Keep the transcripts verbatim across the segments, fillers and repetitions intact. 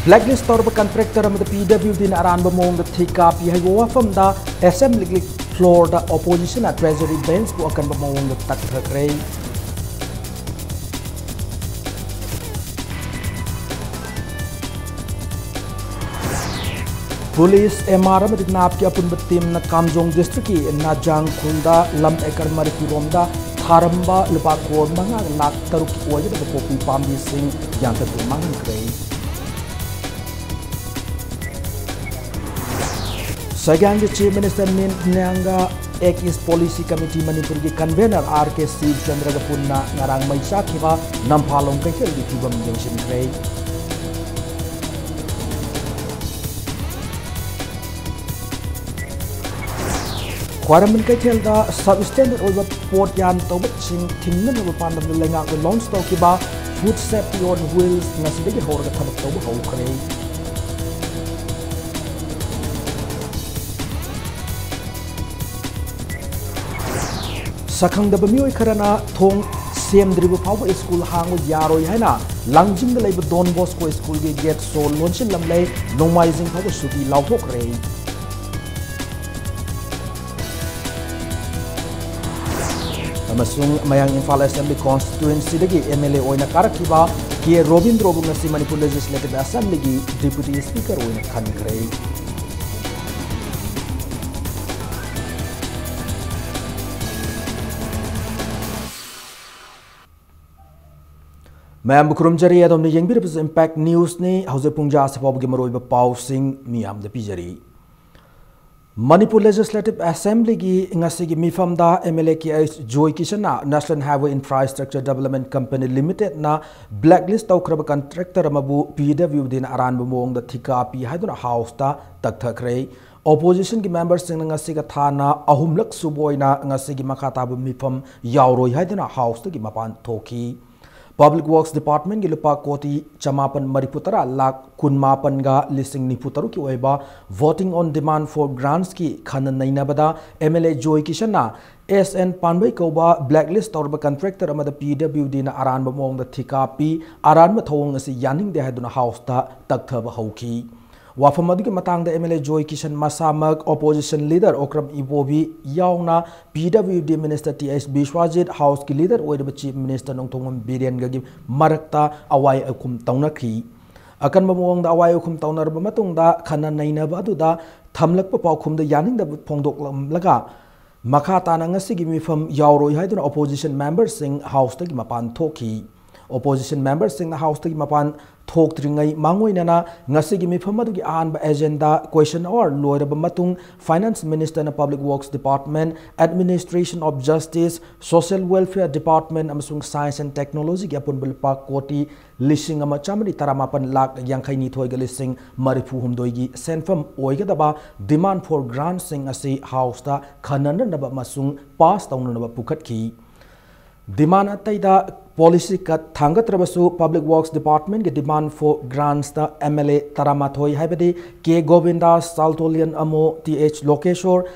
Blacklist ꯇꯧꯔꯕ contractor ꯑꯃꯗ P W Dꯅ ꯑꯔꯥꯟꯕ ꯃꯑꯣꯡꯗ ꯊꯤꯀꯥ ꯄꯤ ꯍꯥꯏꯕ ꯋꯥꯐꯝꯗ Assembly floorꯗ oppositionꯅ Treasury benchꯄꯨ ꯑꯀꯟꯕ ꯃꯑꯣꯡꯗ ꯇꯛꯊꯈ꯭ꯔꯦ꯫ Police, M R ꯑꯃꯗꯤ NAPꯀꯤ ꯑꯄꯨꯟꯕ teamꯅ Kamjong districtꯀꯤ Najang ꯈꯨꯜꯗ ꯂꯝ acre ꯃꯔꯤꯐꯨ ꯔꯣꯝꯗ ꯊꯥꯔꯝꯕ ꯂꯨꯄꯥ crore ꯃꯉꯥꯒ ꯂꯥꯈ ꯇꯔꯨꯛꯀꯤ ꯑꯣꯏꯒꯗꯕ ꯄꯣꯄꯤ ꯄꯥꯝꯕꯤꯁꯤꯡ ꯌꯥꯟꯊꯠꯇꯨꯅ ꯃꯥꯡꯍꯟꯈ꯭ꯔꯦ꯫ ꯁꯥꯏꯒꯥꯡꯒꯤ Chief Minister Min Aung Hlaing Act East Policy Committee ꯃꯅꯤꯄꯨꯔꯒꯤ convener R K ꯁꯤꯕꯆꯟꯗ꯭ꯔꯒ ꯄꯨꯟꯅ ꯉꯔꯥꯡ ꯃꯩ ꯆꯥꯛꯈꯤꯕ ꯅꯝꯐꯥꯂꯣꯡ ꯀꯩꯊꯦꯜꯒꯤ ꯐꯤꯕꯝ ꯌꯦꯡꯁꯤꯟꯈ꯭ꯔꯦ꯫ ꯈ꯭ꯋꯥꯏꯔꯝꯕꯟ ꯀꯩꯊꯦꯜꯗ substandard ꯑꯣꯏꯕ ꯄꯣꯠ ꯌꯥꯟ ꯇꯧꯕꯁꯤꯡ ꯊꯤꯡꯅꯅꯕ ꯄꯥꯟꯗꯝꯗ ꯂꯩꯉꯥꯛꯅ launch ꯇꯧꯈꯤꯕ Food Safety on Wheels ꯉꯁꯤꯗꯒꯤ ꯍꯧꯔꯒ ꯊꯕꯛ ꯇꯧꯕ ꯍꯧꯈ꯭ꯔꯦ꯫ ꯁꯛꯈꯪꯗꯕ ꯃꯤꯑꯣꯏ ꯈꯔꯅ ꯊꯣꯡ ꯁꯦꯝꯗ꯭ꯔꯤꯕ ꯐꯥꯎꯕ school ꯍꯥꯡꯕ ꯌꯥꯔꯣꯏ ꯍꯥꯏꯅ ꯂꯥꯡꯖꯤꯡꯗ ꯂꯩꯕ Don Bosco schoolꯒꯤ gate ꯁꯣ ꯂꯣꯟꯁꯤꯜꯂꯝꯂꯦ꯫ ꯅꯣꯡꯃꯥꯏꯖꯤꯡ ꯐꯥꯎꯕ ꯁꯨꯇꯤ ꯂꯥꯎꯊꯣꯛꯈ꯭ꯔꯦ꯫ ꯑꯃꯁꯨꯡ ꯃꯌꯥꯡ Imphal Assembly Constituencyꯗꯒꯤ M L A ꯑꯣꯏꯅ ꯀꯥꯔꯛꯈꯤꯕ ꯀꯦ ꯔꯣꯕꯤꯟꯗ꯭ꯔꯣꯕꯨ ꯉꯁꯤ ꯃꯅꯤꯄꯨꯔ Legislative Assemblyꯒꯤ Deputy Speaker ꯑꯣꯏꯅ ꯈꯟꯈ꯭ꯔꯦ꯫ ꯃꯌꯥꯝꯕꯨ ꯈꯨꯔꯨꯝꯖꯔꯤ꯫ ꯑꯗꯣꯝꯅ ꯌꯦꯡꯕꯤꯔꯤꯕꯁꯤ Impact Newsꯅꯤ꯫ ꯍꯧꯖꯤꯛ ꯄꯨꯡ ꯖꯥ ꯑꯁꯤ ꯐꯥꯎꯕꯒꯤ ꯃꯔꯨꯑꯣꯏꯕ ꯄꯥꯎꯁꯤꯡ ꯃꯤꯌꯥꯝꯗ ꯄꯤꯖꯔꯤ꯫ ꯃꯅꯤꯄꯨꯔ Legislative Assemblyꯒꯤ ꯉꯁꯤꯒꯤ ꯃꯤꯐꯝꯗ M L A K H Joy ꯀꯤꯁꯟꯅ National Highway Infrastructure Development Company Limitedꯅ blacklist ꯇꯧꯈ꯭ꯔꯕ contractor ꯑꯃꯕꯨ P W Dꯅ ꯑꯔꯥꯟꯕ ꯃꯑꯣꯡꯗ ꯊꯤꯀꯥ ꯄꯤ ꯍꯥꯏꯗꯨꯅ Houseꯇ ꯇꯛꯊꯈ꯭ꯔꯦ꯫ Oppositionꯒꯤ memberꯁꯤꯡꯅ ꯉꯁꯤꯒ ꯊꯥꯅ ꯑꯍꯨꯝꯂꯛ ꯁꯨꯕ ꯑꯣꯏꯅ ꯉꯁꯤꯒꯤ ꯃꯈꯥ ꯇꯥꯕ ꯃꯤꯐꯝ ꯌꯥꯎꯔꯣꯏ ꯍꯥꯏꯗꯨꯅ Houseꯇꯒꯤ ꯃꯄꯥꯟ ꯊꯣꯛꯈꯤ꯫ Public Works Department ꯒꯤ ꯂꯨꯄꯥ ꯀꯣꯇꯤ ꯆꯃꯥꯄꯟ ꯃꯔꯤꯐꯨ ꯇꯔꯥ ꯂꯥꯈ ꯀꯨꯟꯃꯥꯄꯟꯒ ꯂꯤꯁꯤꯡ ꯅꯤꯐꯨ ꯇꯔꯨꯛꯀꯤ ꯑꯣꯏꯕ Voting on Demand for Grants ꯀꯤ ꯈꯟꯅ ꯅꯩꯅꯕꯗ M L A joy ꯀꯤꯁꯟꯅ S N ꯄꯥꯟꯕꯩ ꯀꯧꯕ blacklist ꯇꯧꯔꯕ contractor ꯑꯃꯗ P W D ꯅ ꯑꯔꯥꯟꯕ ꯃꯑꯣꯡꯗ ꯊꯤꯀꯥ ꯄꯤ, ꯑꯔꯥꯟꯕ ꯊꯧꯑꯣꯡ ꯑꯁꯤ ꯌꯥꯅꯤꯡꯗꯦ ꯍꯥꯏꯗꯨꯅ House ꯇ ꯇꯛꯊꯕ ꯍꯧꯈꯤ꯫ ꯋꯥꯐꯝ ꯑꯗꯨꯒꯤ ꯃꯇꯥꯡꯗ M L A ꯖꯣꯏ ꯀꯤꯁꯟ ꯃꯁꯥꯃꯛ, opposition leader ꯑꯣꯀ꯭ꯔꯝ ꯏꯕꯣꯕꯤ ꯌꯥꯎꯅ P W D Minister T H ꯕꯤꯁ꯭ꯋꯥꯖꯤꯠ, House ꯀꯤ leader ꯑꯣꯏꯔꯤꯕ Chief Minister ꯅꯣꯡꯊꯣꯝꯕꯝ ꯕꯤꯔꯦꯟꯒꯒꯤ ꯃꯔꯛꯇ ꯑꯋꯥꯏ ꯑꯈꯨꯝ ꯇꯧꯅꯈꯤ꯫ ꯑꯀꯟꯕ ꯃꯑꯣꯡꯗ ꯑꯋꯥꯏ ꯑꯈꯨꯝ ꯇꯧꯅꯔꯕ ꯃꯇꯨꯡꯗ ꯈꯟꯅ ꯅꯩꯅꯕ ꯑꯗꯨꯗ ꯊꯝꯂꯛꯄ ꯄꯥꯎꯈꯨꯝꯗ ꯌꯥꯅꯤꯡꯗꯕ ꯐꯣꯡꯗꯣꯛꯂꯝꯂꯒ ꯃꯈꯥ ꯇꯥꯅ ꯉꯁꯤꯒꯤ ꯃꯤꯐꯝ ꯌꯥꯎꯔꯣꯏ ꯍꯥꯏꯗꯨꯅ opposition member ꯁꯤꯡ House ꯇꯒꯤ ꯃꯄꯥꯟ ꯊꯣꯛꯈꯤ꯫ Opposition member ꯁꯤꯡꯅ House ꯇꯒꯤ ꯃꯄꯥꯟ ꯊꯣꯛꯇ꯭ꯔꯤꯉꯩ ꯃꯥꯡꯑꯣꯏꯅꯅ ꯉꯁꯤꯒꯤ ꯃꯤꯐꯝ ꯑꯗꯨꯒꯤ ꯑꯍꯥꯟꯕ agenda question hour ꯂꯣꯏꯔꯕ ꯃꯇꯨꯡ Finance Minister ꯅ Public Works Department, Administration of Justice, Social Welfare Department ꯑꯃꯁꯨꯡ Science and Technology ꯒꯤ ꯑꯄꯨꯟꯕ ꯂꯨꯄꯥ ꯀꯣꯇꯤ ꯂꯤꯁꯤꯡ ꯑꯃ ꯆꯥꯃꯔꯤ ꯇꯔꯥꯃꯥꯄꯟ ꯂꯥꯈ ꯌꯥꯡꯈꯩ ꯅꯤꯊꯣꯏꯒ ꯂꯤꯁꯤꯡ ꯃꯔꯤꯐꯨ ꯍꯨꯝꯗꯣꯏꯒꯤ ꯁꯦꯟꯐꯝ ꯑꯣꯏꯒꯗꯕ demand for grants ꯁꯤꯡ ꯑꯁꯤ House ꯇ ꯈꯟꯅꯅꯅꯕ ꯑꯃꯁꯨꯡ pass ꯇꯧꯅꯅꯕ ꯄꯨꯈꯠꯈꯤ꯫ Demand ꯑꯇꯩꯗ policy cut ꯊꯥꯡꯒꯠꯇ꯭ꯔꯕꯁꯨ Public Works Department ꯀꯤ demand for grants ꯇ M L A ꯇꯔꯥꯃꯥꯊꯣꯏ ꯍꯥꯏꯕꯗꯤ K ꯒꯣꯕꯤꯟꯗꯥꯁ, ꯁꯥꯜꯇꯣꯂꯤꯌꯟ ꯑꯃꯣ, T H Lokeshor,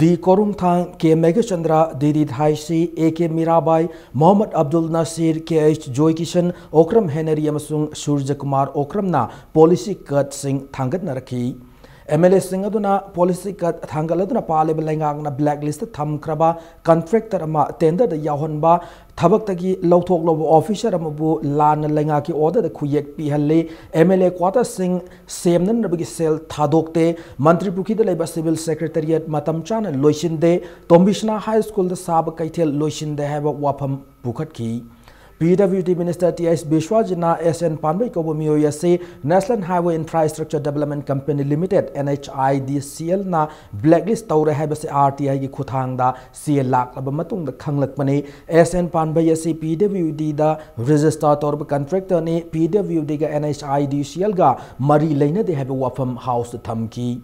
D Korumthang, K Meghachandra, D D Dhaisi, A K Mirabai, Mohammad Abdul Nasir, K H Joy Kishan, Okram Henry ꯑꯃꯁꯨꯡ ꯁꯨꯔꯖꯀꯨꯃꯥꯔ ꯑꯣꯀ꯭ꯔꯝꯅ policy cut ꯁꯤꯡ ꯊꯥꯡꯒꯠꯅꯔꯛꯈꯤ꯫ M L A ꯁꯤꯡ ꯑꯗꯨꯅ policy cut ꯊꯥꯡꯒꯠꯂꯗꯨꯅ ꯄꯥꯜꯂꯤꯕ ꯂꯩꯉꯥꯛꯅ blacklist ꯇ ꯊꯝꯈ꯭ꯔꯕ contractor ꯑꯃ tender ꯗ ꯌꯥꯎꯍꯟꯕ, ꯊꯕꯛꯇꯒꯤ ꯂꯧꯊꯣꯛꯂꯕ officer ꯑꯃꯕꯨ ꯂꯥꯟꯅ ꯂꯩꯉꯥꯛꯀꯤ order ꯗ ꯈꯨꯌꯦꯛ ꯄꯤꯍꯜꯂꯤ, M L A quarter ꯁꯤꯡ ꯁꯦꯝꯅꯅꯕꯒꯤ ꯁꯦꯜ ꯊꯥꯗꯣꯛꯇꯦ, ꯃꯟꯇ꯭ꯔꯤ ꯄꯨꯈ꯭ꯔꯤꯗ ꯂꯩꯕ civil secretariat ꯃꯇꯝ ꯆꯥꯅ ꯂꯣꯏꯁꯤꯟꯗꯦ, ꯇꯣꯝꯕꯤꯁꯅꯥ High School ꯗ ꯁꯥꯕ ꯀꯩꯊꯦꯜ ꯂꯣꯏꯁꯤꯟꯗꯦ ꯍꯥꯏꯕ ꯋꯥꯐꯝ ꯄꯨꯈꯠꯈꯤ꯫ P W D Minister T H ꯕꯤꯁ꯭ꯋꯥꯖꯤꯠꯅ S N ꯄꯥꯟꯕꯩ ꯀꯧꯕ ꯃꯤꯑꯣꯏ ꯑꯁꯤ National Highway Infrastructure Development Company Limited, N H I D C L ꯅ blacklist ꯇꯧꯔꯦ ꯍꯥꯏꯕꯁꯤ R T I ꯒꯤ ꯈꯨꯠꯊꯥꯡꯗ ꯆꯦ ꯂꯥꯛꯂꯕ ꯃꯇꯨꯡꯗ ꯈꯪꯂꯛꯄꯅꯤ꯫ S N ꯄꯥꯟꯕꯩ ꯑꯁꯤ P W D ꯗ register ꯇꯧꯔꯕ contractor ꯅꯤ, P W D ꯒ N H I D C L ꯒ ꯃꯔꯤ ꯂꯩꯅꯗꯦ ꯍꯥꯏꯕ ꯋꯥꯐꯝ House ꯇ ꯊꯝꯈꯤ꯫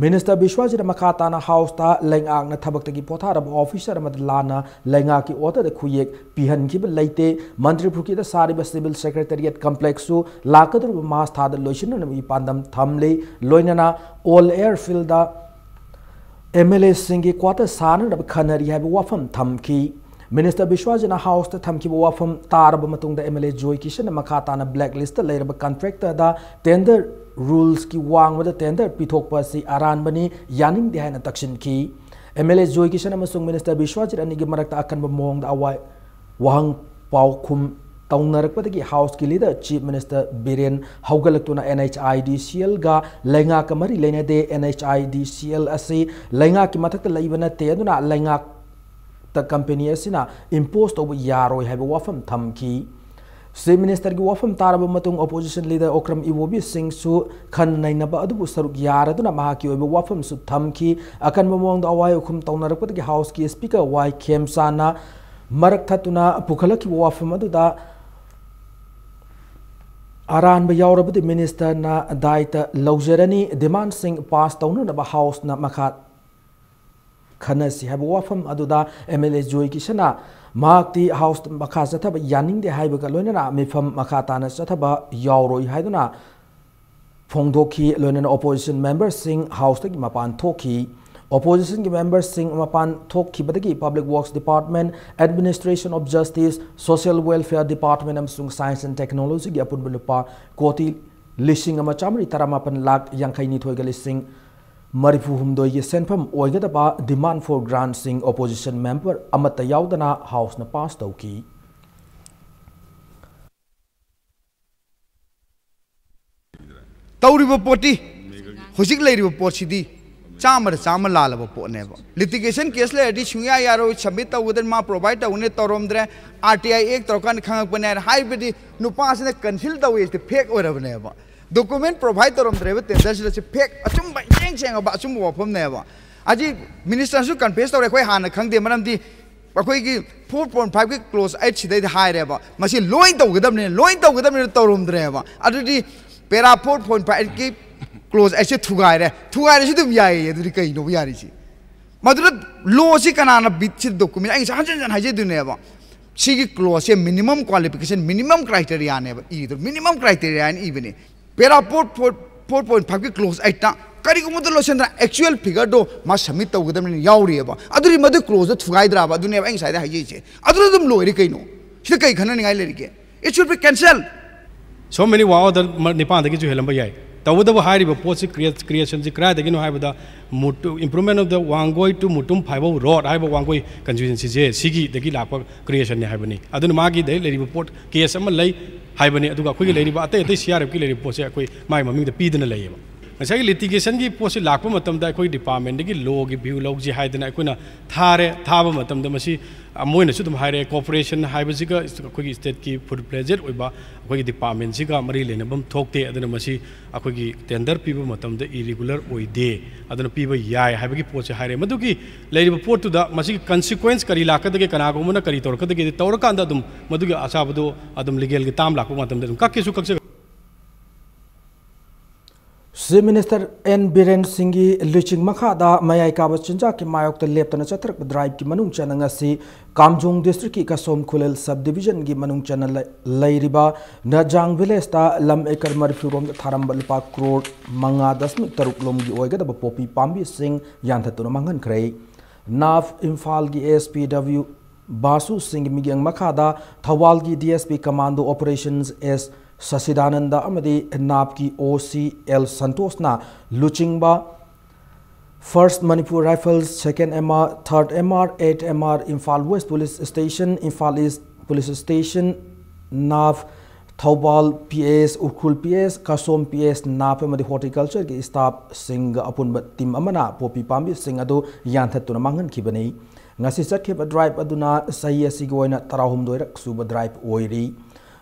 ꯃꯤꯅꯤꯁꯇꯔ ꯕꯤꯁ꯭ꯋꯥꯖꯤꯠꯅ ꯃꯈꯥ ꯇꯥꯅ ꯍꯥꯎꯁꯇ ꯂꯩꯉꯥꯛꯅ ꯊꯕꯛꯇꯒꯤ ꯄꯣꯊꯥꯔꯕ ꯑꯣꯐꯤꯁꯥꯔ ꯑꯃꯗ ꯂꯥꯟꯅ ꯂꯩꯉꯥꯛꯀꯤ ꯑꯣꯔꯗꯔꯗ ꯈꯨꯌꯦꯛ ꯄꯤꯍꯟꯈꯤꯕ ꯂꯩꯇꯦ꯫ ꯃꯟꯇ꯭ꯔꯤ ꯄꯨꯈ꯭ꯔꯤꯗ ꯁꯥꯔꯤꯕ ꯁꯤꯚꯤꯜ ꯁꯦꯀ꯭ꯔꯦꯇꯔꯤꯌꯦꯠ ꯀꯝꯄ꯭ꯂꯦꯛꯁꯁꯨ ꯂꯥꯛꯀꯗꯧꯔꯤꯕ ꯃꯥꯔꯆ ꯊꯥꯗ ꯂꯣꯏꯁꯤꯟꯅꯅꯕꯒꯤ ꯄꯥꯟꯗꯝ ꯊꯝꯂꯤ꯫ ꯂꯣꯏꯅꯅ ꯑꯣꯜ ꯑꯦꯌꯔꯐꯤꯜꯗ ꯑꯦꯝ ꯑꯦꯜ ꯑꯦꯁꯤꯡꯒꯤ ꯀ꯭ꯋꯥꯇꯔ ꯁꯥꯅꯅꯕ ꯈꯟꯅꯔꯤ ꯍꯥꯏꯕ ꯋꯥꯐꯝ ꯊꯝꯈꯤ꯫ ꯃꯤꯅꯤꯁꯇꯔ ꯕꯤꯁ꯭ꯋꯥꯖꯤꯠꯅ ꯍꯥꯎꯁꯇ ꯊꯝꯈꯤꯕ ꯋꯥꯐꯝ ꯇꯥꯔꯕ ꯃꯇꯨꯡꯗ ꯑꯦꯝ ꯑꯦꯜ ꯑꯦ ꯖꯣꯏ ꯀꯤꯁꯟꯅ ꯃꯈꯥ ꯇꯥꯅ ꯕ꯭ꯂꯦꯛ ꯂꯤꯁꯇ ꯂꯩꯔꯕ ꯀꯟꯇ꯭ꯔꯦꯛꯇꯔꯗ ꯇꯦꯟꯗꯔ ꯔꯨꯜꯁꯀꯤ ꯋꯥꯡꯃꯗ ꯇꯦꯟꯗꯔ ꯄꯤꯊꯣꯛꯄ ꯑꯁꯤ ꯑꯔꯥꯟꯕꯅꯤ, ꯌꯥꯅꯤꯡꯗꯦ ꯍꯥꯏꯅ ꯇꯛꯁꯤꯟꯈꯤ꯫ ꯑꯦꯝ ꯑꯦꯜ ꯑꯦ ꯖꯣꯏ ꯀꯤꯁꯟ ꯑꯃꯁꯨꯡ ꯃꯤꯅꯤꯁꯇꯔ ꯕꯤꯁ꯭ꯋꯥꯖꯤꯠ ꯑꯅꯤꯒꯤ ꯃꯔꯛꯇ ꯑꯀꯟꯕ ꯃꯑꯣꯡꯗ ꯑꯋꯥꯏ ꯋꯥꯍꯪ ꯄꯥꯎꯈꯨꯝ ꯇꯧꯅꯔꯛꯄꯗꯒꯤ ꯍꯥꯎꯁꯀꯤ ꯂꯤꯗꯔ ꯆꯤꯐ ꯃꯤꯅꯤꯁꯇꯔ ꯕꯤꯔꯦꯟ ꯍꯧꯒꯠꯂꯛꯇꯨꯅ N H I D C ꯑꯦꯜꯒ ꯂꯩꯉꯥꯛꯀ ꯃꯔꯤ ꯂꯩꯅꯗꯦ, and H I D C L ꯑꯁꯤ ꯂꯩꯉꯥꯛꯀꯤ ꯃꯊꯛꯇ ꯂꯩꯕ ꯅꯠꯇꯦ, ꯑꯗꯨꯅ ꯂꯩꯉꯥꯛꯇ ꯀꯝꯄꯦꯅꯤ ꯑꯁꯤꯅ ꯏꯝꯄꯣꯁ ꯇꯧꯕ ꯌꯥꯔꯣꯏ ꯍꯥꯏꯕ ꯋꯥꯐꯝ ꯊꯝꯈꯤ꯫ ꯆꯤꯐ ꯃꯤꯅꯤꯁꯇꯔꯒꯤ ꯋꯥꯐꯝ ꯇꯥꯔꯕ ꯃꯇꯨꯡ ꯑꯣꯄꯣꯖꯤꯁꯟ ꯂꯤꯗꯔ ꯑꯣꯀ꯭ꯔꯝ ꯏꯕꯣꯕꯤ ꯁꯤꯡꯁꯨ ꯈꯟ ꯅꯩꯅꯕ ꯑꯗꯨꯕꯨ ꯁꯔꯨꯛ ꯌꯥꯔꯗꯨꯅ ꯃꯍꯥꯛꯀꯤ ꯑꯣꯏꯕ ꯋꯥꯐꯝꯁꯨ ꯊꯝꯈꯤ꯫ ꯑꯀꯟꯕ ꯃꯑꯣꯡꯗ ꯑꯋꯥꯏ ꯑꯈꯨꯝ ꯇꯧꯅꯔꯛꯄꯗꯒꯤ ꯍꯥꯎꯁꯀꯤ ꯁ꯭ꯄꯤꯀꯔ ꯋꯥꯏ ꯈꯦꯝꯆꯥꯟꯅ ꯃꯔꯛ ꯊꯠꯇꯨꯅ ꯄꯨꯈꯠꯂꯛꯈꯤꯕ ꯋꯥꯐꯝ ꯑꯗꯨꯗ ꯑꯔꯥꯟꯕ ꯌꯥꯎꯔꯕꯗꯤ ꯃꯤꯅꯤꯁꯇꯔꯅ ꯗꯥꯏꯇ ꯂꯧꯖꯔꯅꯤ꯫ ꯗꯤꯃꯥꯟꯁꯤꯡ ꯄꯥꯁ ꯇꯧꯅꯅꯕ ꯍꯥꯎꯁꯅ ꯃꯈꯥ ꯈꯟꯅꯁꯤ ꯍꯥꯏꯕ ꯋꯥꯐꯝ ꯑꯗꯨꯗ ꯑꯦꯝ ꯑꯦꯜ ꯑꯦ ꯖꯣꯏ ꯀꯤꯁꯟꯅ ꯃꯍꯥꯛꯇꯤ ꯍꯥꯎꯁ ꯃꯈꯥ ꯆꯠꯊꯕ ꯌꯥꯅꯤꯡꯗꯦ ꯍꯥꯏꯕꯒ ꯂꯣꯏꯅꯅ ꯃꯤꯐꯝ ꯃꯈꯥ ꯇꯥꯅ ꯆꯠꯊꯕ ꯌꯥꯎꯔꯣꯏ ꯍꯥꯏꯗꯨꯅ ꯐꯣꯡꯗꯣꯛꯈꯤ꯫ ꯂꯣꯏꯅꯅ ꯑꯣꯄꯣꯖꯤꯁꯟ ꯃꯦꯝꯕꯔꯁꯤꯡ ꯍꯥꯎꯁꯇꯒꯤ ꯃꯄꯥꯟ ꯊꯣꯛꯈꯤ꯫ ꯑꯣꯄꯣꯖꯤꯁꯟꯒꯤ ꯃꯦꯝꯕꯔꯁꯤꯡ ꯃꯄꯥꯟ ꯊꯣꯛꯈꯤꯕꯗꯒꯤ Public Works Department, Administration of Justice, Social Welfare Department ꯑꯃꯁꯨꯡ Science and Technologyꯒꯤ ꯑꯄꯨꯟꯕ ꯂꯨꯄꯥ ꯀꯣꯇꯤ ꯂꯤꯁꯤꯡ ꯑꯃ ꯆꯥꯃꯔꯤ ꯇꯔꯥꯃꯥꯄꯟ ꯂꯥꯈ ꯌꯥꯡꯈꯩ ꯅꯤꯊꯣꯏꯒ ꯂꯤꯁꯤꯡ ꯃꯔꯤꯐꯨ ꯍꯨꯝꯗꯣꯏꯒꯤ ꯁꯦꯟꯐꯝ ꯑꯣꯏꯒꯗꯕ demand for grantꯁꯤꯡ ꯑꯣꯄꯣꯖꯤꯁꯟ ꯃꯦꯝꯕꯔ ꯑꯃꯠꯇ ꯌꯥꯎꯗꯅ ꯍꯥꯎꯁꯅ ꯄꯥꯁ ꯇꯧꯈꯤ꯫ ꯇꯧꯔꯤꯕ ꯄꯣꯠꯇꯤ, ꯍꯧꯖꯤꯛ ꯂꯩꯔꯤꯕ ꯄꯣꯠꯁꯤꯗꯤ ꯆꯥꯝꯃꯗ ꯆꯥꯝꯃ ꯂꯥꯜꯂꯕ ꯄꯣꯠꯅꯦꯕ꯫ ꯂꯤꯇꯤꯒꯦꯁꯟ ꯀꯦꯁ ꯂꯩꯔꯗꯤ ꯁꯨꯡꯌꯥ ꯌꯥꯔꯣꯏ, ꯁꯕꯃꯤꯠ ꯇꯧꯒꯗ꯭ꯔꯦ, ꯃꯥ ꯄ꯭ꯔꯣꯚꯥꯏꯠ ꯇꯧꯒꯅꯤ, ꯇꯧꯔꯝꯗ꯭ꯔꯦ, ꯑꯥꯔ ꯇꯤ ꯑꯥꯏ ꯑꯦꯛ ꯇꯧꯔꯀꯥꯟꯗ ꯈꯪꯉꯛꯄꯅꯦ ꯍꯥꯏꯅ ꯍꯥꯏꯕꯗꯤ ꯅꯨꯄꯥꯁꯤꯅ ꯀꯟꯁꯤꯜ ꯇꯧꯋꯦ ꯁꯤꯗꯤ ꯐꯦꯛ ꯑꯣꯏꯔꯕꯅꯦꯕ꯫ ꯗꯣꯀꯨꯃꯦꯟ ꯄ꯭ꯔꯣꯚꯥꯏꯠ ꯇꯧꯔꯝꯗ꯭ꯔꯦꯕ ꯇꯦꯟꯗꯔꯁꯤꯗ, ꯁꯤ ꯐꯦꯛ ꯑꯆꯨꯝꯕ, ꯏꯁꯦꯡ ꯁꯦꯡꯉꯕ ꯑꯆꯨꯝꯕ ꯋꯥꯐꯝꯅꯦꯕ꯫ ꯑꯁꯤ ꯃꯤꯅꯤꯁꯇꯔꯁꯨ ꯀꯟꯐꯦꯁ ꯇꯧꯔꯦ, ꯑꯩꯈꯣꯏ ꯍꯥꯟꯅ ꯈꯪꯗꯦ, ꯃꯔꯝꯗꯤ ꯑꯩꯈꯣꯏꯒꯤ four point fiveꯀꯤ clause eight ꯁꯤꯗꯩꯗ ꯍꯥꯏꯔꯦꯕ, ꯃꯁꯤ ꯂꯣꯏ ꯇꯧꯒꯗꯕꯅꯤ, ꯂꯣꯏ ꯇꯧꯒꯗꯕꯅꯤꯅ ꯇꯧꯔꯝꯗ꯭ꯔꯦꯕ꯫ ꯑꯗꯨꯗꯤ ꯄꯦꯔꯥ four point fiveꯀꯤ ꯀ꯭ꯂꯣꯖ ꯑꯩꯠꯁꯦ ꯊꯨꯒꯥꯏꯔꯦ꯫ ꯊꯨꯒꯥꯏꯔꯁꯨ ꯑꯗꯨꯝ ꯌꯥꯏꯌꯦ꯫ ꯑꯗꯨꯗꯤ ꯀꯩꯅꯣꯕ ꯌꯥꯔꯤꯁꯤ? ꯃꯗꯨꯗ ꯂꯣꯁꯤ ꯀꯅꯥꯅ ꯕꯤꯠꯁꯤ ꯗꯣꯀꯨꯃꯦꯟ, ꯑꯩ ꯉꯁꯥꯏ ꯍꯟꯖꯤꯟ ꯍꯟꯖꯤꯟ ꯍꯥꯏꯖꯗꯣꯏꯅꯦꯕ, ꯁꯤꯒꯤ ꯀ꯭ꯂꯣꯖꯁꯦ ꯃꯤꯅꯤꯃꯝ ꯀ꯭ꯋꯥꯂꯤꯐꯤꯀꯦꯁꯟ, ꯃꯤꯅꯤꯃꯝ ꯀ꯭ꯔꯥꯏꯇꯦꯔꯤꯌꯥꯅꯦꯕ ꯏꯗꯣ, ꯃꯤꯅꯤꯃꯝ ꯀ꯭ꯔꯥꯏꯇꯦꯔꯤꯌꯥꯅ ꯏꯕꯅꯦ꯫ Para four four four point ꯐꯥꯏꯚꯀꯤ ꯀ꯭ꯂꯣꯖ ꯑꯩꯠꯇ ꯀꯔꯤꯒꯨꯝꯕꯗ ꯂꯣꯏꯁꯤꯟꯗꯅ ꯑꯦꯛꯆꯨꯋꯦꯜ ꯐꯤꯒꯔꯗꯣ ꯃꯥ ꯁꯕꯃꯤꯠ ꯇꯧꯒꯗꯕꯅꯤꯅ ꯌꯥꯎꯔꯤꯑꯕ꯫ ꯑꯗꯨꯗꯤ ꯃꯗꯨ ꯀ꯭ꯂꯣꯖꯇꯣ ꯊꯨꯒꯥꯏꯗ꯭ꯔꯥꯕ? ꯑꯗꯨꯅꯦꯕ ꯑꯩ ꯉꯁꯥꯏꯗ ꯍꯥꯏꯖꯩꯁꯦ꯫ ꯑꯗꯨꯗ ꯑꯗꯨꯝ ꯂꯣꯏꯔꯦ ꯀꯩꯅꯣ꯫ ꯁꯤꯗ ꯀꯩ ꯈꯟꯅꯅꯤꯡꯉꯥꯏ ꯂꯩꯔꯤꯒꯦ? It should be cancelled. So many ꯋꯥ ꯑꯣꯗꯔ ꯅꯤꯄꯥꯟꯗꯒꯤꯁꯨ ꯍꯦꯜꯂꯝꯕ ꯌꯥꯏ꯫ ꯇꯧꯕꯇꯕꯨ ꯍꯥꯏꯔꯤꯕ ꯄꯣꯠꯁꯤ, ꯀ꯭ꯔꯤꯌꯦꯁꯟꯁꯤ ꯀꯗꯥꯏꯗꯒꯤꯅꯣ ꯍꯥꯏꯕꯗ, ꯃꯨꯇꯨ-, improvement of the Wangoi to Mutum Phaibou road ꯍꯥꯏꯕ ꯋꯥꯡꯒꯣꯏ ꯀꯟꯁꯇꯤꯇ꯭ꯋꯦꯟꯁꯤꯁꯦ ꯁꯤꯒꯤꯗꯒꯤ ꯂꯥꯛꯄ ꯀ꯭ꯔꯤꯌꯦꯁꯟꯅꯤ ꯍꯥꯏꯕꯅꯤ꯫ ꯑꯗꯨꯅ ꯃꯥꯒꯤꯗ ꯂꯩꯔꯤꯕ ꯄꯣꯠ ꯀꯦꯁ ꯑꯃ ꯂꯩ ꯍꯥꯏꯕꯅꯤ, ꯑꯗꯨꯒ ꯑꯩꯈꯣꯏꯒꯤ ꯂꯩꯔꯤꯕ ꯑꯇꯩ ꯑꯇꯩ ꯁꯤ ꯑꯥꯔ ꯑꯦꯐꯀꯤ ꯂꯩꯔꯤꯕ ꯄꯣꯠꯁꯦ ꯑꯩꯈꯣꯏ ꯃꯥꯒꯤ ꯃꯃꯤꯡꯗ ꯄꯤꯗꯅ ꯂꯩꯌꯦꯕ꯫ ꯉꯁꯥꯏꯒꯤ ꯂꯤꯇꯤꯒꯦꯁꯟꯒꯤ ꯄꯣꯠꯁꯤ ꯂꯥꯛꯄ ꯃꯇꯝꯗ ꯑꯩꯈꯣꯏ ꯗꯤꯄꯥꯔꯠꯃꯦꯟꯗꯒꯤ ꯂꯣꯒꯤ ꯚ꯭ꯌꯨ ꯂꯧꯁꯤ ꯍꯥꯏꯗꯅ ꯑꯩꯈꯣꯏꯅ ꯊꯥꯔꯦ꯫ ꯊꯥꯕ ꯃꯇꯝꯗ ꯃꯁꯤ, ꯑ, ꯃꯣꯏꯅꯁꯨ ꯑꯗꯨꯝ ꯍꯥꯏꯔꯦ, ꯀꯣꯔꯄꯣꯔꯦꯁꯟ ꯍꯥꯏꯕꯁꯤꯒ ꯑꯩꯈꯣꯏꯒꯤ ꯁ꯭ꯇꯦꯠꯀꯤ ꯐꯨꯜ ꯐ꯭ꯂꯦꯖꯦꯗ ꯑꯣꯏꯕ ꯑꯩꯈꯣꯏꯒꯤ ꯗꯤꯄꯥꯔꯠꯃꯦꯟꯁꯤꯒ ꯃꯔꯤ ꯂꯩꯅꯐꯝ ꯊꯣꯛꯇꯦ꯫ ꯑꯗꯨꯅ ꯃꯁꯤ ꯑꯩꯈꯣꯏꯒꯤ ꯇꯦꯟꯗꯔ ꯄꯤꯕ ꯃꯇꯝꯗ ꯏꯔꯤꯒꯨꯂꯔ ꯑꯣꯏꯗꯦ, ꯑꯗꯨꯅ ꯄꯤꯕ ꯌꯥꯏ ꯍꯥꯏꯕꯒꯤ ꯄꯣꯠꯁꯦ ꯍꯥꯏꯔꯦ꯫ ꯃꯗꯨꯒꯤ ꯂꯩꯔꯤꯕ ꯄꯣꯠꯇꯨꯗ ꯃꯁꯤꯒꯤ ꯀꯟꯁꯤꯀ꯭ꯋꯦꯟꯁ ꯀꯔꯤ ꯂꯥꯛꯀꯗꯒꯦ, ꯀꯅꯥꯒꯨꯝꯕꯅ ꯀꯔꯤ ꯇꯧꯔꯛꯀꯗꯒꯦ, ꯇꯧꯔꯀꯥꯟꯗ ꯑꯗꯨꯝ ꯃꯗꯨꯒꯤ ꯑꯆꯥꯕꯗꯣ ꯑꯗꯨꯝ ꯂꯤꯒꯦꯜꯒꯤ ꯇꯥꯝ ꯂꯥꯛꯄ ꯃꯇꯝꯗ ꯑꯗꯨꯝ ꯀꯛꯀꯦꯁꯨ ꯀꯛꯆ- ꯆꯤꯐ ꯃꯤꯅꯤꯁꯇꯔ ꯑꯦꯟ ꯕꯤꯔꯦꯟ ꯁꯤꯡꯒꯤ ꯂꯨꯆꯤꯡ ꯃꯈꯥꯗ ꯃꯌꯥꯏ ꯀꯥꯕ ꯆꯤꯟꯖꯥꯛꯀꯤ ꯃꯥꯌꯣꯛꯇ ꯂꯦꯞꯇꯅ ꯆꯠꯊꯔꯛꯄ ꯗ꯭ꯔꯥꯏꯚꯀꯤ ꯃꯅꯨꯡ ꯆꯟꯅ ꯉꯁꯤ ꯀꯥꯝꯖꯣꯡ ꯗꯤꯁꯇ꯭ꯔꯤꯛꯀꯤ ꯀꯁꯣꯝ ꯈꯨꯂꯦꯜ ꯁꯕ ꯗꯤꯕꯤꯖꯟꯒꯤ ꯃꯅꯨꯡ ꯆꯟꯅ ꯂꯩ-, ꯂꯩꯔꯤꯕ ꯅꯖꯥꯡ ꯚꯤꯂꯦꯖꯇ ꯂꯝ ꯑꯦꯀꯔ ꯃꯔꯤꯐꯨ ꯔꯣꯝꯗ ꯊꯥꯔꯝꯕ ꯂꯨꯄꯥ ꯀ꯭ꯔꯣꯔ ꯃꯉꯥ ꯗꯁꯃꯤꯛ ꯇꯔꯨꯛ ꯂꯣꯝꯒꯤ ꯑꯣꯏꯒꯗꯕ ꯄꯣꯄꯤ ꯄꯥꯝꯕꯤꯁꯤꯡ ꯌꯥꯟꯊꯠꯇꯨꯅ ꯃꯥꯡꯍꯟꯈ꯭ꯔꯦ꯫ ꯅꯥꯐ ꯏꯝꯐꯥꯜꯒꯤ ꯑꯦꯁ ꯄꯤ ꯗꯕ꯭ꯂ꯭ꯌꯨ ꯕꯥꯁꯨ ꯁꯤꯡꯒꯤ ꯃꯤꯠꯌꯦꯡ ꯃꯈꯥꯗ ꯊꯧꯕꯥꯜꯒꯤ ꯗꯤ ꯑꯦꯁ ꯄꯤ ꯀꯃꯥꯟꯗꯣ ꯑꯣꯄꯔꯦꯁꯟꯁ ꯑꯦꯁ ꯁꯁꯤꯗꯥꯅꯟꯗ ꯑꯃꯗꯤ ꯅꯥꯐꯀꯤ ꯑꯣ ꯁꯤ ꯑꯦꯜ ꯁꯟꯇꯣꯁꯅ ꯂꯨꯆꯤꯡꯕ First Manipur Rifles, Second M R, Third M R, Eight M R, Imphal West Police Station, Imphal East Police Station, ꯅꯥꯐ, Thoubal P S, Ukhrul P S, ꯀꯁꯣꯝ P S, ꯅꯥꯐ ꯑꯃꯗꯤ ꯍꯣꯔꯇꯤꯀꯜꯆꯔꯒꯤ ꯁ꯭ꯇꯥꯐꯁꯤꯡꯒ ꯑꯄꯨꯟꯕ team ꯑꯃꯅ poppy ꯄꯥꯝꯕꯤꯁꯤꯡ ꯑꯗꯨ ꯌꯥꯟꯊꯠꯇꯨꯅ ꯃꯥꯡꯍꯟꯈꯤꯕꯅꯤ꯫ ꯉꯁꯤ ꯆꯠꯈꯤꯕ ꯗ꯭ꯔꯥꯏꯚ ꯑꯗꯨꯅ ꯆꯍꯤ ꯑꯁꯤꯒꯤ ꯑꯣꯏꯅ ꯇꯔꯥꯍꯨꯝꯗꯣꯏꯔꯛ ꯁꯨꯕ ꯗ꯭ꯔꯥꯏꯚ ꯑꯣꯏꯔꯤ꯫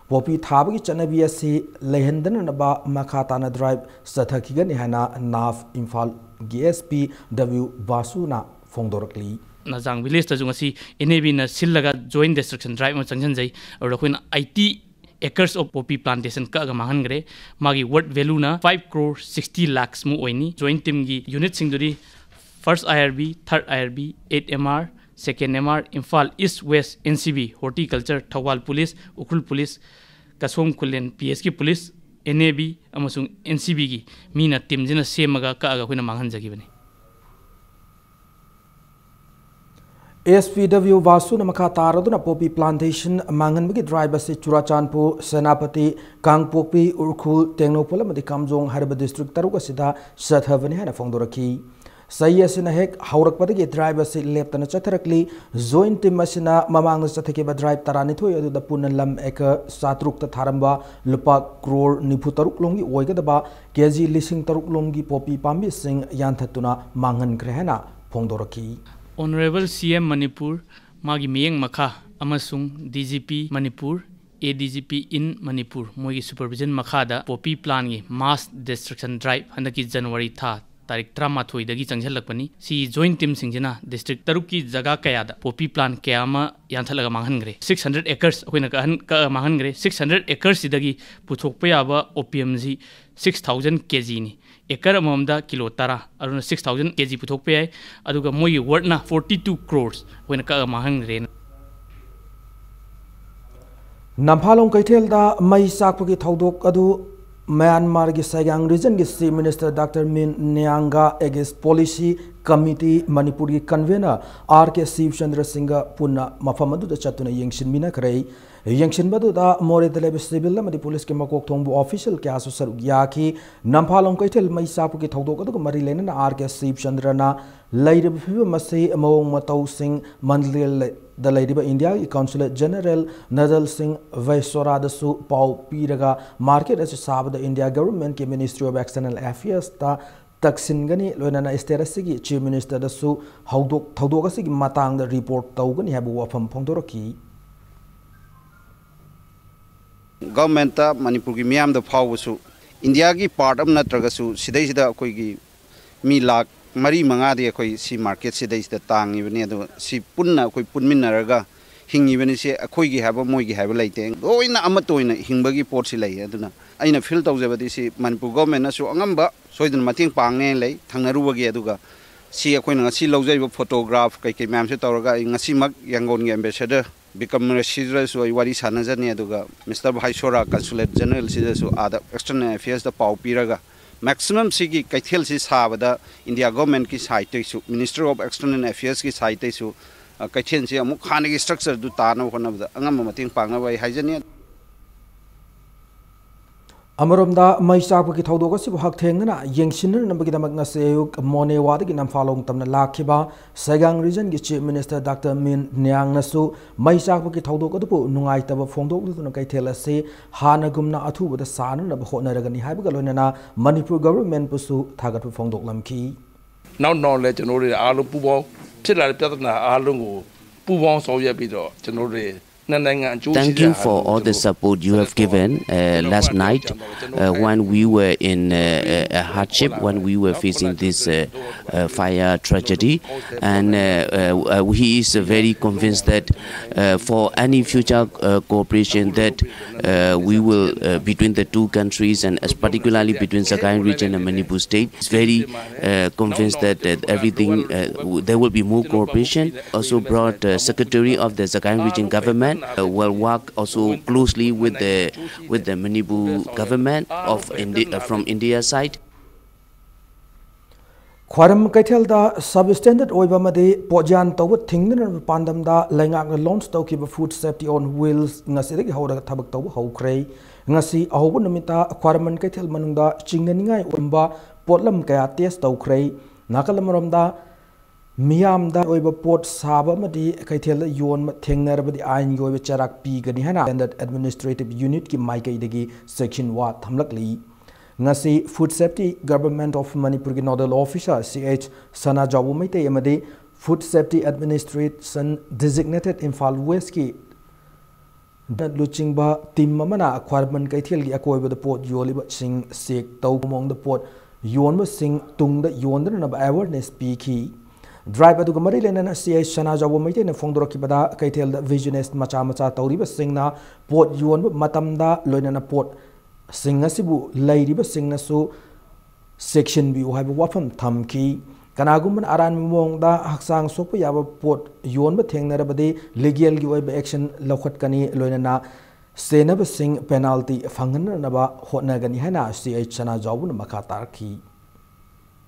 ꯄꯣꯄꯤ ꯊꯥꯕꯒꯤ ꯆꯠꯅꯕꯤ ꯑꯁꯤ ꯂꯩꯍꯟꯗꯅꯅꯕ ꯃꯈꯥ ꯇꯥꯅ ꯗ꯭ꯔꯥꯏꯚ ꯆꯠꯊꯈꯤꯒꯅꯤ ꯍꯥꯏꯅ ꯅꯥꯐ ꯏꯝꯐꯥꯜꯒꯤ ꯑꯦꯁ ꯄꯤ ꯗꯕ꯭ꯂ꯭ꯌꯨ ꯕꯥꯁꯨꯅ ꯐꯣꯡꯗꯣꯔꯛꯂꯤ꯫ ꯅꯖꯥꯡ ꯚꯤꯂꯦꯖꯇꯁꯨ ꯉꯁꯤ ꯑꯦꯟ ꯑꯦ ꯕꯤꯅ ꯁꯤꯜꯂꯒ ꯖꯣꯏꯟ ꯗꯤꯁꯇ꯭ꯔꯛꯁꯟ ꯗ꯭ꯔꯥꯏꯚ ꯑꯃ ꯆꯪꯁꯤꯟꯖꯩ꯫ ꯑꯗꯨꯗ ꯑꯩꯈꯣꯏꯅ eighty acres of poppy plantation ꯀꯛꯑꯒ ꯃꯥꯡꯍꯟꯈ꯭ꯔꯦ꯫ ꯃꯥꯒꯤ worth value ꯅ five crore sixty lakhs ꯃꯨꯛ ꯑꯣꯏꯅꯤ꯫ Joint team ꯒꯤ unit ꯁꯤꯡꯗꯨꯗꯤ first I R B, third I R B, eight M R, second M R, Imphal East West N C B, Horticulture, Thoubal police, Ukhrul police, ꯀꯁꯣꯝ Khulen P S ꯀꯤ police, N A B ꯑꯃꯁꯨꯡ N C B ꯒꯤ ꯃꯤꯅ team ꯁꯤꯅ ꯁꯦꯝꯃꯒ ꯀꯛꯑꯒ ꯑꯩꯈꯣꯏꯅ ꯃꯥꯡꯍꯟꯖꯈꯤꯕꯅꯤ꯫ S P W ꯚꯥꯁꯨꯅ ꯃꯈꯥ ꯇꯥꯔꯗꯨꯅ poppy plantation ꯃꯥꯡꯍꯟꯕꯒꯤ drive ꯑꯁꯤ ꯆꯨꯔꯥꯆꯥꯟꯄꯨꯔ, ꯁꯦꯅꯥꯄꯇꯤ, ꯀꯥꯡꯄꯣꯛꯄꯤ, ꯎꯈ꯭ꯔꯨꯜ, ꯇꯦꯡꯅꯧꯄꯜ ꯑꯃꯗꯤ ꯀꯥꯝꯖꯣꯡ ꯍꯥꯏꯔꯤꯕ district ꯇꯔꯨꯛ ꯑꯁꯤꯗ ꯆꯠꯊꯕꯅꯤ ꯍꯥꯏꯅ ꯐꯣꯡꯗꯣꯔꯛꯈꯤ꯫ ꯆꯍꯤ ꯑꯁꯤꯅ ꯍꯦꯛ ꯍꯧꯔꯛꯄꯗꯒꯤ drive ꯑꯁꯤ ꯂꯦꯞꯇꯅ ꯆꯠꯊꯔꯛꯂꯤ꯫ Joint team ꯑꯁꯤꯅ ꯃꯃꯥꯡꯗ ꯆꯠꯊꯈꯤꯕ drive ꯇꯔꯥꯅꯤꯊꯣꯏ ꯑꯗꯨꯗ ꯄꯨꯟꯅ ꯂꯝ acre ꯆꯥꯇ꯭ꯔꯨꯛꯇ ꯊꯥꯔꯝꯕ ꯂꯨꯄꯥ crore ꯅꯤꯐꯨ ꯇꯔꯨꯛ ꯂꯣꯝꯒꯤ ꯑꯣꯏꯒꯗꯕ K G ꯂꯤꯁꯤꯡ ꯇꯔꯨꯛ ꯂꯣꯝꯒꯤ poppy ꯄꯥꯝꯕꯤꯁꯤꯡ ꯌꯥꯟꯊꯠꯇꯨꯅ ꯃꯥꯡꯍꯟꯈ꯭ꯔꯦ ꯍꯥꯏꯅ ꯐꯣꯡꯗꯣꯔꯛꯈꯤ꯫ Honourable C M ꯃꯅꯤꯄꯨꯔ, ꯃꯥꯒꯤ ꯃꯤꯠꯌꯦꯡ ꯃꯈꯥ ꯑꯃꯁꯨꯡ D G P Manipur, A D G P in Manipur, ꯃꯣꯏꯒꯤ supervision ꯃꯈꯥꯗ poppy plant ꯒꯤ mass destruction drive ꯍꯟꯗꯛꯀꯤ January ꯊꯥ ꯇꯥꯔꯤꯛ ꯇꯔꯥꯃꯥꯊꯣꯏꯗꯒꯤ ꯆꯪꯁꯤꯜꯂꯛꯄꯅꯤ꯫ ꯁꯤ joint team ꯁꯤꯡꯁꯤꯅ district ꯇꯔꯨꯛꯀꯤ ꯖꯒꯥ ꯀꯌꯥꯗ poppy plant ꯀꯌꯥ ꯑꯃ ꯌꯥꯟꯊꯠꯂꯒ ꯃꯥꯡꯍꯟꯈ꯭ꯔꯦ꯫ Six hundred acres ꯑꯩꯈꯣꯏꯅ ꯀꯛꯍꯟ-, ꯀꯛꯑ ꯃꯥꯡꯍꯟꯈ꯭ꯔꯦ꯫ Six hundred acres ꯁꯤꯗꯒꯤ ꯄꯨꯊꯣꯛꯄ ꯌꯥꯕ opium ꯁꯤ six thousand K G ꯅꯤ꯫ Acre ꯑꯃꯃꯝꯗ ꯀꯤꯂꯣ ꯇꯔꯥ, ꯑꯗꯨꯅ six thousand K G ꯄꯨꯊꯣꯛꯄ ꯌꯥꯏ꯫ ꯑꯗꯨꯒ ꯃꯣꯏꯒꯤ worth ꯅ forty two crores ꯑꯩꯈꯣꯏꯅ ꯀꯛꯑ ꯃꯥꯡꯍꯟꯈ꯭ꯔꯦꯅ꯫ ꯅꯝꯐꯥꯂꯣꯡ ꯀꯩꯊꯦꯜꯗ ꯃꯩ ꯆꯥꯛꯄꯒꯤ ꯊꯧꯗꯣꯛ ꯑꯗꯨ ꯃ꯭ꯌꯥꯟꯃꯥꯔꯒꯤ ꯁꯥꯏꯒꯥꯡ region ꯒꯤ Chief Minister Doctor Min Aung Hlaing ꯒ Aegis Policy Committee ꯃꯅꯤꯄꯨꯔꯒꯤ convener R K ꯁꯤꯕꯆꯟꯗ꯭ꯔ ꯁꯤꯡꯒ ꯄꯨꯟꯅ ꯃꯐꯝ ꯑꯗꯨꯗ ꯆꯠꯇꯨꯅ ꯌꯦꯡꯁꯤꯟꯃꯤꯟꯅꯈ꯭ꯔꯦ꯫ ꯌꯦꯡꯁꯤꯟꯕꯗꯨꯗ ꯃꯣꯔꯦꯗ ꯂꯩꯕ civil ꯑꯃꯗꯤ police ꯀꯤ ꯃꯀꯣꯛ ꯊꯣꯡꯕ official ꯀꯌꯥꯁꯨ ꯁꯔꯨꯛ ꯌꯥꯈꯤ꯫ ꯅꯝꯐꯥꯂꯣꯡ ꯀꯩꯊꯦꯜ ꯃꯩ ꯆꯥꯛꯄꯒꯤ ꯊꯧꯗꯣꯛ ꯑꯗꯨꯒ ꯃꯔꯤ ꯂꯩꯅꯅ R K ꯁꯤꯕꯆꯟꯗ꯭ꯔꯅ ꯂꯩꯔꯤꯕ ꯐꯤꯕꯝ ꯑꯁꯤ ꯃꯑꯣꯡ ꯃꯇꯧꯁꯤꯡ ꯃꯟꯗꯂꯦꯗ ꯂꯩꯔꯤꯕ ꯏꯟꯗꯤꯌꯥꯒꯤ consulate general ꯅꯗꯜ ꯁꯤꯡ ꯚꯥꯏꯁꯣꯔꯥꯗꯁꯨ ꯄꯥꯎ ꯄꯤꯔꯒ market ꯑꯁꯤ ꯁꯥꯕꯗ India government ꯀꯤ Ministry of External Affairs ꯇ ꯇꯛꯁꯤꯟꯒꯅꯤ, ꯂꯣꯏꯅꯅ state ꯑꯁꯤꯒꯤ Chief Minister ꯗꯁꯨ ꯍꯧꯗꯣꯛ-, ꯊꯧꯗꯣꯛ ꯑꯁꯤꯒꯤ ꯃꯇꯥꯡꯗ report ꯇꯧꯒꯅꯤ ꯍꯥꯏꯕ ꯋꯥꯐꯝ ꯐꯣꯡꯗꯣꯔꯛꯈꯤ꯫ Government ꯇ ꯃꯅꯤꯄꯨꯔꯒꯤ ꯃꯤꯌꯥꯝꯗ ꯐꯥꯎꯕꯁꯨ ꯏꯟꯗꯤꯌꯥꯒꯤ part ꯑꯃ ꯅꯠꯇ꯭ꯔꯒꯁꯨ ꯁꯤꯗꯩꯁꯤꯗ ꯑꯩꯈꯣꯏꯒꯤ ꯃꯤ ꯂꯥꯈ ꯃꯔꯤ ꯃꯉꯥꯗꯤ ꯑꯩꯈꯣꯏ ꯁꯤ market ꯁꯤꯗꯩꯁꯤꯗ ꯇꯥꯡꯉꯤꯕꯅꯤ꯫ ꯑꯗꯨꯒ ꯁꯤ ꯄꯨꯟꯅ ꯑꯩꯈꯣꯏ ꯄꯨꯟꯃꯤꯟꯅꯔꯒ ꯍꯤꯡꯉꯤꯕꯅꯤ꯫ ꯁꯤ ꯑꯩꯈꯣꯏꯒꯤ ꯍꯥꯏꯕ, ꯃꯣꯏꯒꯤ ꯍꯥꯏꯕ ꯂꯩꯇꯦ꯫ ꯂꯣꯏꯅ ꯑꯃꯠꯇ ꯑꯣꯏꯅ ꯍꯤꯡꯕꯒꯤ ꯄꯣꯠꯁꯤ ꯂꯩ꯫ ꯑꯗꯨꯅ ꯑꯩꯅ ꯐꯤꯜ ꯇꯧꯖꯕꯗꯤ ꯁꯤ ꯃꯅꯤꯄꯨꯔ ꯒꯣꯔꯃꯦꯟꯅꯁꯨ ꯑꯉꯝꯕ ꯁꯣꯏꯗꯅ ꯃꯇꯦꯡ ꯄꯥꯡꯅꯦꯅ ꯂꯩ ꯊꯪꯅꯔꯨꯕꯒꯤ꯫ ꯑꯗꯨꯒ ꯁꯤ ꯑꯩꯈꯣꯏꯅ ꯉꯁꯤ ꯂꯧꯖꯔꯤꯕ ꯐꯣꯇꯣꯒ꯭ꯔꯥꯐ ꯀꯩꯀꯩ ꯃꯌꯥꯝꯁꯦ ꯇꯧꯔꯒ ꯑꯩ ꯉꯁꯤꯃꯛ ꯌꯥꯡꯒꯣꯟꯒꯤ ꯑꯦꯝꯕꯦꯁꯦꯗꯔ ꯕꯤꯀꯝ ꯔꯁꯤꯗ꯭ꯔꯁꯨ ꯑꯩ ꯋꯥꯔꯤ ꯁꯥꯟꯅꯖꯅꯤ꯫ ꯑꯗꯨꯒ ꯃꯤꯁꯇꯔ ꯚꯥꯏꯁꯣꯔꯥ ꯀꯟꯁꯨꯂꯦꯠ ꯖꯦꯅꯔꯦꯜꯁꯤꯗꯁꯨ ꯑꯥꯗ ꯑꯦꯛꯁꯇꯔꯅꯦꯜ ꯑꯦꯐꯤꯌꯔꯁꯇ ꯄꯥꯎ ꯄꯤꯔꯒ ꯃꯦꯛꯁꯤꯃꯝ ꯁꯤꯒꯤ ꯀꯩꯊꯦꯜꯁꯤ ꯁꯥꯕꯗ ꯏꯟꯗꯤꯌꯥ ꯒꯣꯔꯃꯦꯟꯒꯤ ꯁꯥꯏꯠꯇꯩꯁꯨ, ꯃꯤꯅꯤꯁꯇ꯭ꯔꯤ ꯑꯣꯐ ꯑꯦꯛꯁꯇꯔꯅꯦꯜ ꯑꯦꯐꯤꯌꯔꯁꯀꯤ ꯁꯥꯏꯠꯇꯩꯁꯨ, ꯑ, ꯀꯩꯊꯦꯜꯁꯤ ꯑꯃꯨꯛ ꯍꯥꯟꯅꯒꯤ ꯁ꯭ꯇ꯭ꯔꯛꯆꯔꯗꯨ ꯇꯥꯅꯕ ꯍꯣꯠꯅꯕꯗ ꯑꯉꯝꯕ ꯃꯇꯦꯡ ꯄꯥꯡꯅꯕ ꯑꯩ ꯍꯥꯏꯖꯅꯤ꯫ ꯑꯃꯔꯣꯝꯗ ꯃꯩ ꯆꯥꯛꯄꯒꯤ ꯊꯧꯗꯣꯛ ꯑꯁꯤꯕꯨ ꯍꯛꯊꯦꯡꯅꯅ ꯌꯦꯡꯁꯤꯟꯅꯅꯕꯒꯤꯗꯃꯛ ꯉꯁꯤ ꯑꯌꯨꯛ ꯃꯣꯅꯦꯋꯥꯗꯒꯤ ꯅꯝꯐꯥꯂꯣꯡ ꯇꯝꯅ ꯂꯥꯛꯈꯤꯕ ꯁꯦꯒꯥꯡ ꯔꯤꯖꯟꯒꯤ ꯆꯤꯐ ꯃꯤꯅꯤꯁꯇꯔ ꯗꯥꯛꯇꯔ ꯃꯤꯟ ꯅꯤꯌꯥꯡꯅꯁꯨ ꯃꯩ ꯆꯥꯛꯄꯒꯤ ꯊꯧꯗꯣꯛ ꯑꯗꯨꯕꯨ ꯅꯨꯡꯉꯥꯏꯇꯕ ꯐꯣꯡꯗꯣꯛꯂꯗꯨꯅ ꯀꯩꯊꯦꯜ ꯑꯁꯤ ꯍꯥꯟꯅꯒꯨꯝꯅ ꯑꯊꯨꯕꯗ ꯁꯥꯅꯅꯕ ꯍꯣꯠꯅꯔꯒꯅꯤ ꯍꯥꯏꯕꯒ ꯂꯣꯏꯅꯅ ꯃꯅꯤꯄꯨꯔ ꯒꯚꯔꯟꯃꯦꯟꯠꯄꯨꯁꯨ ꯊꯥꯒꯠꯄ ꯐꯣꯡꯗꯣꯛꯂꯝꯈꯤ꯫ နောက်နောက်လည်းကျွန်တော်တို့တွေအားလုံးပူးပေါင်းဖြစ်လာတဲ့ပြဿနာအားလုံးကိုပူးပေါင်းဆောင်ရွက်ပြီးတော့ကျွန်တော်တို့တွေနှစ်နိုင်ငံအကျိုးရှိတဲ့ Thank you for all the support you have given uh, last night uh, when we were in uh, uh, a hardship, when we were facing this uh, uh, fire tragedy. And uh, uh, uh, he is uh, very convinced that uh, for any future uh, cooperation that uh, we will, uh, between the two countries and as particularly between Sagaing region and Manipur state, is very uh, convinced that, that everything, uh, w- there will be more cooperation. Also brought uh, Secretary of the Sagaing region government uh, will work also closely with the, with the Manipur government of Indi- uh, from India side. ꯈ꯭ꯋꯥꯏꯔꯝ ꯀꯩꯊꯦꯜꯗ sub standard ꯑꯣꯏꯕ ꯑꯃꯗꯤ ꯄꯣꯠꯌꯥꯟ ꯇꯧꯕ ꯊꯤꯡꯅꯅꯕ ꯄꯥꯟꯗꯝꯗ ꯂꯩꯉꯥꯛꯅ launch ꯇꯧꯈꯤꯕ food safety ꯑꯣꯟ wheels ꯉꯁꯤꯗꯒꯤ ꯍꯧꯔꯒ ꯊꯕꯛ ꯇꯧꯕ ꯍꯧꯈ꯭ꯔꯦ꯫ ꯉꯁꯤ ꯑꯍꯧꯕ ꯅꯨꯃꯤꯠꯇ ꯈ꯭ꯋꯥꯏꯔꯝꯕꯟ ꯀꯩꯊꯦꯜ ꯃꯅꯨꯡꯗ ꯆꯤꯡꯅꯅꯤꯡꯉꯥꯏ ꯑꯣꯏꯔꯝꯕ ꯄꯣꯠꯂꯝ ꯀꯌꯥ ꯇꯦꯁ ꯇꯧꯈ꯭ꯔꯦ꯫ ꯅꯥꯀꯜ ꯑꯃꯔꯣꯝꯗ ꯃꯤꯌꯥꯝꯗ ꯑꯣꯏꯕ ꯄꯣꯠ ꯁꯥꯕ ꯑꯃꯗꯤ ꯀꯩꯊꯦꯜꯗ ꯌꯣꯟꯕ ꯊꯦꯡꯅꯔꯕꯗꯤ ꯑꯥꯏꯟꯒꯤ ꯑꯣꯏꯕ ꯆꯩꯔꯥꯛ ꯄꯤꯒꯅꯤ ꯍꯥꯏꯅ ꯁ꯭ꯇꯦꯟꯗꯔꯗ ꯑꯦꯗꯃꯤꯅꯤꯁꯇ꯭ꯔꯦꯇꯤꯚ ꯌꯨꯅꯤꯠꯀꯤ ꯃꯥꯏꯀꯩꯗꯒꯤ ꯆꯦꯛꯁꯤꯟꯋꯥ ꯊꯝꯂꯛꯂꯤ꯫ ꯉꯁꯤ ꯐꯨꯗ ꯁꯦꯐꯇꯤ ꯒꯚꯔꯟꯃꯦꯟꯠ ꯑꯣꯐ ꯃꯅꯤꯄꯨꯔꯒꯤ ꯅꯣꯗꯦꯜ ꯑꯣꯐꯤꯁꯥꯔ ꯁꯤ ꯑꯩꯆ ꯁꯅꯥꯖꯥꯎꯕ ꯃꯩꯇꯩ ꯑꯃꯗꯤ ꯐꯨꯗ ꯁꯦꯐꯇꯤ ꯑꯦꯗꯃꯤꯅꯤꯁꯇ꯭ꯔꯦꯁꯟ ꯗꯤꯖꯤꯒꯅꯦꯇꯦꯗ ꯏꯝꯐꯥꯜ ꯋꯦꯁ꯭ꯠꯀꯤ ꯂꯨꯆꯤꯡꯕ ꯇꯤꯝ ꯑꯃꯅ ꯈ꯭ꯋꯥꯏꯔꯝꯕꯟ ꯀꯩꯊꯦꯜꯒꯤ ꯑꯀꯣꯏꯕꯗ ꯄꯣꯠ ꯌꯣꯜꯂꯤꯕꯁꯤꯡ ꯆꯦꯛ ꯇꯧꯕ ꯃꯑꯣꯡꯗ ꯄꯣꯠ ꯌꯣꯟꯕꯁꯤꯡ ꯇꯨꯡꯗ ꯌꯣꯟꯗꯅꯅꯕ ꯑꯦꯋꯦꯔꯅꯦꯁ ꯄꯤꯈꯤ꯫ ꯗ꯭ꯔꯥꯏꯚ ꯑꯗꯨꯒ ꯃꯔꯤ ꯂꯩꯅꯅ ꯁꯤ ꯑꯩꯆ ꯁꯅꯥꯖꯥꯎꯕ ꯃꯩꯇꯩꯅ ꯐꯣꯡꯗꯣꯔꯛꯈꯤꯕꯗ, ꯀꯩꯊꯦꯜꯗ ꯕꯤꯖꯤꯅꯦꯁ ꯃꯆꯥ ꯃꯆꯥ ꯇꯧꯔꯤꯕꯁꯤꯡꯅ ꯄꯣꯠ ꯌꯣꯟꯕ ꯃꯇꯝꯗ, ꯂꯣꯏꯅꯅ ꯄꯣꯠꯁꯤꯡ ꯑꯁꯤꯕꯨ ꯂꯩꯔꯤꯕꯁꯤꯡꯅꯁꯨ ꯆꯦꯛꯁꯤꯟꯕꯤꯌꯨ ꯍꯥꯏꯕ ꯋꯥꯐꯝ ꯊꯝꯈꯤ꯫ ꯀꯅꯥꯒꯨꯝꯕꯅ ꯑꯔꯥꯟꯕ ꯃꯑꯣꯡꯗ ꯍꯛꯆꯥꯡ ꯁꯣꯛꯄ ꯌꯥꯕ ꯄꯣꯠ ꯌꯣꯟꯕ ꯊꯦꯡꯅꯔꯕꯗꯤ, ꯂꯤꯒꯦꯜꯒꯤ ꯑꯣꯏꯕ ꯑꯦꯛꯁꯟ ꯂꯧꯈꯠꯀꯅꯤ, ꯂꯣꯏꯅꯅ ꯁꯦꯟꯅꯕꯁꯤꯡ ꯄꯦꯅꯥꯜꯇꯤ ꯐꯪꯍꯟꯅꯅꯕ ꯍꯣꯠꯅꯒꯅꯤ ꯍꯥꯏꯅ ꯁꯤ ꯑꯩꯆ ꯁꯅꯥꯖꯥꯎꯕꯅ ꯃꯈꯥ ꯇꯥꯔꯛꯈꯤ꯫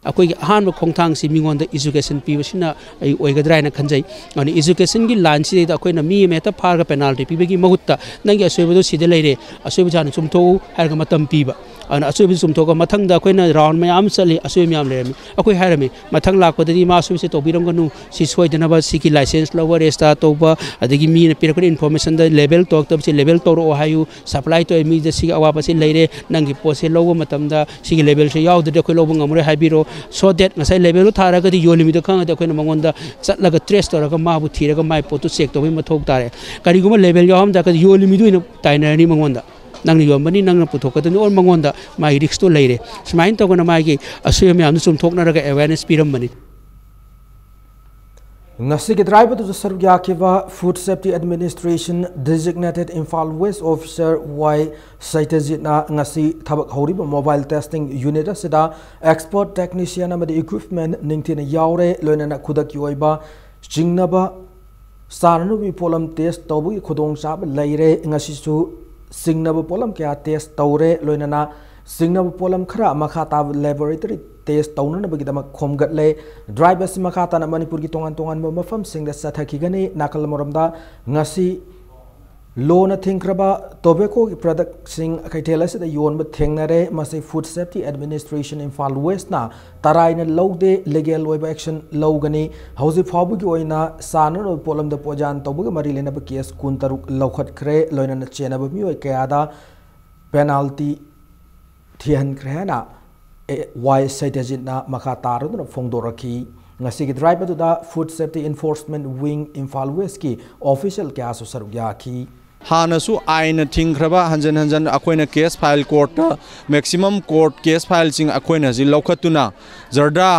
ꯑꯩꯈꯣꯏꯒꯤ ꯑꯍꯥꯟꯕ ꯈꯣꯡꯊꯥꯡꯁꯤ ꯃꯤꯉꯣꯟꯗ ꯏꯖꯨꯀꯦꯁꯟ ꯄꯤꯕꯁꯤꯅ ꯑꯩ ꯑꯣꯏꯒꯗ꯭ꯔꯥ ꯍꯥꯏꯅ ꯈꯟꯖꯩ꯫ ꯑꯗꯨꯅ ꯏꯖꯨꯀꯦꯁꯟꯒꯤ ꯂꯥꯏꯟꯁꯤꯗꯩꯗ ꯑꯩꯈꯣꯏꯅ ꯃꯤ ꯑꯃ ꯍꯦꯛꯇ ꯐꯥꯔꯒ ꯄꯦꯅꯥꯜꯇꯤ ꯄꯤꯕꯒꯤ ꯃꯍꯨꯠꯇ, "ꯅꯪꯒꯤ ꯑꯁꯣꯏꯕꯗꯣ ꯁꯤꯗ ꯂꯩꯔꯦ, ꯑꯁꯣꯏꯕꯁꯦ ꯍꯥꯟꯅ ꯆꯨꯝꯊꯣꯛꯎ" ꯍꯥꯏꯔꯒ ꯃꯇꯝ ꯄꯤꯕ꯫ ꯑꯗꯨꯅ ꯑꯁꯣꯏꯕꯁꯦ ꯆꯨꯝꯊꯣꯛꯑꯒ ꯃꯊꯪꯗ ꯑꯩꯈꯣꯏꯅ ꯔꯥꯎꯟ ꯃꯌꯥꯝ ꯆꯠꯂꯤ, ꯑꯁꯣꯏꯕ ꯃꯌꯥꯝ ꯂꯩꯔꯝꯃꯤ꯫ ꯑꯩꯈꯣꯏ ꯍꯥꯏꯔꯝꯃꯤ, "ꯃꯊꯪ ꯂꯥꯛꯄꯗꯗꯤ ꯃꯥ ꯑꯁꯣꯏꯕꯁꯦ ꯇꯧꯕꯤꯔꯝꯒꯅꯨ, ꯁꯤ ꯁꯣꯏꯗꯅꯕ ꯁꯤꯒꯤ ꯂꯥꯏꯁꯦꯟꯁ ꯂꯧꯕ, ꯔꯦꯖꯤꯁꯇꯥꯔ ꯇꯧꯕ, ꯑꯗꯒꯤ ꯃꯤꯅ ꯄꯤꯔꯛꯄ ꯏꯟꯐꯣꯔꯃꯦꯁꯟꯗ ꯂꯦꯕꯦꯜ ꯇꯧꯔꯛꯇꯕꯁꯦ ꯂꯦꯕꯦꯜ ꯇꯧꯔꯛꯑꯣ ꯍꯥꯏꯌꯨ, ꯁꯄ꯭ꯂꯥꯏ ꯇꯧꯋꯦ ꯃꯤꯗ ꯁꯤꯒꯤ ꯑꯋꯥꯕꯁꯤ ꯂꯩꯔꯦ, ꯅꯪꯒꯤ ꯄꯣꯠꯁꯦ ꯂꯧꯕ ꯃꯇꯝꯗ ꯁꯤꯒꯤ ꯂꯦꯕꯦꯜꯁꯦ ꯌꯥꯎꯗ꯭ꯔꯗꯤ ꯑꯩꯈꯣꯏ ꯂꯧꯕ ꯉꯝꯃꯔꯣꯏ ꯍꯥꯏꯕꯤꯔꯣ꯫ So that ꯉꯁꯥꯏ ꯂꯦꯕꯦꯜꯗꯣ ꯊꯥꯔꯒꯗꯤ ꯌꯣꯜꯂꯤꯃꯤꯗꯣ ꯈꯪꯉꯗꯤ ꯑꯩꯈꯣꯏꯅ ꯃꯉꯣꯟꯗ ꯆꯠꯂꯒ ꯇ꯭ꯔꯦꯁ ꯇꯧꯔꯒ ꯃꯥꯕꯨ ꯊꯤꯔꯒ ꯃꯥꯏ ꯄꯣꯠꯇꯨ ꯆꯦꯛ ꯇꯧꯕꯒꯤ ꯃꯊꯧ ꯇꯥꯔꯦ꯫ ꯀꯔꯤꯒꯨꯝꯕ ꯂꯦꯕꯦꯜ ꯌꯥꯎꯔꯝ ꯇꯥꯔꯒꯗꯤ ꯌꯣꯜꯂꯤꯃꯤꯗꯨ ꯑꯣꯏꯅ ꯇꯥꯏꯅꯔꯅꯤ ꯃꯉꯣꯟꯗ꯫ ꯅꯪꯅ ꯌꯣꯟꯕꯅꯤ, ꯅꯪꯅ ꯄꯨꯊꯣꯛꯀꯗꯕꯅꯤ, ꯑꯣꯔ ꯃꯉꯣꯟꯗ ꯃꯥꯒꯤ ꯔꯤꯛꯁꯇꯣ ꯂꯩꯔꯦ꯫ ꯁꯨꯃꯥꯏꯅ ꯇꯧꯗꯅ ꯃꯥꯒꯤ ꯑꯁꯣꯏꯕ ꯃꯌꯥꯝꯗꯨ ꯆꯨꯝꯊꯣꯛꯅꯔꯒ ꯑꯦꯋꯦꯔꯅꯦꯁ ꯄꯤꯔꯝꯕꯅꯤ꯫ ꯉꯁꯤꯒꯤ ꯗ꯭ꯔꯥꯏꯚ ꯑꯗꯨꯗ ꯁꯔꯨꯛ ꯌꯥꯈꯤꯕ Food Safety Administration Designated Imphal West Officer ꯋꯥꯏ ꯁꯩꯇꯖꯤꯠꯅ ꯉꯁꯤ ꯊꯕꯛ ꯍꯧꯔꯤꯕ ꯃꯣꯕꯥꯏꯜ ꯇꯦꯁꯇꯤꯡ ꯌꯨꯅꯤꯠ ꯑꯁꯤꯗ ꯑꯦꯛꯁꯄꯔꯠ ꯇꯦꯛꯅꯤꯁꯤꯌꯟ ꯑꯃꯗꯤ ꯏꯀ꯭ꯋꯤꯞꯃꯦꯟ ꯅꯤꯡꯊꯤꯅ ꯌꯥꯎꯔꯦ, ꯂꯣꯏꯅꯅ ꯈꯨꯗꯛꯀꯤ ꯑꯣꯏꯕ ꯆꯤꯡꯅꯕ ꯆꯥꯅꯅꯕꯒꯤ ꯄꯣꯠꯂꯝ ꯇꯦꯁ ꯇꯧꯕꯒꯤ ꯈꯨꯗꯣꯡꯆꯥꯕ ꯂꯩꯔꯦ꯫ ꯉꯁꯤꯁꯨ ꯆꯤꯡꯅꯕ ꯄꯣꯠꯂꯝ ꯀꯌꯥ ꯇꯦꯁ ꯇꯧꯔꯦ, ꯂꯣꯏꯅꯅ ꯆꯤꯡꯅꯕ ꯄꯣꯠꯂꯝ ꯈꯔ ꯃꯈꯥ ꯇꯥꯕ ꯂꯦꯕꯣꯔꯦꯇꯔꯤ ꯇꯦꯁ ꯇꯧꯅꯅꯕꯒꯤꯗꯃꯛ ꯈꯣꯝꯒꯠꯂꯦ꯫ ꯗ꯭ꯔꯥꯏꯚ ꯑꯁꯤ ꯃꯈꯥ ꯇꯥꯅ ꯃꯅꯤꯄꯨꯔꯒꯤ ꯇꯣꯉꯥꯟ ꯇꯣꯉꯥꯟꯕ ꯃꯐꯝꯁꯤꯡꯗ ꯆꯠꯊꯈꯤꯒꯅꯤ꯫ ꯅꯥꯀꯜ ꯑꯃꯔꯣꯝꯗ, ꯉꯁꯤ ꯂꯣꯅ ꯊꯤꯡꯈ꯭ꯔꯕ ꯇꯣꯕꯦꯀꯣꯒꯤ ꯄ꯭ꯔꯗꯛꯁꯤꯡ ꯀꯩꯊꯦꯜ ꯑꯁꯤꯗ ꯌꯣꯟꯕ ꯊꯦꯡꯅꯔꯦ꯫ ꯃꯁꯤ Food Safety Administration Imphal Westꯅ ꯇꯔꯥꯏꯅ ꯂꯧꯗꯦ, ꯂꯤꯒꯦꯜ ꯑꯣꯏꯕ ꯑꯦꯛꯁꯟ ꯂꯧꯒꯅꯤ꯫ ꯍꯧꯖꯤꯛ ꯐꯥꯎꯕꯒꯤ ꯑꯣꯏꯅ ꯆꯥꯅꯅꯕ ꯄꯣꯠꯂꯝꯗ ꯄꯣꯏꯖꯥꯟ ꯇꯧꯕꯒ ꯃꯔꯤ ꯂꯩꯅꯕ ꯀꯦꯁ ꯀꯨꯟꯇꯔꯨꯛ ꯂꯧꯈꯠꯈ꯭ꯔꯦ, ꯂꯣꯏꯅꯅ ꯆꯦꯟꯅꯕ ꯃꯤꯑꯣꯏ ꯀꯌꯥꯗ ꯄꯦꯅꯥꯜꯇꯤ ꯊꯤꯍꯟꯈ꯭ꯔꯦ ꯍꯥꯏꯅ ꯋꯥꯏ ꯁꯩꯇꯖꯤꯠꯅ ꯃꯈꯥ ꯇꯥꯔꯗꯨꯅ ꯐꯣꯡꯗꯣꯔꯛꯈꯤ꯫ ꯉꯁꯤꯒꯤ ꯗ꯭ꯔꯥꯏꯚ ꯑꯗꯨꯗ Food Safety Enforcement Wing Imphal Westꯀꯤ ꯑꯣꯐꯤꯁꯤꯌꯦꯜ ꯀꯌꯥꯁꯨ ꯁꯔꯨꯛ ꯌꯥꯈꯤ꯫ ꯍꯥꯟꯅꯁꯨ ꯑꯥꯏꯟꯅ ꯊꯤꯡꯈ꯭ꯔꯕ ꯍꯟꯖꯟ ꯍꯟꯖꯟ ꯑꯩꯈꯣꯏꯅ ꯀꯦꯁ ꯐꯥꯏꯜ ꯀꯣꯔꯠꯇ, ꯃꯦꯛꯁꯤꯃꯝ ꯀꯣꯔꯠ ꯀꯦꯁ ꯐꯥꯏꯜꯁꯤꯡ ꯑꯩꯈꯣꯏꯅ ꯍꯧꯖꯤꯛ ꯂꯧꯈꯠꯇꯨꯅ ꯖꯔꯗꯥ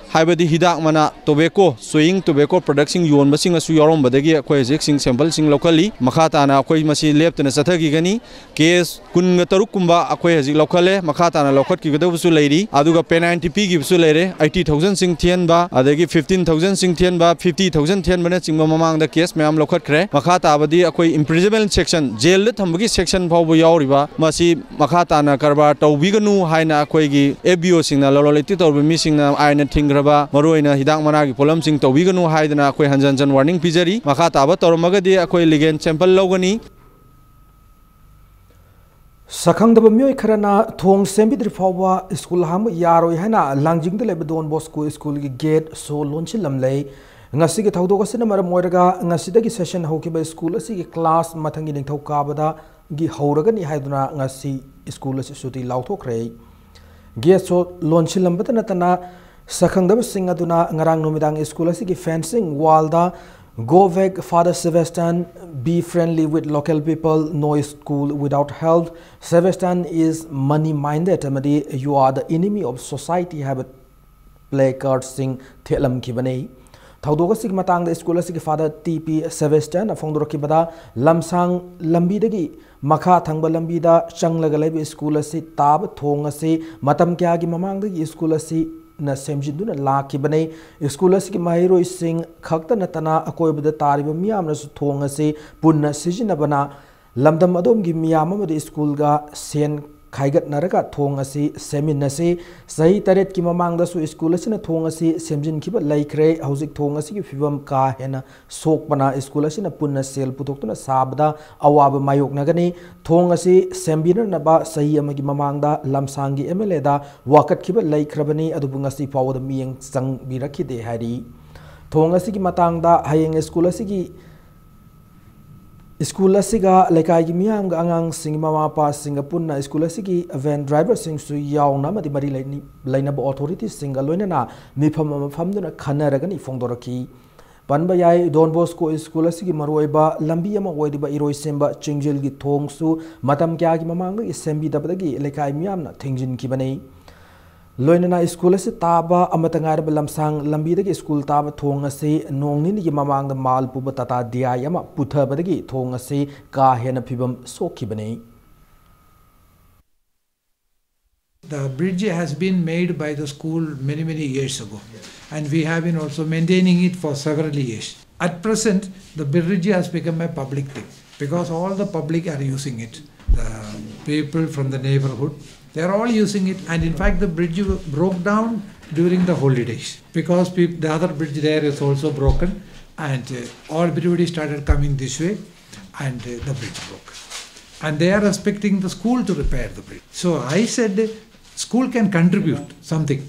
ꯍꯥꯏꯕꯗꯤ ꯍꯤꯗꯥꯛ ꯃꯅꯥ, tobacco, chewing tobacco productꯁꯤꯡ ꯌꯣꯟꯕꯁꯤꯡꯅꯁꯨ ꯌꯥꯎꯔꯝꯕꯗꯒꯤ ꯑꯩꯈꯣꯏ ꯍꯧꯖꯤꯛꯁꯤꯡ sampleꯁꯤꯡ ꯂꯧꯈꯠꯂꯤ꯫ ꯃꯈꯥ ꯇꯥꯅ ꯑꯩꯈꯣꯏ ꯃꯁꯤ ꯂꯦꯞꯇꯅ ꯆꯠꯊꯈꯤꯒꯅꯤ꯫ Case ꯀꯨꯟꯒ ꯇꯔꯨꯛ ꯀꯨꯝꯕ ꯑꯩꯈꯣꯏ ꯍꯧꯖꯤꯛ ꯂꯧꯈꯠꯂꯦ꯫ ꯃꯈꯥ ꯇꯥꯅ ꯂꯧꯈꯠꯈꯤꯒꯗꯕꯁꯨ ꯂꯩꯔꯤ꯫ ꯑꯗꯨꯒ penalty ꯄꯤꯈꯤꯕꯁꯨ ꯂꯩꯔꯦ꯫ Eighty thousandꯁꯤꯡ ꯊꯤꯍꯟꯕ, ꯑꯗꯒꯤ fifteen thousandꯁꯤꯡ ꯊꯤꯍꯟꯕ, fifty thousand ꯊꯤꯍꯟꯕꯅꯆꯤꯡꯕ ꯃꯃꯥꯡꯗ case ꯃꯌꯥꯝ ꯂꯧꯈꯠꯈ꯭ꯔꯦ꯫ ꯃꯈꯥ ꯇꯥꯕꯗꯤ ꯑꯩꯈꯣꯏ imprisonment section, jailꯗ ꯊꯝꯕꯒꯤ section ꯐꯥꯎꯕ ꯌꯥꯎꯔꯤꯕ, ꯃꯁꯤ ꯃꯈꯥ ꯇꯥꯅ ꯀꯔꯕꯥꯔ ꯇꯧꯕꯤꯒꯅꯨ ꯍꯥꯏꯅ ꯑꯩꯈꯣꯏꯒꯤ FBOꯁꯤꯡꯅ, ꯂꯂꯣꯟ ꯏꯇꯤꯛ ꯇꯧꯔꯤꯕ ꯃꯤꯁꯤꯡꯅ ꯑꯥꯏꯟꯅ ꯊꯤꯡꯈ꯭ꯔꯕ ꯃꯔꯨꯑꯣꯏꯅ ꯍꯤꯗꯥꯛ ꯃꯅꯥꯒꯤ ꯄꯣꯠꯂꯝꯁꯤꯡ ꯇꯧꯕꯤꯒꯅꯨ ꯍꯥꯏꯗꯅ ꯑꯩꯈꯣꯏ ꯍꯟꯖꯟ ꯍꯟꯖꯟ warning ꯄꯤꯖꯔꯤ꯫ ꯃꯈꯥ ꯇꯥꯕ ꯇꯧꯔꯝꯃꯒꯗꯤ ꯑꯩꯈꯣꯏ legal sample ꯂꯧꯒꯅꯤ꯫ ꯁꯛꯈꯪꯗꯕ ꯃꯤꯑꯣꯏ ꯈꯔꯅ ꯊꯣꯡ ꯁꯦꯝꯕꯤꯗ꯭ꯔꯤ ꯐꯥꯎꯕ ꯁ꯭ꯀꯨꯜ ꯍꯥꯡꯕ ꯌꯥꯔꯣꯏ ꯍꯥꯏꯅ ꯂꯥꯡꯖꯤꯡꯗ ꯂꯩꯕ ꯗꯣꯟ ꯕꯣꯁꯀꯣ ꯁ꯭ꯀꯨꯜꯒꯤ ꯒꯦꯠꯁꯨ ꯂꯣꯟꯁꯤꯜꯂꯝꯂꯦ꯫ ꯉꯁꯤꯒꯤ ꯊꯧꯗꯣꯛ ꯑꯁꯤꯅ ꯃꯔꯝ ꯑꯣꯏꯔꯒ ꯉꯁꯤꯗꯒꯤ session ꯍꯧꯈꯤꯕ ꯁ꯭ꯀꯨꯜ ꯑꯁꯤꯒꯤ class ꯃꯊꯪꯒꯤ ꯅꯤꯡꯊꯧꯀꯥꯕꯗꯒꯤ ꯍꯧꯔꯒꯅꯤ ꯍꯥꯏꯗꯨꯅ ꯉꯁꯤ ꯁ꯭ꯀꯨꯜ ꯑꯁꯤ ꯁꯨꯇꯤ ꯂꯥꯎꯊꯣꯛꯈ꯭ꯔꯦ꯫ ꯒꯦꯠꯁꯨ ꯂꯣꯟꯁꯤꯜꯂꯝꯕꯇ ꯅꯠꯇꯅ ꯁꯛꯈꯪꯗꯕꯁꯤꯡ ꯑꯗꯨꯅ ꯉꯔꯥꯡ ꯅꯨꯃꯤꯗꯥꯡ ꯁ꯭ꯀꯨꯜ ꯑꯁꯤꯒꯤ fencing wallꯗ "Go back, Father Sebastian, be friendly with local people, no school without help, Sebastian is money minded ꯑꯃꯗꯤ You are the enemy of society" ꯍꯥꯏꯕ placardꯁꯤꯡ ꯊꯦꯠꯂꯝꯈꯤꯕꯅꯤ꯫ ꯊꯧꯗꯣꯛ ꯑꯁꯤꯒꯤ ꯃꯇꯥꯡꯗ ꯁ꯭ꯀꯨꯜ ꯑꯁꯤꯒꯤ Father T P Sebastianꯅ ꯐꯣꯡꯗꯣꯔꯛꯈꯤꯕꯗ, ꯂꯝꯁꯥꯡ ꯂꯝꯕꯤꯗꯒꯤ ꯃꯈꯥ ꯊꯪꯕ ꯂꯝꯕꯤꯗ ꯆꯪꯂꯒ ꯂꯩꯕ ꯁ꯭ꯀꯨꯜ ꯑꯁꯤ ꯇꯥꯕ ꯊꯣꯡ ꯑꯁꯤ ꯃꯇꯝ ꯀꯌꯥꯒꯤ ꯃꯃꯥꯡꯗꯒꯤ ꯁ꯭ꯀꯨꯜ ꯑꯁꯤꯅ ꯁꯦꯝꯖꯤꯟꯗꯨꯅ ꯂꯥꯛꯈꯤꯕꯅꯤ꯫ ꯁ꯭ꯀꯨꯜ ꯑꯁꯤꯒꯤ ꯃꯍꯩꯔꯣꯏꯁꯤꯡ ꯈꯛꯇ ꯅꯠꯇꯅ ꯑꯀꯣꯏꯕꯗ ꯇꯥꯔꯤꯕ ꯃꯤꯌꯥꯝꯅꯁꯨ ꯊꯣꯡ ꯑꯁꯤ ꯄꯨꯟꯅ ꯁꯤꯖꯤꯟꯅꯕꯅ ꯂꯝꯗꯝ ꯑꯗꯣꯝꯒꯤ ꯃꯤꯌꯥꯝ ꯑꯃꯗꯤ ꯁ꯭ꯀꯨꯜꯒ ꯁꯦꯟ ꯈꯥꯏꯒꯠꯅꯔꯒ ꯊꯣꯡ ꯑꯁꯤ ꯁꯦꯝꯃꯤꯟꯅꯁꯤ꯫ ꯆꯍꯤ ꯇꯔꯦꯠꯀꯤ ꯃꯃꯥꯡꯗꯁꯨ ꯁ꯭ꯀꯨꯜ ꯑꯁꯤꯅ ꯊꯣꯡ ꯑꯁꯤ ꯁꯦꯝꯖꯤꯟꯈꯤꯕ ꯂꯩꯈ꯭ꯔꯦ꯫ ꯍꯧꯖꯤꯛ ꯊꯣꯡ ꯑꯁꯤꯒꯤ ꯐꯤꯕꯝ ꯀꯥ ꯍꯦꯟꯅ ꯁꯣꯛꯄꯅ ꯁ꯭ꯀꯨꯜ ꯑꯁꯤꯅ ꯄꯨꯟꯅ ꯁꯦꯜ ꯄꯨꯊꯣꯛꯇꯨꯅ ꯁꯥꯕꯗ ꯑꯋꯥꯕ ꯃꯥꯌꯣꯛꯅꯒꯅꯤ꯫ ꯊꯣꯡ ꯑꯁꯤ ꯁꯦꯝꯕꯤꯅꯅꯕ ꯆꯍꯤ ꯑꯃꯒꯤ ꯃꯃꯥꯡꯗ ꯂꯝꯁꯥꯡꯒꯤ MLAꯗ ꯋꯥꯀꯠꯈꯤꯕ ꯂꯩꯈ꯭ꯔꯕꯅꯤ, ꯑꯗꯨꯕꯨ ꯉꯁꯤ ꯐꯥꯎꯕꯗ ꯃꯤꯠꯌꯦꯡ ꯆꯪꯕꯤꯔꯛꯈꯤꯗꯦ ꯍꯥꯏꯔꯤ꯫ ꯊꯣꯡ ꯑꯁꯤꯒꯤ ꯃꯇꯥꯡꯗ ꯍꯌꯦꯡ ꯁ꯭ꯀꯨꯜ ꯑꯁꯤꯒꯤ ꯁ꯭ꯀꯨꯜ ꯑꯁꯤꯒ ꯂꯩꯀꯥꯏꯒꯤ ꯃꯤꯌꯥꯝꯒ ꯑꯉꯥꯡꯁꯤꯡꯒꯤ ꯃꯃꯥ ꯃꯄꯥꯁꯤꯡꯒ ꯄꯨꯟꯅ ꯁ꯭ꯀꯨꯜ ꯑꯁꯤꯒꯤ van driverꯁꯤꯡꯁꯨ ꯌꯥꯎꯅ ꯑꯃꯗꯤ ꯃꯔꯤ ꯂꯩꯅꯤ-, ꯂꯩꯅꯕ authorityꯁꯤꯡꯒ ꯂꯣꯏꯅꯅ ꯃꯤꯐꯝ ꯑꯃ ꯐꯝꯗꯨꯅ ꯈꯟꯅꯔꯒꯅꯤ ꯐꯣꯡꯗꯣꯔꯛꯈꯤ꯫ ꯄꯟꯕ ꯌꯥꯏ, ꯗꯣꯟ ꯕꯣꯁꯀꯣ ꯁ꯭ꯀꯨꯜ ꯑꯁꯤꯒꯤ ꯃꯔꯨꯑꯣꯏꯕ ꯂꯝꯕꯤ ꯑꯃ ꯑꯣꯏꯔꯤꯕ ꯏꯔꯣꯏꯁꯦꯝꯕ ꯆꯤꯡꯖꯤꯜꯒꯤ ꯊꯣꯡꯁꯨ ꯃꯇꯝ ꯀꯌꯥꯒꯤ ꯃꯃꯥꯡꯗꯒꯤ ꯁꯦꯝꯕꯤꯗꯕꯗꯒꯤ ꯂꯩꯀꯥꯏ ꯃꯤꯌꯥꯝꯅ ꯊꯤꯡꯖꯤꯟꯈꯤꯕꯅꯤ꯫ ꯂꯣꯏꯅꯅ ꯁ꯭ꯀꯨꯜ ꯑꯁꯤ ꯇꯥꯕ ꯑꯃꯠꯇ ꯉꯥꯏꯔꯕ ꯂꯝꯁꯥꯡ ꯂꯝꯕꯤꯗꯒꯤ ꯁ꯭ꯀꯨꯜ ꯇꯥꯕ ꯊꯣꯡ ꯑꯁꯤ ꯅꯣꯡ ꯅꯤꯅꯤꯒꯤ ꯃꯃꯥꯡꯗ ꯃꯥꯜ ꯄꯨꯕ ꯇꯥꯇꯥ ꯗꯤ ꯑꯥꯏ ꯑꯃ ꯄꯨꯊꯕꯗꯒꯤ ꯊꯣꯡ ꯑꯁꯤ ꯀꯥ ꯍꯦꯟꯅ ꯐꯤꯕꯝ ꯁꯣꯛꯈꯤꯕꯅꯤ꯫ The bridge has been made by the school many, many years ago, and we have been also maintaining it for several years. At present, the bridge has become a public thing because all the public are using it. The people from the neighborhood, they are all using it, and in fact, the bridge broke down during the holidays because peop- the other bridge there is also broken, and uh, all everybody started coming this way, and uh, the bridge broke. And they are expecting the school to repair the bridge. So I said, school can contribute something,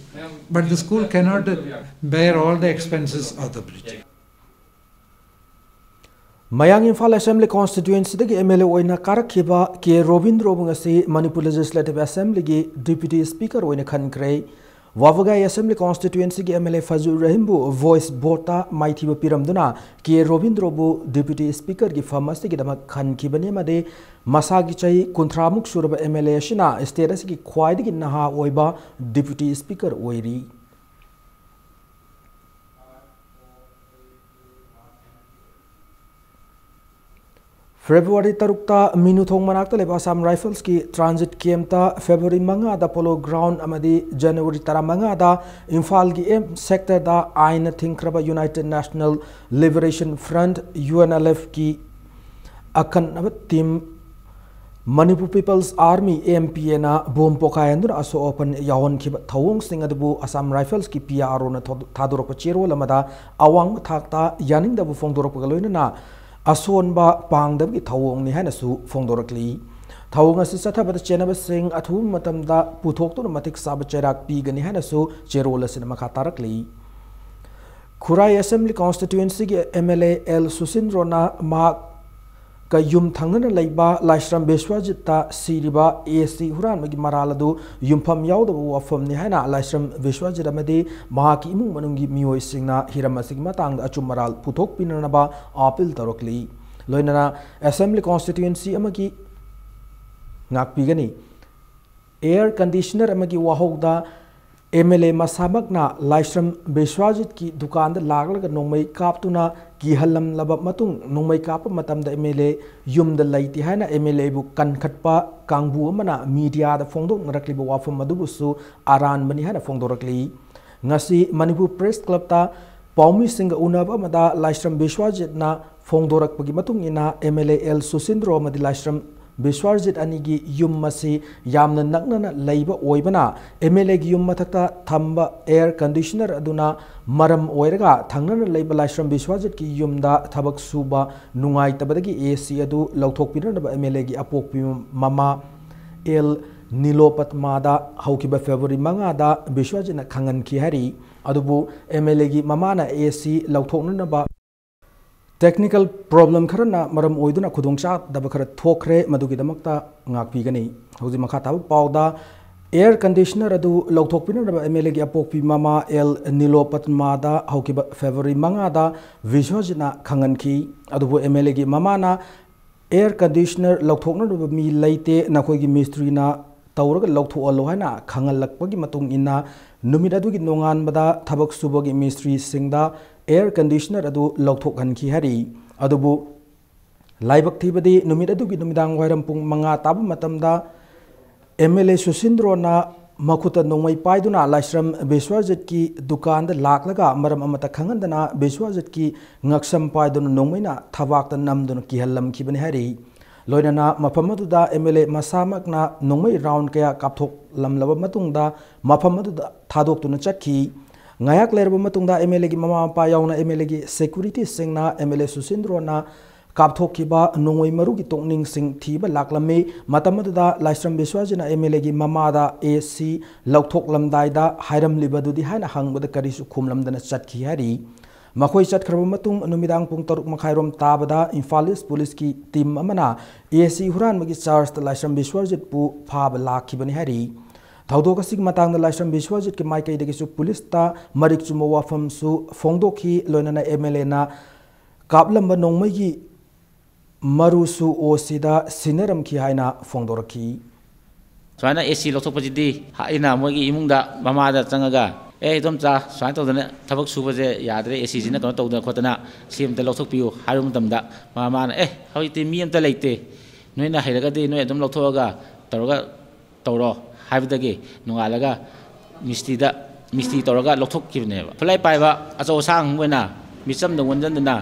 but the school cannot uh, bear all the expenses of the bridge. ꯃꯌꯥꯡ Imphal assembly ꯀꯣꯟꯁꯇꯤꯇ꯭ꯋꯦꯟꯁꯤꯗꯒꯤ M L A ꯑꯣꯏꯅ ꯀꯥꯔꯛꯈꯤꯕ K ꯔꯣꯕꯤꯟꯗ꯭ꯔꯣꯕꯨ ꯉꯁꯤ Manipur legislative ꯑꯦꯁꯦꯝꯕ꯭ꯂꯤꯒꯤ deputy speaker ꯑꯣꯏꯅ ꯈꯟꯈ꯭ꯔꯦ꯫ Wabgai assembly ꯀꯣꯟꯁꯇꯤꯇ꯭ꯋꯦꯟꯁꯤꯒꯤ ꯑꯦꯝ ꯑꯦꯜ ꯑꯦ ꯐꯖꯨꯔ ꯔꯍꯤꯝꯕꯨ ꯚꯣꯏꯁ ꯚꯣꯠꯇ ꯃꯥꯏꯊꯤꯕ ꯄꯤꯔꯝꯗꯨꯅ ꯀꯦ ꯔꯣꯕꯤꯟꯗ꯭ꯔꯣꯕꯨ ꯗꯤꯄ꯭ꯌꯨꯇꯤ ꯁ꯭ꯄꯤꯀꯔꯒꯤ ꯐꯝ ꯑꯁꯤꯒꯤꯗꯃꯛ ꯈꯟꯈꯤꯕꯅꯤ ꯑꯃꯗꯤ ꯃꯁꯥꯒꯤ ꯆꯍꯤ ꯀꯨꯟꯊ꯭ꯔꯥꯃꯨꯛ ꯁꯨꯔꯕ ꯑꯦꯝ ꯑꯦꯜ ꯑꯦ ꯑꯁꯤꯅ ꯁ꯭ꯇꯦꯠ ꯑꯁꯤꯒꯤ ꯈ꯭ꯋꯥꯏꯗꯒꯤ ꯅꯍꯥ ꯑꯣꯏꯕ ꯗꯤꯄ꯭ꯌꯨꯇꯤ ꯁ꯭ꯄꯤꯀꯔ ꯑꯣꯏꯔꯤ꯫ ꯐꯦꯕ꯭ꯔꯨꯋꯥꯔꯤ ꯇꯔꯨꯛꯇ ꯃꯤꯅꯨꯊꯣꯡ ꯃꯅꯥꯛꯇ ꯂꯩꯕ ꯑꯁꯥꯝ ꯔꯥꯏꯐꯜꯁꯀꯤ ꯇ꯭ꯔꯥꯟꯖꯤꯠ ꯀꯦꯝꯞꯇ, ꯐꯦꯕ꯭ꯔꯨꯋꯥꯔꯤ ꯃꯉꯥꯗ ꯄꯣꯂꯣ ꯒ꯭ꯔꯥꯎꯟ ꯑꯃꯗꯤ ꯖꯅꯋꯥꯔꯤ ꯇꯔꯥꯃꯉꯥꯗ ꯏꯝꯐꯥꯜꯒꯤ ꯑꯦꯝ ꯁꯦꯛꯇꯔꯗ ꯑꯥꯏꯟꯅ ꯊꯤꯡꯈ꯭ꯔꯕ united national liberation front, U N L ꯑꯦꯐꯀꯤ ꯑꯀꯟꯅꯕ team Manipur people's army, M P ꯑꯦꯅ ꯕꯣꯝ ꯄꯣꯈꯥꯏꯍꯟꯗꯨꯅ ꯑꯁꯣꯛ ꯑꯄꯟ ꯌꯥꯎꯍꯟꯈꯤꯕ ꯊꯧꯑꯣꯡꯁꯤꯡ ꯑꯗꯨꯕꯨ ꯑꯁꯥꯝ ꯔꯥꯏꯐꯜꯁꯀꯤ ꯄꯤ ꯑꯥꯔ ꯑꯣꯅ ꯊꯥꯗꯣꯔꯛꯄ ꯆꯦꯔꯣꯜ ꯑꯃꯗ ꯑꯋꯥꯡꯕ ꯊꯥꯛꯇ ꯌꯥꯅꯤꯡꯗꯕ ꯐꯣꯡꯗꯣꯔꯛꯄꯒ ꯂꯣꯏꯅꯅ ꯑꯁꯣꯟꯕ ꯄꯥꯡꯗꯕꯒꯤ ꯊꯧꯑꯣꯡꯅꯤ ꯍꯥꯏꯅꯁꯨ ꯐꯣꯡꯗꯣꯔꯛꯂꯤ꯫ ꯊꯧꯑꯣꯡ ꯑꯁꯤ ꯆꯠꯊꯕꯗ ꯆꯦꯟꯅꯕꯁꯤꯡ ꯑꯊꯨꯕ ꯃꯇꯝꯗ ꯄꯨꯊꯣꯛꯇꯨꯅ ꯃꯇꯤꯛ ꯆꯥꯕ ꯆꯩꯔꯥꯛ ꯄꯤꯒꯅꯤ ꯍꯥꯏꯅꯁꯨ ꯆꯦꯔꯣꯜ ꯑꯁꯤꯅ ꯃꯈꯥ ꯇꯥꯔꯛꯂꯤ꯫ ꯈꯨꯔꯥꯏ ꯑꯦꯁꯦꯝꯕ꯭ꯂꯤ ꯀꯣꯟꯁꯇꯤꯇ꯭ꯋꯦꯟꯁꯤꯒꯤ ꯑꯦꯝ ꯑꯦꯜ ꯑꯦ ꯑꯦꯜ ꯁꯨꯁꯤꯟꯗ꯭ꯔꯣꯅ ꯃꯍꯥꯛꯀ ꯌꯨꯝ ꯊꯪꯅꯅ ꯂꯩꯕ ꯂꯥꯏꯁ꯭ꯔꯝ ꯕꯤꯁ꯭ꯋꯥꯖꯤꯠꯇ ꯁꯤꯔꯤꯕ ꯑꯦ ꯁꯤ ꯍꯨꯔꯥꯟꯕꯒꯤ ꯃꯔꯥꯜ ꯑꯗꯨ ꯌꯨꯝꯐꯝ ꯌꯥꯎꯗꯕ ꯋꯥꯐꯝꯅꯤ ꯍꯥꯏꯅ ꯂꯥꯏꯁ꯭ꯔꯝ ꯕꯤꯁ꯭ꯋꯥꯖꯤꯠ ꯑꯃꯗꯤ ꯃꯍꯥꯛꯀꯤ ꯏꯃꯨꯡ ꯃꯅꯨꯡꯒꯤ ꯃꯤꯑꯣꯏꯁꯤꯡꯅ ꯍꯤꯔꯝ ꯑꯁꯤꯒꯤ ꯃꯇꯥꯡꯗ ꯑꯆꯨꯝ ꯑꯔꯥꯜ ꯄꯨꯊꯣꯛꯄꯤꯅꯅꯕ ꯑꯥꯄꯤꯜ ꯇꯧꯔꯛꯂꯤ꯫ ꯂꯣꯏꯅꯅ ꯑꯦꯁꯦꯝꯕ꯭ꯂꯤ ꯀꯣꯟꯁꯇꯤꯇ꯭ꯋꯦꯟꯁꯤ ꯑꯃꯒꯤ ꯉꯥꯛꯄꯤꯒꯅꯤ꯫ ꯑꯦꯌꯔ ꯀꯟꯗꯤꯁꯅꯔ ꯑꯃꯒꯤ ꯋꯥꯍꯧꯗ ꯑꯦꯝ ꯑꯦꯜ ꯑꯦ ꯃꯁꯥꯃꯛꯅ ꯂꯥꯏꯁ꯭ꯔꯝ ꯕꯤꯁ꯭ꯋꯥꯖꯤꯠꯀꯤ ꯗꯨꯀꯥꯟꯗ ꯂꯥꯛꯂꯒ ꯅꯣꯡꯃꯩ ꯀꯥꯞꯇꯨꯅ ꯀꯤꯍꯜꯂꯝꯂꯕ ꯃꯇꯨꯡ, ꯅꯣꯡꯃꯩ ꯀꯥꯞꯄ ꯃꯇꯝꯗ ꯑꯦꯝ ꯑꯦꯜ ꯑꯦ ꯌꯨꯝꯗ ꯂꯩꯇꯦ ꯍꯥꯏꯅ ꯑꯦꯝ ꯑꯦꯜ ꯑꯦꯕꯨ ꯀꯟꯈꯠꯄ ꯀꯥꯡꯕꯨ ꯑꯃꯅ ꯃꯤꯗꯤꯌꯥꯗ ꯐꯣꯡꯗꯣꯛꯅꯔꯛꯂꯤꯕ ꯋꯥꯐꯝ ꯑꯗꯨꯕꯨꯁꯨ ꯑꯔꯥꯟꯕꯅꯤ ꯍꯥꯏꯅ ꯐꯣꯡꯗꯣꯔꯛꯂꯤ꯫ ꯉꯁꯤ ꯃꯅꯤꯄꯨꯔ ꯄ꯭ꯔꯦꯁ ꯀ꯭ꯂꯕꯇ ꯄꯥꯎꯃꯤꯁꯤꯡꯒ ꯎꯅꯕ ꯑꯃꯗ ꯂꯥꯏꯁ꯭ꯔꯝ ꯕꯤꯁ꯭ꯋꯥꯖꯤꯠꯅ ꯐꯣꯡꯗꯣꯔꯛꯄꯒꯤ ꯃꯇꯨꯡ ꯏꯟꯅ, ꯑꯦꯝ ꯑꯦꯜ ꯑꯦ ꯑꯦꯜ ꯁꯨꯁꯤꯟꯗ꯭ꯔꯣ ꯑꯃꯗꯤ ꯂꯥꯏꯁ꯭ꯔꯝ ꯕꯤꯁ꯭ꯋꯥꯖꯤꯠ ꯑꯅꯤꯒꯤ ꯌꯨꯝ ꯑꯁꯤ ꯌꯥꯝꯅ ꯅꯛꯅꯅ ꯂꯩꯕ ꯑꯣꯏꯕꯅ, ꯑꯦꯝ ꯑꯦꯜ ꯑꯦꯒꯤ ꯌꯨꯝ ꯃꯊꯛꯇ ꯊꯝꯕ ꯑꯦꯌꯔ ꯀꯟꯗꯤꯁꯅꯔ ꯑꯗꯨꯅ ꯃꯔꯝ ꯑꯣꯏꯔꯒ ꯊꯪꯅꯅ ꯂꯩꯕ ꯂꯥꯏꯁ꯭ꯔꯝ ꯕꯤꯁ꯭ꯋꯥꯖꯤꯠꯀꯤ ꯌꯨꯝꯗ ꯊꯕꯛ ꯁꯨꯕ ꯅꯨꯡꯉꯥꯏꯇꯕꯗꯒꯤ ꯑꯦ ꯁꯤ ꯑꯗꯨ ꯂꯧꯊꯣꯛꯄꯤꯅꯅꯕ ꯑꯦꯝ ꯑꯦꯜ ꯑꯦꯒꯤ ꯑꯄꯣꯛꯄꯤ ꯃꯃꯥ ꯑꯦꯜ ꯅꯤꯂꯣꯄꯠꯃꯥꯗ ꯍꯧꯈꯤꯕ ꯐꯦꯕ꯭ꯔꯨꯋꯥꯔꯤ ꯃꯉꯥꯗ ꯕꯤꯁ꯭ꯋꯥꯖꯤꯠꯅ ꯈꯪꯍꯟꯈꯤ ꯍꯥꯏꯔꯤ꯫ ꯑꯗꯨꯕꯨ ꯑꯦꯝ ꯑꯦꯜ ꯑꯦꯒꯤ ꯃꯃꯥꯅ ꯑꯦ ꯁꯤ ꯂꯧꯊꯣꯛꯅꯅꯕ ꯇꯦꯛꯅꯤꯀꯦꯜ ꯄ꯭ꯔꯣꯕ꯭ꯂꯦꯝ ꯈꯔꯅ ꯃꯔꯝ ꯑꯣꯏꯗꯨꯅ ꯈꯨꯗꯣꯡꯆꯥꯗꯕ ꯈꯔ ꯊꯣꯛꯈ꯭ꯔꯦ, ꯃꯗꯨꯒꯤꯗꯃꯛꯇ ꯉꯥꯛꯄꯤꯒꯅꯤ꯫ ꯍꯧꯖꯤꯛ ꯃꯈꯥ ꯇꯥꯕ ꯄꯥꯎꯗ, ꯑꯦꯌꯔ ꯀꯟꯗꯤꯁꯅꯔ ꯑꯗꯨ ꯂꯧꯊꯣꯛꯄꯤꯅꯅꯕ ꯑꯦꯝ ꯑꯦꯜ ꯑꯦꯒꯤ ꯑꯄꯣꯛꯄꯤ ꯃꯃꯥ ꯑꯦꯜ ꯅꯤꯂꯣꯄꯠꯃꯥꯗ ꯍꯧꯈꯤꯕ ꯐꯦꯕ꯭ꯔꯨꯋꯥꯔꯤ ꯃꯉꯥꯗ ꯕꯤꯁ꯭ꯋꯥꯖꯤꯠꯅ ꯈꯪꯍꯟꯈꯤ꯫ ꯑꯗꯨꯕꯨ ꯑꯦꯝ ꯑꯦꯜ ꯑꯦꯒꯤ ꯃꯃꯥꯅ ꯑꯦꯌꯔ ꯀꯟꯗꯤꯁꯅꯔ ꯂꯧꯊꯣꯛꯅꯅꯕ ꯃꯤ ꯂꯩꯇꯦ, ꯅꯈꯣꯏꯒꯤ ꯃꯤꯁꯇ꯭ꯔꯤꯅ ꯇꯧꯔꯒ ꯂꯧꯊꯣꯛꯍꯜꯂꯣ ꯍꯥꯏꯅ ꯈꯪꯍꯜꯂꯛꯄꯒꯤ ꯃꯇꯨꯡ ꯏꯟꯅ, ꯅꯨꯃꯤꯠ ꯑꯗꯨꯒꯤ ꯅꯣꯡꯉꯥꯟꯕꯗ ꯊꯕꯛ ꯁꯨꯕꯒꯤ ꯃꯤꯁꯇ꯭ꯔꯤꯁꯤꯡꯗ ꯑꯦꯌꯔ ꯀꯟꯗꯤꯁꯅꯔ ꯑꯗꯨ ꯂꯧꯊꯣꯛꯍꯟꯈꯤ ꯍꯥꯏꯔꯤ꯫ ꯑꯗꯨꯕꯨ ꯂꯥꯏꯕꯛ ꯊꯤꯕꯗꯤ, ꯅꯨꯃꯤꯠ ꯑꯗꯨꯒꯤ ꯅꯨꯃꯤꯗꯥꯡ ꯋꯥꯏꯔꯝ ꯄꯨꯡ ꯃꯉꯥ ꯇꯥꯕ ꯃꯇꯝꯗ ꯑꯦꯝ ꯑꯦꯜ ꯑꯦ ꯁꯨꯁꯤꯟꯗ꯭ꯔꯣꯅ ꯃꯈꯨꯠꯇ ꯅꯣꯡꯃꯩ ꯄꯥꯏꯗꯨꯅ ꯂꯥꯏꯁ꯭ꯔꯝ ꯕꯤꯁ꯭ꯋꯥꯖꯤꯠꯀꯤ ꯗꯨꯀꯥꯟꯗ ꯂꯥꯛꯂꯒ ꯃꯔꯝ ꯑꯃꯠꯇ ꯈꯪꯍꯟꯗꯅ ꯕꯤꯁ꯭ꯋꯥꯖꯤꯠꯀꯤ ꯉꯛꯁꯝ ꯄꯥꯏꯗꯨꯅ ꯅꯣꯡꯃꯩꯅ ꯊꯕꯥꯛꯇ ꯅꯝꯗꯨꯅ ꯀꯤꯍꯜꯂꯝꯈꯤꯕꯅꯤ ꯍꯥꯏꯔꯤ꯫ ꯂꯣꯏꯅꯅ ꯃꯐꯝ ꯑꯗꯨꯗ ꯑꯦꯝ ꯑꯦꯜ ꯑꯦ ꯃꯁꯥꯃꯛꯅ ꯅꯣꯡꯃꯩ ꯔꯥꯎꯟ ꯀꯌꯥ ꯀꯥꯞꯊꯣꯛꯂꯝꯂꯕ ꯃꯇꯨꯡꯗ ꯃꯐꯝ ꯑꯗꯨꯗ ꯊꯥꯗꯣꯛꯇꯨꯅ ꯆꯠꯈꯤ꯫ ꯉꯥꯏꯍꯥꯛ ꯂꯩꯔꯕ ꯃꯇꯨꯡꯗ ꯑꯦꯝ ꯑꯦꯜ ꯑꯦꯒꯤ ꯃꯃꯥ ꯃꯄꯥ ꯌꯥꯎꯅ ꯑꯦꯝ ꯑꯦꯜ ꯑꯦꯒꯤ ꯁꯦꯀ꯭ꯌꯨꯔꯤꯇꯤꯁꯤꯡꯅ ꯑꯦꯝ ꯑꯦꯜ ꯑꯦ ꯁꯨꯁꯤꯟꯗ꯭ꯔꯣꯅ ꯀꯥꯞꯊꯣꯛꯈꯤꯕ ꯅꯣꯡꯃꯩ ꯃꯔꯨꯒꯤ ꯇꯣꯛꯅꯤꯡꯁꯤꯡ ꯊꯤꯕ ꯂꯥꯛꯂꯝꯃꯤ꯫ ꯃꯇꯝ ꯑꯗꯨꯗ ꯂꯥꯏꯁ꯭ꯔꯝ ꯕꯤꯁ꯭ꯋꯥꯖꯤꯠꯅ ꯑꯦꯝ ꯑꯦꯜ ꯑꯦꯒꯤ ꯃꯃꯥꯗ ꯑꯦ ꯁꯤ ꯂꯧꯊꯣꯛꯂꯝꯗꯥꯏꯗ ꯍꯥꯏꯔꯝꯂꯤꯕꯗꯨꯗꯤ ꯍꯥꯏꯅ ꯍꯪꯕꯗ ꯀꯔꯤꯁꯨ ꯈꯨꯝꯂꯝꯗꯅ ꯆꯠꯈꯤ ꯍꯥꯏꯔꯤ꯫ ꯃꯈꯣꯏ ꯆꯠꯈ꯭ꯔꯕ ꯃꯇꯨꯡ ꯅꯨꯃꯤꯗꯥꯡ ꯄꯨꯡ ꯇꯔꯨꯛ ꯃꯈꯥꯏꯔꯣꯝ ꯇꯥꯕꯗ ꯏꯝꯐꯥꯜ ꯏꯁ ꯄꯨꯂꯤꯁꯀꯤ ꯇꯤꯝ ꯑꯃꯅ ꯑꯦ ꯁꯤ ꯍꯨꯔꯥꯟꯕꯒꯤ ꯆꯥꯔꯖꯇ ꯂꯥꯏꯁ꯭ꯔꯝ ꯕꯤꯁ꯭ꯋꯥꯖꯤꯠꯄꯨ ꯐꯥꯕ ꯂꯥꯛꯈꯤꯕꯅꯤ ꯍꯥꯏꯔꯤ꯫ ꯊꯧꯗꯣꯛ ꯑꯁꯤꯒꯤ ꯃꯇꯥꯡꯗ ꯂꯥꯏꯁ꯭ꯔꯝ ꯕꯤꯁ꯭ꯋꯥꯖꯤꯠꯀꯤ ꯃꯥꯏꯀꯩꯗꯒꯤꯁꯨ ꯄꯨꯂꯤꯁꯇ ꯃꯔꯤꯛ ꯆꯨꯝꯕ ꯋꯥꯐꯝꯁꯨ ꯐꯣꯡꯗꯣꯛꯈꯤ꯫ ꯂꯣꯏꯅꯅ ꯑꯦꯝ ꯑꯦꯜ ꯑꯦꯅ ꯀꯥꯞꯂꯝꯕ ꯅꯣꯡꯃꯩꯒꯤ ꯃꯔꯨꯁꯨ ꯑꯣ ꯁꯤꯗ ꯁꯤꯟꯅꯔꯝꯈꯤ ꯍꯥꯏꯅ ꯐꯣꯡꯗꯣꯔꯛꯈꯤ꯫ ꯁꯨꯃꯥꯏꯅ ꯑꯦ ꯁꯤ ꯂꯧꯊꯣꯛꯄꯁꯤꯗꯤ ꯑꯩꯅ ꯃꯣꯏꯒꯤ ꯏꯃꯨꯡꯗ ꯃꯃꯥꯗ ꯆꯪꯉꯒ, "ꯑꯦ, ꯏꯗꯣꯝꯆꯥ, ꯁꯨꯃꯥꯏꯅ ꯇꯧꯗꯅ ꯊꯕꯛ ꯁꯨꯕꯁꯦ ꯌꯥꯗ꯭ꯔꯦ, ꯑꯦ ꯁꯤꯁꯤꯅ ꯀꯩꯅꯣ ꯇꯧꯗꯅ ꯈꯣꯠꯇꯅ ꯁꯤ ꯑꯝꯇ ꯂꯧꯊꯣꯛꯄꯤꯌꯨ" ꯍꯥꯏꯕ ꯃꯇꯝꯗ, ꯃꯃꯥꯅ, "ꯑꯦ, ꯍꯧꯖꯤꯛꯇꯤ ꯃꯤ ꯑꯝꯇ ꯂꯩꯇꯦ, ꯅꯣꯏꯅ ꯍꯩꯔꯒꯗꯤ ꯅꯣꯏ ꯑꯗꯨꯝ ꯂꯧꯊꯣꯛꯑꯒ ꯇꯧꯔꯒ ꯇꯧꯔꯣ" ꯍꯥꯏꯕꯗꯒꯤ ꯅꯣꯡꯉꯥꯜꯂꯒ ꯃꯤꯁꯇ꯭ꯔꯤꯗ, ꯃꯤꯁꯇ꯭ꯔꯤ ꯇꯧꯔꯒ ꯂꯧꯊꯣꯛꯈꯤꯕꯅꯦꯕ꯫ ꯈꯨꯠꯂꯥꯏ ꯄꯥꯏꯕ ꯑꯆꯧ ꯑꯁꯥꯡ ꯑꯣꯏꯅ ꯃꯤꯆꯝꯗ ꯑꯣꯟꯁꯤꯟꯗꯅ,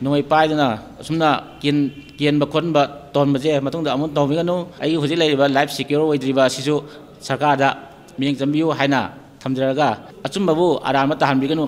ꯅꯣꯡꯃꯩ ꯄꯥꯏꯗꯨꯅ ꯑꯁꯨꯝꯅ ꯀꯦꯟ-, ꯀꯦꯟꯕ ꯈꯣꯟꯕ ꯇꯧꯍꯟꯕꯁꯦ ꯃꯇꯨꯡꯗ ꯑꯃꯨꯛ ꯇꯧꯕꯤꯒꯅꯨ꯫ ꯑꯩꯒꯤ ꯍꯧꯖꯤꯛ ꯂꯩꯔꯤꯕ life secure ꯑꯣꯏꯗ꯭ꯔꯤꯕ ꯑꯁꯤꯁꯨ ꯁꯔꯀꯥꯔꯗ ꯃꯤꯠꯌꯦꯡ ꯆꯪꯕꯤꯌꯨ ꯍꯥꯏꯅ ꯊꯝꯖꯔꯒ, ꯑꯆꯨꯝꯕꯕꯨ ꯑꯔꯥꯟꯕ ꯇꯥꯍꯟꯕꯤꯒꯅꯨ꯫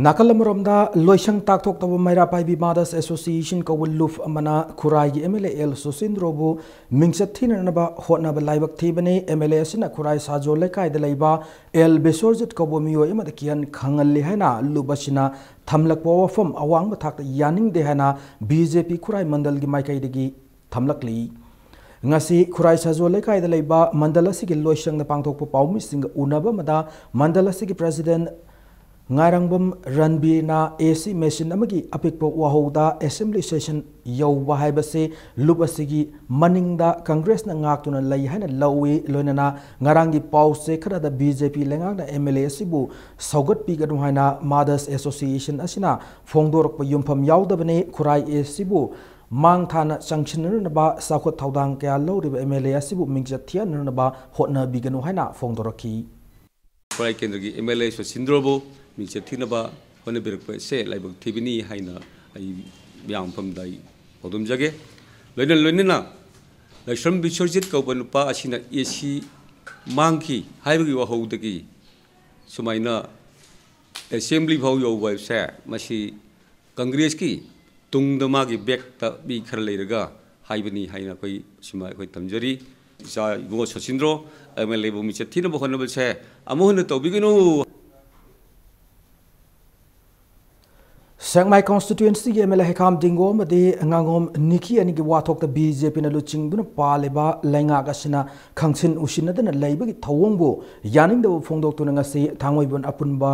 ꯅꯥꯀꯜ ꯑꯃꯔꯣꯝꯗ, ꯂꯣꯏꯁꯪ ꯇꯥꯛꯊꯣꯛꯇꯕ ꯃꯩꯔꯥ ꯄꯥꯏꯕꯤ Mothers Association ꯀꯧꯕ ꯂꯨꯞ ꯑꯃꯅ ꯈꯨꯔꯥꯏꯒꯤ M L A L ꯁꯨꯁꯤꯟꯗ꯭ꯔꯣꯕꯨ ꯃꯤꯡꯆꯠ ꯊꯤꯅꯅꯕ ꯍꯣꯠꯅꯕ ꯂꯥꯏꯕꯛ ꯊꯤꯕꯅꯤ꯫ M L A ꯑꯁꯤꯅ ꯈꯨꯔꯥꯏ ꯁꯥꯖꯣ ꯂꯩꯀꯥꯏꯗ ꯂꯩꯕ ꯑꯦꯜ ꯕꯤꯁ꯭ꯋꯔꯖꯤꯠ ꯀꯧꯕ ꯃꯤꯑꯣꯏ ꯑꯃꯗ ꯀꯤꯍꯟ ꯈꯪꯍꯜꯂꯤ ꯍꯥꯏꯅ ꯂꯨꯞ ꯑꯁꯤꯅ ꯊꯝꯂꯛꯄ ꯋꯥꯐꯝ ꯑꯋꯥꯡꯕ ꯊꯥꯛꯇ ꯌꯥꯅꯤꯡꯗꯦ ꯍꯥꯏꯅ B J P ꯈꯨꯔꯥꯏ ꯃꯟꯗꯜꯒꯤ ꯃꯥꯏꯀꯩꯗꯒꯤ ꯊꯝꯂꯛꯂꯤ꯫ ꯉꯁꯤ ꯈꯨꯔꯥꯏ ꯁꯥꯖꯣ ꯂꯩꯀꯥꯏꯗ ꯂꯩꯕ ꯃꯟꯗꯜ ꯑꯁꯤꯒꯤ ꯂꯣꯏꯁꯪꯗ ꯄꯥꯡꯊꯣꯛꯄ ꯄꯥꯎꯃꯤꯁꯤꯡꯒ ꯎꯅꯕ ꯑꯃꯗ ꯃꯟꯗꯜ ꯑꯁꯤꯒꯤ president ꯉꯥꯏꯔꯪꯕꯝ ꯔꯟꯕꯤꯔꯅ A C machine ꯑꯃꯒꯤ ꯑꯄꯤꯛꯄ ꯋꯥꯍꯧꯗ assembly session ꯌꯧꯕ ꯍꯥꯏꯕꯁꯤ ꯂꯨꯞ ꯑꯁꯤꯒꯤ ꯃꯅꯤꯡꯗ Congressꯅ ꯉꯥꯛꯇꯨꯅ ꯂꯩ ꯍꯥꯏꯅ ꯂꯧꯏ꯫ ꯂꯣꯏꯅꯅ ꯉꯔꯥꯡꯒꯤ ꯄꯥꯎ ꯆꯦ ꯈꯔꯗ B J P ꯂꯩꯉꯥꯛꯅ M L A ꯑꯁꯤꯕꯨ ꯁꯧꯒꯠꯄꯤꯒꯅꯨ ꯍꯥꯏꯅ Mothers Association ꯑꯁꯤꯅ ꯐꯣꯡꯗꯣꯔꯛꯄ ꯌꯨꯝꯐꯝ ꯌꯥꯎꯗꯕꯅꯤ꯫ ꯈꯨꯔꯥꯏ ꯑꯁꯤꯕꯨ ꯃꯥꯡ ꯊꯥꯅ ꯆꯪꯁꯤꯟꯅꯅꯕ ꯆꯥꯎꯈꯠ ꯊꯧꯗꯥꯡ ꯀꯌꯥ ꯂꯧꯔꯤꯕ M L A ꯑꯁꯤꯕꯨ ꯃꯤꯡꯆꯠ ꯊꯤꯍꯟꯅꯅꯕ ꯍꯣꯠꯅꯕꯤꯒꯅꯨ ꯍꯥꯏꯅ ꯐꯣꯡꯗꯣꯔꯛꯈꯤ꯫ ꯈꯨꯔꯥꯏ ꯀꯦꯟꯗ꯭ꯔꯒꯤ M L A ꯁꯨꯁꯤꯟꯗ꯭ꯔꯣꯕꯨ ꯃꯤꯡꯆꯠ ꯊꯤꯅꯕ ꯍꯣꯠꯅꯕꯤꯔꯛꯄ ꯑꯁꯦ ꯂꯥꯏꯕꯛ ꯊꯤꯕꯅꯤ ꯍꯥꯏꯅ ꯑꯩ ꯃꯤꯌꯥꯝ ꯃꯐꯝꯗ ꯑꯩ ꯄꯥꯎꯗꯝꯖꯒꯦ꯫ ꯂꯣꯏꯅ ꯂꯣꯏꯅꯅ ꯂꯥꯏꯁ꯭ꯔꯝ ꯕꯤꯁ꯭ꯋꯔꯖꯤꯠ ꯀꯧꯕ ꯅꯨꯄꯥ ꯑꯁꯤꯅ A C ꯃꯥꯡꯈꯤ ꯍꯥꯏꯕꯒꯤ ꯋꯥꯍꯧꯗꯒꯤ ꯁꯨꯃꯥꯏꯅ assembly ꯐꯥꯎ ꯌꯧꯕ ꯍꯥꯏꯕꯁꯦ, ꯃꯁꯤ Congressꯀꯤ ꯇꯨꯡꯗ ꯃꯥꯒꯤ backꯇ ꯃꯤ ꯈꯔ ꯂꯩꯔꯒ ꯍꯥꯏꯕꯅꯤ ꯍꯥꯏꯅ ꯑꯩꯈꯣꯏ ꯁꯤꯃ ꯑꯩꯈꯣꯏ ꯊꯝꯖꯔꯤ꯫ ꯏꯆꯥ ꯏꯕꯨꯡꯉꯣ ꯁꯣꯁꯤꯟꯗ꯭ꯔꯣ, M L Aꯕꯨ ꯃꯤꯡꯆꯠ ꯊꯤꯅꯕ ꯍꯣꯠꯅꯕꯁꯦ ꯑꯃꯨꯛ ꯍꯟꯅ ꯇꯧꯕꯤꯒꯅꯨ꯫ ꯁꯦꯛꯃꯥꯏ constituencyꯒꯤ M L A ꯍꯩꯈꯥꯝ ꯗꯤꯡꯒꯣ ꯑꯃꯗꯤ ꯉꯥꯉꯣꯝ ꯅꯤꯀꯤ ꯑꯅꯤꯒꯤ ꯋꯥꯊꯣꯛꯇ B J Pꯅ ꯂꯨꯆꯤꯡꯗꯨꯅ ꯄꯥꯜꯂꯤꯕ ꯂꯩꯉꯥꯛ ꯑꯁꯤꯅ ꯈꯪꯁꯤꯟ ꯎꯁꯤꯟꯅꯗꯅ ꯂꯩꯕꯒꯤ ꯊꯧꯑꯣꯡꯕꯨ ꯌꯥꯅꯤꯡꯗꯕ ꯐꯣꯡꯗꯣꯛꯇꯨꯅ ꯉꯁꯤ ꯊꯥꯡꯃꯩꯕꯟ ꯑꯄꯨꯟꯕ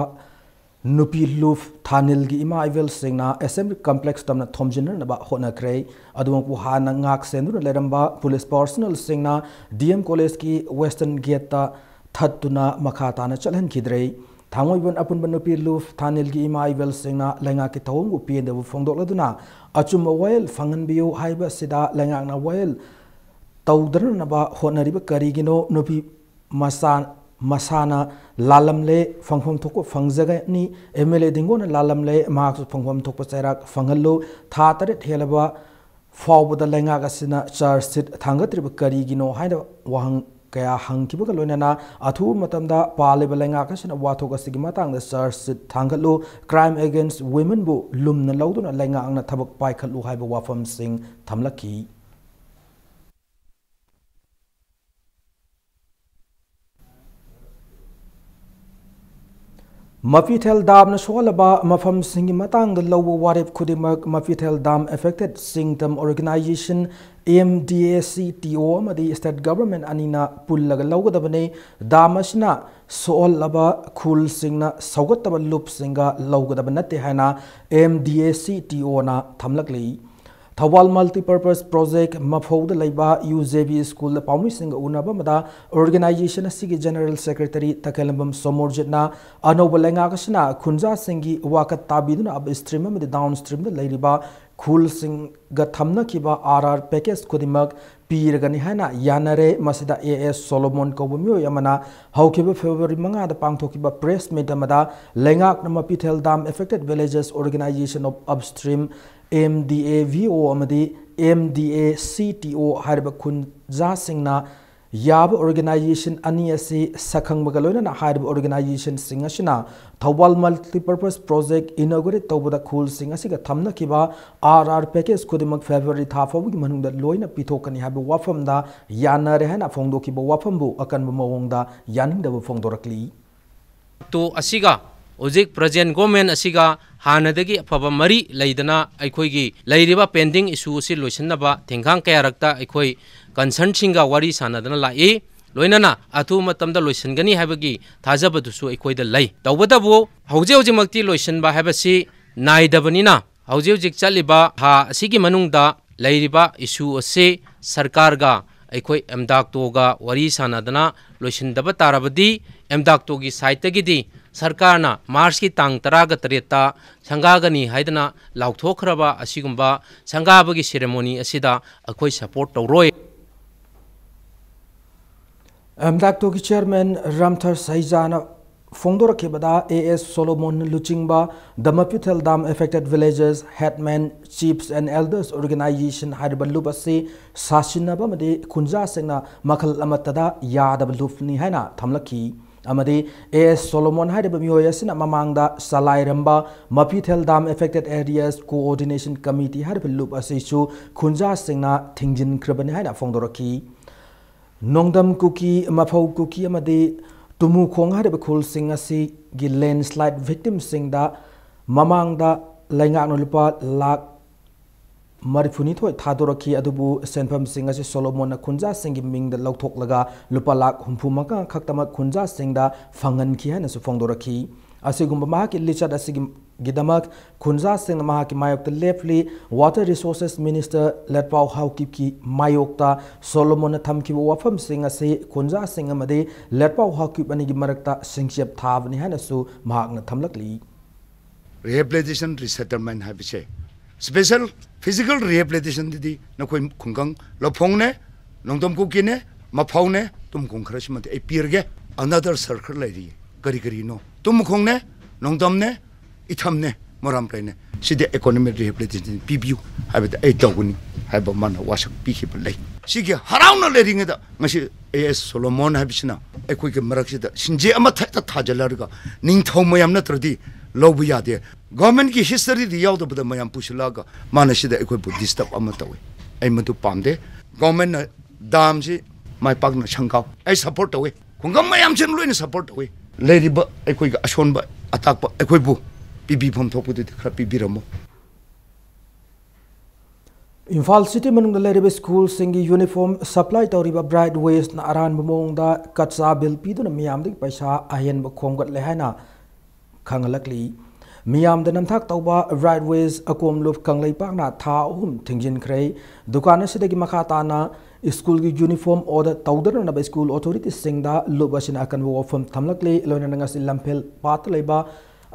ꯅꯨꯄꯤ ꯂꯨꯞ ꯊꯥꯅꯤꯜꯒꯤ ꯏꯃꯥ ꯏꯕꯦꯜꯁꯤꯡꯅ Assembly Complex ꯇꯝꯅ ꯊꯣꯝꯖꯤꯟꯅꯅꯕ ꯍꯣꯠꯅꯈ꯭ꯔꯦ꯫ ꯑꯗꯨꯃꯛꯄꯨ ꯍꯥꯟꯅ ꯉꯥꯛ ꯁꯦꯟꯗꯨꯅ ꯂꯩꯔꯝꯕ police personnelꯁꯤꯡꯅ D M Collegeꯀꯤ Western Gateꯇ ꯊꯠꯇꯨꯅ ꯃꯈꯥ ꯇꯥꯅ ꯆꯠꯍꯟꯈꯤꯗ꯭ꯔꯦ꯫ ꯊꯥꯡꯃꯩꯕꯟ ꯑꯄꯨꯟꯕ ꯅꯨꯄꯤ ꯂꯨꯞ ꯊꯥꯅꯤꯜꯒꯤ ꯏꯃꯥ ꯏꯕꯦꯜꯁꯤꯡꯅ ꯂꯩꯉꯥꯛꯀꯤ ꯊꯧꯑꯣꯡꯕꯨ ꯄꯦꯟꯗꯕ ꯐꯣꯡꯗꯣꯛꯂꯗꯨꯅ ꯑꯆꯨꯝꯕ ꯋꯥꯌꯦꯜ ꯐꯪꯍꯟꯕꯤꯌꯨ ꯍꯥꯏꯕ ꯑꯁꯤꯗ ꯂꯩꯉꯥꯛꯅ ꯋꯥꯌꯦꯜ ꯇꯧꯗꯅꯅꯕ ꯍꯣꯠꯅꯔꯤꯕ ꯀꯔꯤꯒꯤꯅꯣ? ꯅꯨꯄꯤ ꯃꯁꯥ, ꯃꯁꯥꯅ ꯂꯥꯜꯂꯝꯂꯦ, ꯐꯪꯐꯝ ꯊꯣꯛꯄ ꯐꯪꯖꯒꯅꯤ꯫ M L A ꯗꯤꯡꯒꯣꯅ ꯂꯥꯜꯂꯝꯂꯦ, ꯃꯍꯥꯛꯁꯨ ꯐꯪꯐꯝ ꯊꯣꯛꯄ ꯆꯩꯔꯥꯛ ꯐꯪꯍꯜꯂꯨ꯫ ꯊꯥ ꯇꯔꯦꯠ ꯍꯦꯜꯂꯕ ꯐꯥꯎꯕꯗ ꯂꯩꯉꯥꯛ ꯑꯁꯤꯅ charge sheet ꯊꯥꯡꯒꯠꯇ꯭ꯔꯤꯕ ꯀꯔꯤꯒꯤꯅꯣ ꯍꯥꯏꯅ ꯋꯥꯍꯪ ꯀꯌꯥ ꯍꯪꯈꯤꯕꯒ ꯂꯣꯏꯅꯅ ꯑꯊꯨꯕ ꯃꯇꯝꯗ ꯄꯥꯜꯂꯤꯕ ꯂꯩꯉꯥꯛ ꯑꯁꯤꯅ ꯋꯥꯊꯣꯛ ꯑꯁꯤꯒꯤ ꯃꯇꯥꯡꯗ charge sheet ꯊꯥꯡꯒꯠꯂꯨ, Crime Against Womenꯕꯨ ꯂꯨꯝꯅ ꯂꯧꯗꯨꯅ ꯂꯩꯉꯥꯛꯅ ꯊꯕꯛ ꯄꯥꯏꯈꯠꯂꯨ ꯍꯥꯏꯕ ꯋꯥꯐꯝꯁꯤꯡ ꯊꯝꯂꯛꯈꯤ꯫ ꯃꯐꯤꯊꯦꯜ ꯗꯥꯝꯅ ꯁꯣꯛꯍꯜꯂꯕ ꯃꯐꯝꯁꯤꯡꯒꯤ ꯃꯇꯥꯡꯗ ꯂꯧꯕ ꯋꯥꯔꯦꯞ ꯈꯨꯗꯤꯡꯃꯛ ꯃꯐꯤꯊꯦꯜ ꯗꯥꯝ affected ꯁꯤꯡꯇꯝ organization M D A C T O ꯑꯃꯗꯤ state government ꯑꯅꯤꯅ ꯄꯨꯜꯂꯒ ꯂꯧꯒꯗꯕꯅꯤ꯫ ꯗꯥꯝ ꯑꯁꯤꯅ ꯁꯣꯛꯍꯜꯂꯕ ꯈꯨꯜꯁꯤꯡꯅ ꯁꯧꯒꯠꯇꯕ ꯂꯨꯞꯁꯤꯡꯒ ꯂꯧꯒꯗꯕ ꯅꯠꯇꯦ ꯍꯥꯏꯅ M D A C T Oꯅ ꯊꯝꯂꯛꯂꯤ꯫ Thoubal Multipurpose Project ꯃꯐꯧꯗ ꯂꯩꯕ U J B schoolꯗ ꯄꯥꯎꯃꯤꯁꯤꯡꯒ ꯎꯅꯕ ꯑꯃꯗ organization ꯑꯁꯤꯒꯤ General Secretary ꯇꯈꯦꯜꯂꯝꯕꯝ ꯁꯣꯃꯣꯔꯖꯤꯠꯅ ꯑꯅꯧꯕ ꯂꯩꯉꯥꯛ ꯑꯁꯤꯅ ꯈꯨꯟꯖꯥꯁꯤꯡꯒꯤ ꯋꯥꯀꯠ ꯇꯥꯕꯤꯗꯨꯅ upstream ꯑꯃꯗꯤ downstreamꯗ ꯂꯩꯔꯤꯕ ꯈꯨꯜꯁꯤꯡꯒ ꯊꯝꯅꯈꯤꯕ R R package ꯈꯨꯗꯤꯡꯃꯛ ꯄꯤꯔꯒꯅꯤ ꯍꯥꯏꯅ ꯌꯥꯅꯔꯦ꯫ ꯃꯁꯤꯗ A S Solomon ꯀꯧꯕ ꯃꯤꯑꯣꯏ ꯑꯃꯅ ꯍꯧꯈꯤꯕ February ꯃꯉꯥꯗ ꯄꯥꯡꯊꯣꯛꯈꯤꯕ press meet ꯑꯃꯗ ꯂꯩꯉꯥꯛꯅ ꯃꯐꯤꯊꯦꯜ dam affected villages organization of upstream M D A V O ꯑꯃꯗꯤ M D A C T O ꯍꯥꯏꯔꯤꯕ ꯈꯨꯟꯖꯥꯁꯤꯡꯅ ꯌꯥꯕ organization ꯑꯅꯤ ꯑꯁꯤ ꯁꯛꯈꯪꯕꯒ ꯂꯣꯏꯅꯅ ꯍꯥꯏꯔꯤꯕ organizationꯁꯤꯡ ꯑꯁꯤꯅ ꯊꯧꯕꯥꯜ Multipurpose Project inaugurate ꯇꯧꯕꯗ ꯈꯨꯜꯁꯤꯡ ꯑꯁꯤꯒ ꯊꯝꯅꯈꯤꯕ R R package ꯈꯨꯗꯤꯡꯃꯛ February ꯊꯥ ꯐꯥꯎꯕꯒꯤ ꯃꯅꯨꯡꯗ ꯂꯣꯏꯅ ꯄꯤꯊꯣꯛꯀꯅꯤ ꯍꯥꯏꯕ ꯋꯥꯐꯝꯗ ꯌꯥꯅꯔꯦ ꯍꯥꯏꯅ ꯐꯣꯡꯗꯣꯛꯈꯤꯕ ꯋꯥꯐꯝꯕꯨ ꯑꯀꯟꯕ ꯃꯑꯣꯡꯗ ꯌꯥꯅꯤꯡꯗꯕ ꯐꯣꯡꯗꯣꯔꯛꯂꯤ꯫ ꯇꯣ ꯑꯁꯤꯒ ꯍꯧꯖꯤꯛ present government ꯑꯁꯤꯒ ꯍꯥꯟꯅꯗꯒꯤ ꯑꯐꯕ ꯃꯔꯤ ꯂꯩꯗꯅ ꯑꯩꯈꯣꯏꯒꯤ ꯂꯩꯔꯤꯕ pending issue ꯑꯁꯤ ꯂꯣꯏꯁꯤꯟꯅꯕ ꯊꯦꯡꯈꯥꯡ ꯀꯌꯥꯔꯛꯇ ꯑꯩꯈꯣꯏ concernꯁꯤꯡꯒ ꯋꯥꯔꯤ ꯁꯥꯟꯅꯗꯅ ꯂꯥꯛꯏ꯫ ꯂꯣꯏꯅꯅ ꯑꯊꯨꯕ ꯃꯇꯝꯗ ꯂꯣꯏꯁꯤꯟꯒꯅꯤ ꯍꯥꯏꯕꯒꯤ ꯊꯥꯖꯕꯗꯨꯁꯨ ꯑꯩꯈꯣꯏꯗ ꯂꯩ꯫ ꯇꯧꯕꯇꯕꯨ ꯍꯧꯖꯤꯛ ꯍꯧꯖꯤꯛꯃꯛꯇꯤ ꯂꯣꯏꯁꯤꯟꯕ ꯍꯥꯏꯕꯁꯤ ꯅꯥꯏꯗꯕꯅꯤꯅ, ꯍꯧꯖꯤꯛ ꯍꯧꯖꯤꯛ ꯆꯠꯂꯤꯕ ꯊꯥ ꯑꯁꯤꯒꯤ ꯃꯅꯨꯡꯗ ꯂꯩꯔꯤꯕ issue ꯑꯁꯤ ꯁꯔꯀꯥꯔꯒ ꯑꯩꯈꯣꯏ ꯑꯦꯝꯗꯥꯛꯇꯣꯒ ꯋꯥꯔꯤ ꯁꯥꯟꯅꯗꯅ ꯂꯣꯏꯁꯤꯟꯗꯕ ꯇꯥꯔꯕꯗꯤ, ꯑꯦꯝꯗꯥꯛꯇꯣꯒꯤ side ꯇꯒꯤꯗꯤ ꯁꯔꯀꯥꯔꯅ March ꯀꯤ ꯇꯥꯡ ꯇꯔꯥꯒ ꯇꯔꯦꯠꯇ ꯁꯪꯒꯥꯒꯅꯤ ꯍꯥꯏꯗꯅ ꯂꯥꯎꯊꯣꯛꯈ꯭ꯔꯕ ꯑꯁꯤꯒꯨꯝꯕ ꯁꯪꯒꯥꯕꯒꯤ ceremony ꯑꯁꯤꯗ ꯑꯩꯈꯣꯏ support ꯇꯧꯔꯣꯏ꯫ ꯑꯦꯝꯗꯥꯛꯇꯣꯒꯤ chairman ꯔꯥꯝꯊꯔ ꯁꯩꯖꯥꯅ ꯐꯣꯡꯗꯣꯔꯛꯈꯤꯕꯗ, ꯑꯦ ꯑꯦꯁ ꯁꯣꯂꯣꯃꯣꯟ ꯂꯨꯆꯤꯡꯕ The Mapithel Dam Affected Villages, Headman, Chiefs and Elders Organization ꯍꯥꯏꯔꯤꯕ ꯂꯨꯞ ꯑꯁꯤ ꯁꯥꯁꯤꯟꯅꯕ ꯑꯃꯗꯤ ꯈꯨꯟꯖꯥꯁꯤꯡꯅ ꯃꯈꯜ ꯑꯃꯠꯇꯗ ꯌꯥꯗꯕ ꯂꯨꯞꯅꯤ ꯍꯥꯏꯅ ꯊꯝꯂꯛꯈꯤ꯫ ꯑꯃꯗꯤ ꯑꯦ ꯑꯦꯁ ꯁꯣꯂꯣꯃꯣꯟ ꯍꯥꯏꯔꯤꯕ ꯃꯤꯑꯣꯏ ꯑꯁꯤꯅ ꯃꯃꯥꯡꯗ ꯆꯂꯥꯏꯔꯝꯕ Mapithel Dam Affected Areas Coordination Committee ꯍꯥꯏꯔꯤꯕ ꯂꯨꯞ ꯑꯁꯤꯁꯨ ꯈꯨꯟꯖꯥꯁꯤꯡꯅ ꯊꯤꯡꯖꯤꯟꯈ꯭ꯔꯕꯅꯤ ꯍꯥꯏꯅ ꯐꯣꯡꯗꯣꯔꯛꯈꯤ꯫ ꯅꯣꯡꯗꯝ ꯀꯨꯀꯤ, ꯃꯐꯧ ꯀꯨꯀꯤ ꯑꯃꯗꯤ ꯇꯨꯃꯨꯈꯣꯡ ꯍꯥꯏꯔꯤꯕ ꯈꯨꯜꯁꯤꯡ ꯑꯁꯤꯒꯤ landslide victim ꯁꯤꯡꯗ ꯃꯃꯥꯡꯗ ꯂꯩꯉꯥꯛꯅ ꯂꯨꯄꯥ ꯂꯥꯈ ꯃꯔꯤꯐꯨꯅꯤꯊꯣꯏ ꯊꯥꯗꯣꯔꯛꯈꯤ, ꯑꯗꯨꯕꯨ ꯁꯦꯟꯐꯝꯁꯤꯡ ꯑꯁꯤ ꯁꯣꯂꯣꯃꯣꯟꯅ ꯈꯨꯟꯖꯥꯁꯤꯡꯒꯤ ꯃꯤꯡꯗ ꯂꯧꯊꯣꯛꯂꯒ ꯂꯨꯄꯥ ꯂꯥꯈ ꯍꯨꯝꯐꯨ ꯃꯉꯥ ꯈꯛꯇꯃꯛ ꯈꯨꯟꯖꯥꯁꯤꯡꯗ ꯐꯪꯍꯟꯈꯤ ꯍꯥꯏꯅꯁꯨ ꯐꯣꯡꯗꯣꯔꯛꯈꯤ꯫ ꯑꯁꯤꯒꯨꯝꯕ ꯃꯍꯥꯛꯀꯤ ꯂꯤꯆꯠ ꯑꯁꯤꯒꯤꯗꯃꯛ ꯈꯨꯟꯖꯥꯁꯤꯡꯅ ꯃꯍꯥꯛꯀꯤ ꯃꯥꯌꯣꯛꯇ ꯂꯦꯞꯂꯤ꯫ Water Resources Minister ꯂꯦꯠꯄꯥꯎ ꯍꯥꯎꯀꯤꯞꯀꯤ ꯃꯥꯌꯣꯛꯇ ꯁꯣꯂꯣꯃꯣꯟꯅ ꯊꯝꯈꯤꯕ ꯋꯥꯐꯝꯁꯤꯡ ꯑꯁꯤ ꯈꯨꯟꯖꯥꯁꯤꯡ ꯑꯃꯗꯤ ꯂꯦꯠꯄꯥꯎ ꯍꯥꯎꯀꯤꯞ ꯑꯅꯤꯒꯤ ꯃꯔꯛꯇ ꯁꯤꯡꯆꯦꯞ ꯊꯥꯕꯅꯤ ꯍꯥꯏꯅꯁꯨ ꯃꯍꯥꯛꯅ ꯊꯝꯂꯛꯂꯤ꯫ Rehabilitation, resettlement ꯍꯥꯏꯕꯁꯦ special physical rehabilitation ꯗꯨꯗꯤ ꯅꯈꯣꯏ ꯈꯨꯡꯒꯪ ꯂꯧꯐꯣꯡꯅꯦ, ꯅꯣꯡꯗꯝ ꯀꯨꯀꯤꯅꯦ, ꯃꯐꯧꯅꯦ, ꯇꯨꯝꯈꯣꯡ ꯈꯔꯁꯤꯃꯗꯤ ꯑꯩ ꯄꯤꯔꯒꯦ꯫ Another circle ꯂꯩꯔꯤ꯫ ꯀꯔꯤ ꯀꯔꯤꯅꯣ? ꯇꯨꯝꯈꯣꯡꯅꯦ, ꯅꯣꯡꯗꯝꯅꯦ, ꯏꯊꯝꯅꯦ, ꯃꯣꯔꯥꯝꯄ꯭ꯔꯩꯅꯦ꯫ ꯁꯤꯗꯤ economic rehabilitation ꯄꯤꯕꯤꯌꯨ ꯍꯥꯏꯕꯗ ꯑꯩ ꯇꯧꯒꯅꯤ ꯍꯥꯏꯕ ꯃꯥꯅ ꯋꯥꯁꯛ ꯄꯤꯈꯤꯕ ꯂꯩ꯫ ꯁꯤꯒꯤ ꯍꯔꯥꯎꯅ ꯂꯩꯔꯤꯉꯩꯗ ꯉꯁꯤ ꯑꯦ ꯑꯦꯁ ꯁꯣꯂꯣꯃꯣꯟ ꯍꯥꯏꯕꯁꯤꯅ ꯑꯩꯈꯣꯏꯒꯤ ꯃꯔꯛꯁꯤꯗ ꯁꯤꯟꯖꯦ ꯑꯃ ꯊꯦꯛꯇ ꯊꯥꯖꯤꯜꯂꯔꯒ ꯅꯤꯡꯊꯧ ꯃꯌꯥꯝ ꯅꯠꯇ꯭ꯔꯗꯤ ꯂꯧꯕ ꯌꯥꯗꯦ꯫ Government ꯀꯤ history ꯗ ꯌꯥꯎꯗꯕꯗ ꯃꯌꯥꯝ ꯄꯨꯁꯤꯜꯂꯛꯑꯒ ꯃꯥꯅ ꯁꯤꯗ ꯑꯩꯈꯣꯏꯕꯨ disturb ꯑꯃ ꯇꯧꯏ꯫ ꯑꯩ ꯃꯗꯨ ꯄꯥꯝꯗꯦ꯫ Government ꯅ dam ꯁꯤ ꯃꯥꯏ ꯄꯥꯛꯅ ꯁꯪꯒꯥꯎ꯫ ꯑꯩ support ꯇꯧꯏ꯫ ꯈꯨꯡꯒꯪ ꯃꯌꯥꯝꯁꯤꯅ ꯂꯣꯏꯅ support ꯇꯧꯏ꯫ ꯂꯩꯔꯤꯕ ꯑꯩꯈꯣꯏꯒꯤ ꯑꯁꯣꯟꯕ ꯑꯇꯥꯛꯄ ꯑꯩꯈꯣꯏꯕꯨ ꯄꯤꯕꯤꯐꯝ ꯊꯣꯛꯄꯗꯨꯗꯤ ꯈꯔ ꯄꯤꯕꯤꯔꯝꯃꯣ꯫ ꯏꯝꯐꯥꯜ ꯁꯤꯇꯤ ꯃꯅꯨꯡꯗ ꯂꯩꯔꯤꯕ ꯁ꯭ꯀꯨꯜꯁꯤꯡꯒꯤ ꯌꯨꯅꯤꯐꯣꯔꯝ ꯁꯄ꯭ꯂꯥꯏ ꯇꯧꯔꯤꯕ ꯕ꯭ꯔꯥꯏꯠ ꯋꯦꯁꯅ ꯑꯔꯥꯟꯕ ꯃꯑꯣꯡꯗ ꯀꯆꯥ ꯕꯤꯜ ꯄꯤꯗꯨꯅ ꯃꯤꯌꯥꯝꯗꯒꯤ ꯄꯩꯁꯥ ꯑꯍꯦꯟꯕ ꯈꯣꯝꯒꯠꯂꯦ ꯍꯥꯏꯅ ꯈꯪꯍꯜꯂꯛꯂꯤ꯫ ꯃꯤꯌꯥꯝꯗ ꯅꯝꯊꯥꯛ ꯇꯧꯕ ꯕ꯭ꯔꯥꯏꯠ ꯋꯦꯁ ꯑꯀꯣꯝꯂꯨꯞ ꯀꯪꯂꯩꯄꯥꯛꯅ ꯊꯥ ꯑꯍꯨꯝ ꯊꯤꯡꯖꯤꯟꯈ꯭ꯔꯦ꯫ ꯗꯨꯀꯥꯟ ꯑꯁꯤꯗꯒꯤ ꯃꯈꯥ ꯇꯥꯅ ꯁ꯭ꯀꯨꯜꯒꯤ ꯌꯨꯅꯤꯐꯣꯔꯝ ꯑꯣꯔꯗꯔ ꯇꯧꯗꯅꯅꯕ ꯁ꯭ꯀꯨꯜ ꯑꯣꯊꯣꯔꯤꯇꯤꯁꯤꯡꯗ ꯂꯨꯞ ꯑꯁꯤꯅ ꯑꯀꯟꯕ ꯋꯥꯐꯝ ꯊꯝꯂꯛꯂꯤ꯫ ꯂꯣꯏꯅꯅ ꯉꯁꯤ ꯂꯝꯐꯦꯜ ꯄꯥꯠꯇ ꯂꯩꯕ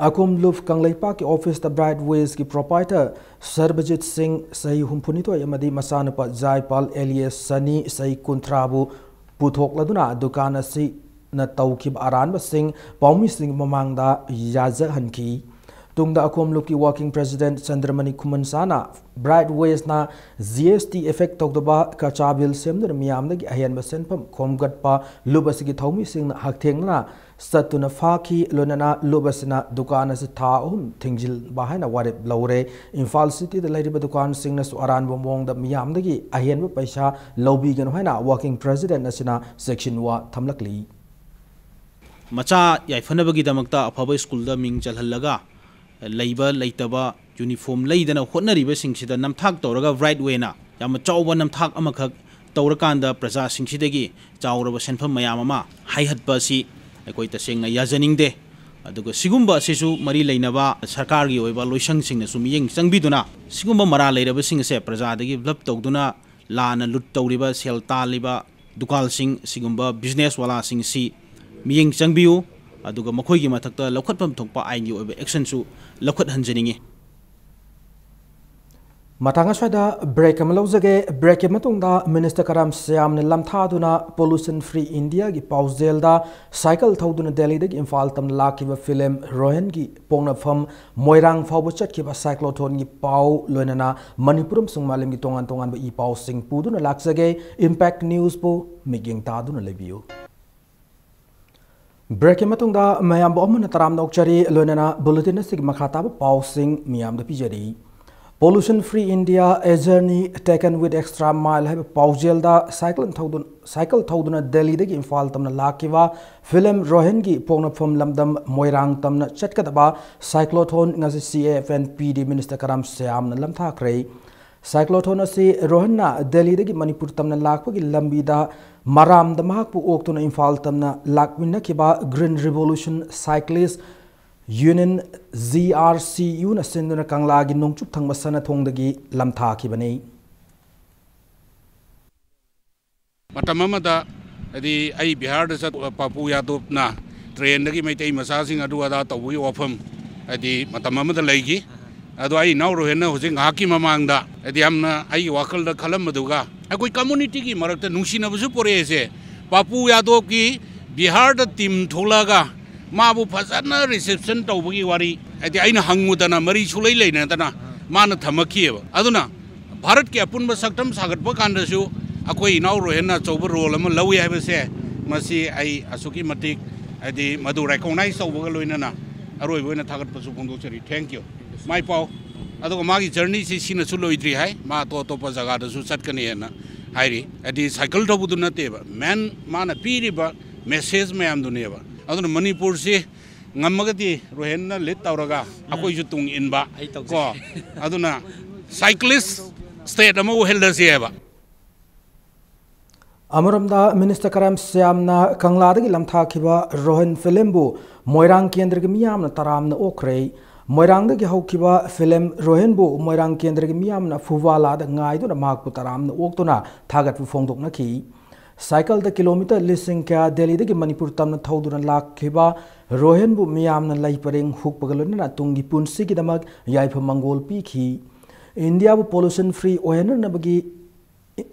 ꯑꯀꯣꯝꯂꯨꯞ ꯀꯪꯂꯩꯄꯥꯛꯀꯤ ꯑꯣꯐꯤꯁꯇ ꯕ꯭ꯔꯥꯏꯠ ꯋꯦꯁꯀꯤ ꯄ꯭ꯔꯣꯄꯥꯏꯇꯔ ꯁꯔꯕꯖꯤꯠ ꯁꯤꯡ, ꯆꯍꯤ ꯍꯨꯝꯐꯨꯅꯤꯊꯣꯏ, ꯑꯃꯗꯤ ꯃꯆꯥꯅꯨꯄꯥ ꯖꯥꯏꯄꯥꯜ ꯑꯦꯂꯤꯌꯥꯁ ꯁꯅꯤ, ꯆꯍꯤ ꯀꯨꯟꯊ꯭ꯔꯥꯕꯨ ꯄꯨꯊꯣꯛꯂꯗꯨꯅ ꯗꯨꯀꯥꯟ ꯑꯁꯤꯅ ꯇꯧꯈꯤꯕ ꯑꯔꯥꯟꯕꯁꯤꯡ ꯄꯥꯎꯃꯤꯁꯤꯡꯒꯤ ꯃꯃꯥꯡꯗ ꯌꯥꯖꯍꯟꯈꯤ꯫ ꯇꯨꯡꯗ ꯑꯀꯣꯝꯂꯨꯞꯀꯤ ꯋꯥꯔꯀꯤꯡ ꯄ꯭ꯔꯦꯁꯤꯗꯦꯟꯠ ꯆꯟꯗ꯭ꯔꯃꯅꯤ ꯈꯨꯃꯟꯁꯥꯅ ꯕ꯭ꯔꯥꯏꯠ ꯋꯦꯁꯅ ꯖꯤ ꯑꯦꯁ ꯇꯤ ꯏꯐꯦꯛ ꯇꯧꯗꯕ ꯀꯆꯥ ꯕꯤꯜ ꯁꯦꯝꯗꯨꯅ ꯃꯤꯌꯥꯝꯗꯒꯤ ꯑꯍꯦꯟꯕ ꯁꯦꯟꯐꯝ ꯈꯣꯝꯒꯠꯄ ꯂꯨꯞ ꯑꯁꯤꯒꯤ ꯊꯧꯃꯤꯁꯤꯡꯅ ꯍꯛꯊꯦꯡꯅꯅ ꯆꯠꯇꯨꯅ ꯐꯥꯈꯤ꯫ ꯂꯣꯏꯅꯅ ꯂꯨꯞ ꯑꯁꯤꯅ ꯗꯨꯀꯥꯟ ꯑꯁꯤ ꯊꯥ ꯑꯍꯨꯝ ꯊꯤꯡꯖꯤꯟꯕ ꯍꯥꯏꯅ ꯋꯥꯔꯦꯞ ꯂꯧꯔꯦ꯫ ꯏꯝꯐꯥꯜ ꯁꯤꯇꯤꯗ ꯂꯩꯔꯤꯕ ꯗꯨꯀꯥꯟꯁꯤꯡꯅꯁꯨ ꯑꯔꯥꯟꯕ ꯃꯑꯣꯡꯗ ꯃꯤꯌꯥꯝꯗꯒꯤ ꯑꯍꯦꯟꯕ ꯄꯩꯁꯥ ꯂꯧꯕꯤꯒꯅꯨ ꯍꯥꯏꯅ ꯋꯥꯔꯀꯤꯡ ꯄ꯭ꯔꯦꯁꯤꯗꯦꯟꯠ ꯑꯁꯤꯅ ꯆꯦꯛꯁꯤꯟꯋꯥ ꯊꯝꯂꯛꯂꯤ꯫ ꯃꯆꯥ ꯌꯥꯏꯐꯅꯕꯒꯤꯗꯃꯛꯇ ꯑꯐꯕ ꯁ꯭ꯀꯨꯜꯗ ꯃꯤꯡ ꯆꯜꯍꯜꯂꯒ ꯂꯩꯕ ꯂꯩꯇꯕ ꯌꯨꯅꯤꯐꯣꯔꯝ ꯂꯩꯗꯅ ꯍꯣꯠꯅꯔꯤꯕꯁꯤꯡꯁꯤꯗ ꯅꯝꯊꯥꯛ ꯇꯧꯔꯒ ꯕ꯭ꯔꯥꯏꯠ ꯋꯦꯅ ꯌꯥꯝꯅ ꯆꯥꯎꯕ ꯅꯝꯊꯥꯛ ꯑꯃꯈꯛ ꯇꯧꯔꯀꯥꯟꯗ ꯄ꯭ꯔꯖꯥꯁꯤꯡꯁꯤꯗꯒꯤ ꯆꯥꯎꯔꯕ ꯁꯦꯟꯐꯝ ꯃꯌꯥꯝ ꯑꯃ ꯍꯥꯏꯍꯠꯄ ꯑꯁꯤ ꯑꯩꯈꯣꯏ ꯇꯁꯦꯡꯅ ꯌꯥꯖꯅꯤꯡꯗꯦ꯫ ꯑꯗꯨꯒ ꯁꯤꯒꯨꯝꯕ ꯑꯁꯤꯁꯨ ꯃꯔꯤ ꯂꯩꯅꯕ ꯁꯔꯀꯥꯔꯒꯤ ꯑꯣꯏꯕ ꯂꯣꯏꯁꯪꯁꯤꯡꯅꯁꯨ ꯃꯤꯠꯌꯦꯡ ꯆꯪꯕꯤꯗꯨꯅ ꯁꯤꯒꯨꯝꯕ ꯃꯔꯥꯜ ꯂꯩꯔꯕꯁꯤꯡ ꯑꯁꯦ ꯄ꯭ꯔꯖꯥꯗꯒꯤ ꯕ꯭ꯂꯞ ꯇꯧꯗꯨꯅ ꯂꯥꯟꯅ ꯂꯨꯠ ꯇꯧꯔꯤꯕ, ꯁꯦꯜ ꯇꯥꯜꯂꯤꯕ ꯗꯨꯀꯥꯟꯁꯤꯡ, ꯑꯁꯤꯒꯨꯝꯕ ꯕꯤꯖꯤꯅꯦꯁ ꯋꯥꯂꯥꯁꯤꯡ ꯑꯁꯤ ꯃꯤꯠꯌꯦꯡ ꯆꯪꯕꯤꯌꯨ꯫ ꯑꯗꯨꯒ ꯃꯈꯣꯏꯒꯤ ꯃꯊꯛꯇ ꯂꯧꯈꯠꯐꯝ ꯊꯣꯛꯄ ꯑꯥꯏꯟꯒꯤ ꯑꯣꯏꯕ ꯑꯦꯛꯁꯟꯁꯨ ꯂꯧꯈꯠꯍꯟꯖꯅꯤꯡꯏ꯫ ꯃꯇꯥꯡ ꯑꯁ꯭ꯋꯥꯏꯗ ꯕ꯭ꯔꯦꯛ ꯑꯃ ꯂꯧꯖꯒꯦ꯫ ꯕ꯭ꯔꯦꯛꯀꯤ ꯃꯇꯨꯡꯗ minister Karam ꯁ꯭ꯌꯥꯝꯅ ꯂꯝꯊꯥꯗꯨꯅ Pollution Free Indiaꯒꯤ ꯄꯥꯎꯖꯦꯜꯗ cycle ꯊꯧꯗꯨꯅ ꯗꯦꯜꯂꯤꯗꯒꯤ ꯏꯝꯐꯥꯜ ꯇꯝꯅ ꯂꯥꯛꯈꯤꯕ ꯐꯤꯂꯝ ꯔꯣꯍꯟꯒꯤ ꯄꯣꯛꯅꯐꯝ ꯃꯣꯏꯔꯥꯡ ꯐꯥꯎꯕ ꯆꯠꯈꯤꯕ ꯁꯥꯏꯀ꯭ꯂꯣꯊꯣꯟꯒꯤ ꯄꯥꯎ, ꯂꯣꯏꯅꯅ ꯃꯅꯤꯄꯨꯔ ꯑꯃꯁꯨꯡ ꯃꯥꯂꯦꯝꯒꯤ ꯇꯣꯉꯥꯟ ꯇꯣꯉꯥꯟꯕ ꯏ ꯄꯥꯎꯁꯤꯡ ꯄꯨꯗꯨꯅ ꯂꯥꯛꯆꯒꯦ꯫ ꯏꯝꯄꯦꯛ ꯅ꯭ꯌꯨꯁꯄꯨ ꯃꯤꯠꯌꯦꯡ ꯇꯥꯗꯨꯅ ꯂꯩꯕꯤꯌꯨ꯫ ꯕ꯭ꯔꯦꯛꯀꯤ ꯃꯇꯨꯡꯗ ꯃꯌꯥꯝꯕꯨ ꯑꯃꯨꯛ ꯍꯟꯅ ꯇꯔꯥꯝꯅ ꯑꯣꯛꯆꯔꯤ, ꯂꯣꯏꯅꯅ ꯕꯨꯂꯦꯇꯤꯟ ꯑꯁꯤꯒꯤ ꯃꯈꯥ ꯇꯥꯕ ꯄꯥꯎꯁꯤꯡ ꯃꯤꯌꯥꯝꯗ ꯄꯤꯖꯔꯤ꯫ Pollution Free India, A Journey Taken with Extra Mile ꯍꯥꯏꯕ ꯄꯥꯎꯖꯦꯜꯗ ꯁꯥꯏꯀꯜ ꯊꯧꯗꯨꯅ, ꯁꯥꯏꯀꯜ ꯊꯧꯗꯨꯅ ꯗꯦꯜꯂꯤꯗꯒꯤ ꯏꯝꯐꯥꯜ ꯇꯝꯅ ꯂꯥꯛꯈꯤꯕ ꯐꯤꯂꯝ ꯔꯣꯍꯟꯒꯤ ꯄꯣꯛꯅꯐꯝ ꯂꯝꯗꯝ ꯃꯣꯏꯔꯥꯡ ꯇꯝꯅ ꯆꯠꯀꯗꯕ ꯁꯥꯏꯀ꯭ꯂꯣꯊꯣꯟ ꯉꯁꯤ C A F and P D minister Karam ꯁ꯭ꯌꯥꯝꯅ ꯂꯝꯊꯥꯈ꯭ꯔꯦ꯫ Cyclotron ꯑꯁꯤ ꯔꯣꯍꯟꯅ ꯗꯦꯜꯂꯤꯗꯒꯤ ꯃꯅꯤꯄꯨꯔ ꯇꯝꯅ ꯂꯥꯛꯄꯒꯤ ꯂꯝꯕꯤꯗ ꯃꯔꯥꯝꯗ ꯃꯍꯥꯛꯄꯨ ꯑꯣꯛꯇꯨꯅ ꯏꯝꯐꯥꯜ ꯇꯝꯅ ꯂꯥꯛꯃꯤꯟꯅꯈꯤꯕ Green Revolution Cyclist Union, G R C U ꯅ ꯁꯤꯟꯗꯨꯅ ꯀꯪꯂꯥꯒꯤ ꯅꯣꯡꯆꯨꯞ ꯊꯪꯕ ꯁꯅꯥꯊꯣꯡꯗꯒꯤ ꯂꯝꯊꯥꯈꯤꯕꯅꯤ꯫ ꯃꯇꯝ ꯑꯃꯗ, ꯍꯥꯏꯗꯤ, ꯑꯩ ꯕꯤꯍꯥꯔꯗ ꯆꯠ-, ꯄꯥꯄꯨ ꯌꯥꯗꯣꯞꯅ ꯇ꯭ꯔꯦꯟꯗꯒꯤ ꯃꯩꯇꯩ ꯃꯆꯥꯁꯤꯡ ꯑꯗꯨ ꯑꯗꯥ ꯇꯧꯕꯒꯤ ꯋꯥꯐꯝ, ꯍꯥꯏꯗꯤ, ꯃꯇꯝ ꯑꯃꯗ ꯂꯩꯈꯤ꯫ ꯑꯗꯣ ꯑꯩ ꯏꯅꯥꯎ ꯔꯣꯍꯦꯟꯅ ꯍꯧꯖꯤꯛ ꯉꯥꯏꯍꯥꯛꯀꯤ ꯃꯃꯥꯡꯗ, ꯍꯥꯏꯗꯤ, ꯌꯥꯝꯅ ꯑꯩꯒꯤ ꯋꯥꯈꯜꯗ ꯈꯜꯂꯝꯕꯗꯨꯒ ꯑꯩꯈꯣꯏ ꯀꯝꯃꯨꯅꯤꯇꯤꯒꯤ ꯃꯔꯛꯇ ꯅꯨꯡꯁꯤꯅꯕꯁꯨ ꯄꯣꯔꯛꯑꯦꯁꯦ꯫ ꯄꯥꯄꯨ ꯌꯥꯗꯣꯞꯀꯤ ꯕꯤꯍꯥꯔꯗ ꯇꯤꯝ ꯊꯣꯛꯂꯛꯑꯒ ꯃꯥꯕꯨ ꯐꯖꯅ ꯔꯤꯁꯦꯞꯁꯟ ꯇꯧꯕꯒꯤ ꯋꯥꯔꯤ, ꯍꯥꯏꯗꯤ, ꯑꯩꯅ ꯍꯪꯉꯨꯗꯅ ꯃꯔꯤ ꯁꯨꯂꯩ ꯂꯩꯅꯗꯅ ꯃꯥꯅ ꯊꯝꯃꯛꯈꯤꯑꯕ꯫ ꯑꯗꯨꯅ ꯚꯥꯔꯠꯀꯤ ꯑꯄꯨꯟꯕ ꯁꯛꯇꯝ ꯁꯥꯒꯠꯄ ꯀꯥꯟꯗꯁꯨ ꯑꯩꯈꯣꯏ ꯏꯅꯥꯎ ꯔꯣꯍꯦꯟꯅ ꯑꯆꯧꯕ ꯔꯣꯜ ꯑꯃ ꯂꯧꯏ ꯍꯥꯏꯕꯁꯦ, ꯃꯁꯤ ꯑꯩ ꯑꯁꯨꯛꯀꯤ ꯃꯇꯤꯛ, ꯍꯥꯏꯗꯤ, ꯃꯗꯨ ꯔꯦꯀꯣꯒꯅꯥꯏꯖ ꯇꯧꯕꯒ ꯂꯣꯏꯅꯅ ꯑꯔꯣꯏꯕ ꯑꯣꯏꯅ ꯊꯥꯒꯠꯄꯁꯨ ꯐꯣꯡꯗꯣꯛꯆꯔꯤ꯫ Thank you꯫ ꯃꯥꯏ ꯄꯥꯎ꯫ ꯑꯗꯨꯒ ꯃꯥꯒꯤ ꯖꯔꯅꯤꯁꯤ ꯁꯤꯅꯁꯨ ꯂꯣꯏꯗ꯭ꯔꯤ ꯍꯥꯏ, ꯃꯥ ꯑꯇꯣꯞ ꯑꯇꯣꯞꯄ ꯖꯒꯥꯗꯁꯨ ꯆꯠꯀꯅꯤꯅ ꯍꯥꯏꯔꯤ꯫ ꯍꯥꯏꯗꯤ, ꯁꯥꯏꯀꯜ ꯊꯧꯕꯗꯨ ꯅꯠꯇꯦꯕ, ꯃꯦꯟ ꯃꯥꯅ ꯄꯤꯔꯤꯕ ꯃꯦꯁꯦꯖ ꯃꯌꯥꯝꯗꯨꯅꯦꯕ꯫ ꯑꯗꯨꯅ ꯃꯅꯤꯄꯨꯔꯁꯤ ꯉꯝꯃꯒꯗꯤ ꯔꯣꯍꯦꯟꯅ ꯂꯤꯗ ꯇꯧꯔꯒ ꯑꯩꯈꯣꯏꯁꯨ ꯇꯨꯡ ꯏꯟꯕ, ꯑꯩ ꯇꯧꯖꯩ꯫ ꯀꯣ, ꯑꯗꯨꯅ ꯁꯥꯏꯀ꯭ꯂꯤꯁ ꯁ꯭ꯇꯦꯠ ꯑꯃ ꯑꯣꯏꯍꯜꯂꯁꯦꯕ꯫ ꯑꯃꯔꯣꯝꯗ, ꯃꯤꯅꯤꯁꯇꯔ ꯀꯔꯥꯝ ꯁ꯭ꯌꯥꯝꯅ ꯀꯪꯂꯥꯗꯒꯤ ꯂꯝꯊꯥꯈꯤꯕ ꯔꯣꯍꯟ ꯐꯤꯂꯝꯕꯨ ꯃꯣꯏꯔꯥꯡ ꯀꯦꯟꯗ꯭ꯔꯒꯤ ꯃꯤꯌꯥꯝꯅ ꯇꯔꯥꯝꯅ ꯑꯣꯛꯈ꯭ꯔꯦ꯫ ꯃꯣꯏꯔꯥꯡꯗꯒꯤ ꯍꯧꯈꯤꯕ ꯐꯤꯂꯝ ꯔꯣꯍꯟꯕꯨ ꯃꯣꯏꯔꯥꯡ ꯀꯦꯟꯗ꯭ꯔꯒꯤ ꯃꯤꯌꯥꯝꯅ ꯐꯨꯕꯥꯂꯥꯗ ꯉꯥꯏꯗꯨꯅ ꯃꯍꯥꯛꯄꯨ ꯇꯔꯥꯝꯅ ꯑꯣꯛꯇꯨꯅ ꯊꯥꯒꯠꯄ ꯐꯣꯡꯗꯣꯛꯅꯈꯤ꯫ ꯁꯥꯏꯀꯜꯗ ꯀꯤꯂꯣꯃꯤꯇꯔ ꯂꯤꯁꯤꯡ ꯀꯌꯥ ꯗꯦꯜꯂꯤꯗꯒꯤ ꯃꯅꯤꯄꯨꯔ ꯇꯝꯅ ꯊꯧꯗꯨꯅ ꯂꯥꯛꯈꯤꯕ ꯔꯣꯍꯟꯕꯨ ꯃꯤꯌꯥꯝꯅ ꯂꯩ ꯄꯔꯦꯡ ꯍꯨꯛꯄꯒ ꯂꯣꯏꯅꯅ ꯇꯨꯡꯒꯤ ꯄꯨꯟꯁꯤꯒꯤꯗꯃꯛ ꯌꯥꯏꯐ ꯃꯪꯒꯣꯜ ꯄꯤꯈꯤ꯫ ꯏꯟꯗꯤꯌꯥꯕꯨ pollution free ꯑꯣꯏꯍꯟꯅꯕꯒꯤ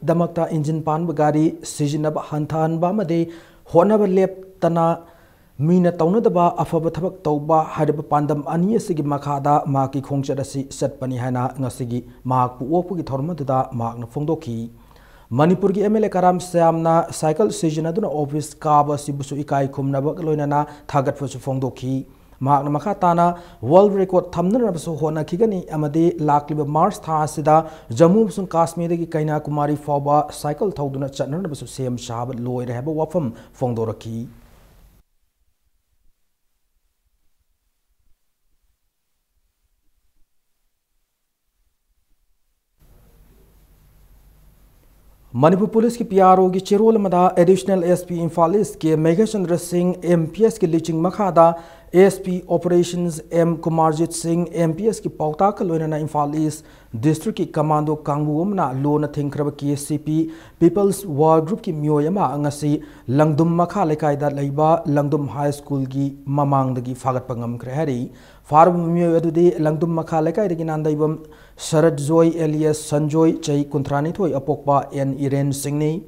ꯗꯃꯛꯇ ꯏꯟꯖꯤꯟ ꯄꯥꯟꯕ ꯒꯥꯔꯤ ꯁꯤꯖꯤꯟꯅꯕ ꯍꯟꯊꯍꯟꯕ ꯑꯃꯗꯤ ꯍꯣꯠꯅꯕ ꯂꯦꯞꯇꯅ ꯃꯤꯅ ꯇꯧꯅꯗꯕ ꯑꯐꯕ ꯊꯕꯛ ꯇꯧꯕ ꯍꯥꯏꯔꯤꯕ ꯄꯥꯟꯗꯝ ꯑꯅꯤ ꯑꯁꯤꯒꯤ ꯃꯈꯥꯗ ꯃꯍꯥꯛꯀꯤ ꯈꯣꯡꯆꯠ ꯑꯁꯤ ꯆꯠꯄꯅꯤ ꯍꯥꯏꯅ ꯉꯁꯤꯒꯤ ꯃꯍꯥꯛꯄꯨ ꯑꯣꯛꯄꯒꯤ ꯊꯧꯔꯝ ꯑꯗꯨꯗ ꯃꯍꯥꯛꯅ ꯐꯣꯡꯗꯣꯛꯈꯤ꯫ ꯃꯅꯤꯄꯨꯔꯒꯤ M L A ꯀꯔꯥꯝ ꯁ꯭ꯌꯥꯝꯅ ꯁꯥꯏꯀꯜ ꯁꯤꯖꯤꯟꯅꯗꯨꯅ ꯑꯣꯐꯤꯁ ꯀꯥꯕ ꯑꯁꯤꯕꯨꯁꯨ ꯏꯀꯥꯏ ꯈꯨꯝꯅꯕꯒ ꯂꯣꯏꯅꯅ ꯊꯥꯒꯠꯄꯁꯨ ꯐꯣꯡꯗꯣꯛꯈꯤ꯫ ꯃꯍꯥꯛꯅ ꯃꯈꯥ ꯇꯥꯅ ꯋꯥꯔꯜꯗ ꯔꯦꯀꯣꯔꯗ ꯊꯝꯅꯅꯕꯁꯨ ꯍꯣꯠꯅꯈꯤꯒꯅꯤ ꯑꯃꯗꯤ ꯂꯥꯛꯂꯤꯕ ꯃꯥꯔꯆ ꯊꯥ ꯑꯁꯤꯗ ꯖꯝꯃꯨ ꯑꯃꯁꯨꯡ ꯀꯥꯁꯃꯤꯔꯗꯒꯤ ꯀꯩꯅꯥꯀꯨꯃꯥꯔꯤ ꯐꯥꯎꯕ ꯁꯥꯏꯀꯜ ꯊꯧꯗꯨꯅ ꯆꯠꯅꯅꯕꯁꯨ ꯁꯦꯝ ꯁꯥꯕ ꯂꯣꯏꯔꯦ ꯍꯥꯏꯕ ꯋꯥꯐꯝ ꯐꯣꯡꯗꯣꯔꯛꯈꯤ꯫ ꯃꯅꯤꯄꯨꯔ ꯄꯨꯂꯤꯁꯀꯤ ꯄꯤ ꯑꯥꯔ ꯑꯣꯒꯤ ꯆꯦꯔꯣꯜ ꯑꯃꯗ ꯑꯦꯗꯤꯁꯅꯦꯜ ꯑꯦꯁ ꯄꯤ ꯏꯝꯐꯥꯜ ꯏꯁꯀꯤ ꯃꯦꯘꯆꯟꯗ꯭ꯔ ꯁꯤꯡ, ꯑꯦꯝ ꯄꯤ ꯑꯦꯁꯀꯤ ꯂꯨꯆꯤꯡ ꯃꯈꯥꯗ ꯑꯦꯁ ꯄꯤ ꯑꯣꯄꯔꯦꯁꯟꯁ ꯑꯦꯝ ꯀꯨꯃꯥꯔꯖꯤꯠ ꯁꯤꯡ, ꯑꯦꯝ ꯄꯤ ꯑꯦꯁꯀꯤ ꯄꯥꯎꯇꯥꯛꯀ ꯂꯣꯏꯅꯅ ꯏꯝꯐꯥꯜ ꯏꯁ ꯗꯤꯁꯇ꯭ꯔꯤꯛꯀꯤ ꯀꯃꯥꯟꯗꯣ ꯀꯥꯡꯕꯨ ꯑꯃꯅ ꯂꯣꯟꯅ ꯊꯤꯡꯈ꯭ꯔꯕ ꯀꯦ ꯁꯤ ꯄꯤ ꯄꯤꯄꯜꯁ ꯋꯥꯔ ꯒ꯭ꯔꯨꯞꯀꯤ ꯃꯤꯑꯣꯏ ꯑꯃ ꯉꯁꯤ ꯂꯪꯗꯨꯝ ꯃꯈꯥ ꯂꯩꯀꯥꯏꯗ ꯂꯩꯕ ꯂꯪꯗꯨꯝ ꯍꯥꯏ ꯁ꯭ꯀꯨꯜꯒꯤ ꯃꯃꯥꯡꯗꯒꯤ ꯐꯥꯒꯠꯄ ꯉꯝꯈ꯭ꯔꯦ ꯍꯥꯏꯔꯤ꯫ ꯐꯥꯔꯕ ꯃꯤꯑꯣꯏ ꯑꯗꯨꯗꯤ ꯂꯪꯗꯨꯝ ꯃꯈꯥ ꯂꯩꯀꯥꯏꯗꯒꯤ ꯅꯥꯟꯗꯩꯕꯝ ꯁꯔꯠ ꯖꯣꯏ alias ꯁꯟꯖꯣꯏ, ꯆꯍꯤ ꯀꯨꯟꯊ꯭ꯔꯥ ꯅꯤꯊꯣꯏ, ꯑꯄꯣꯛꯄ ꯑꯦꯟ ꯏꯔꯦꯟ ꯁꯤꯡꯅꯤ꯫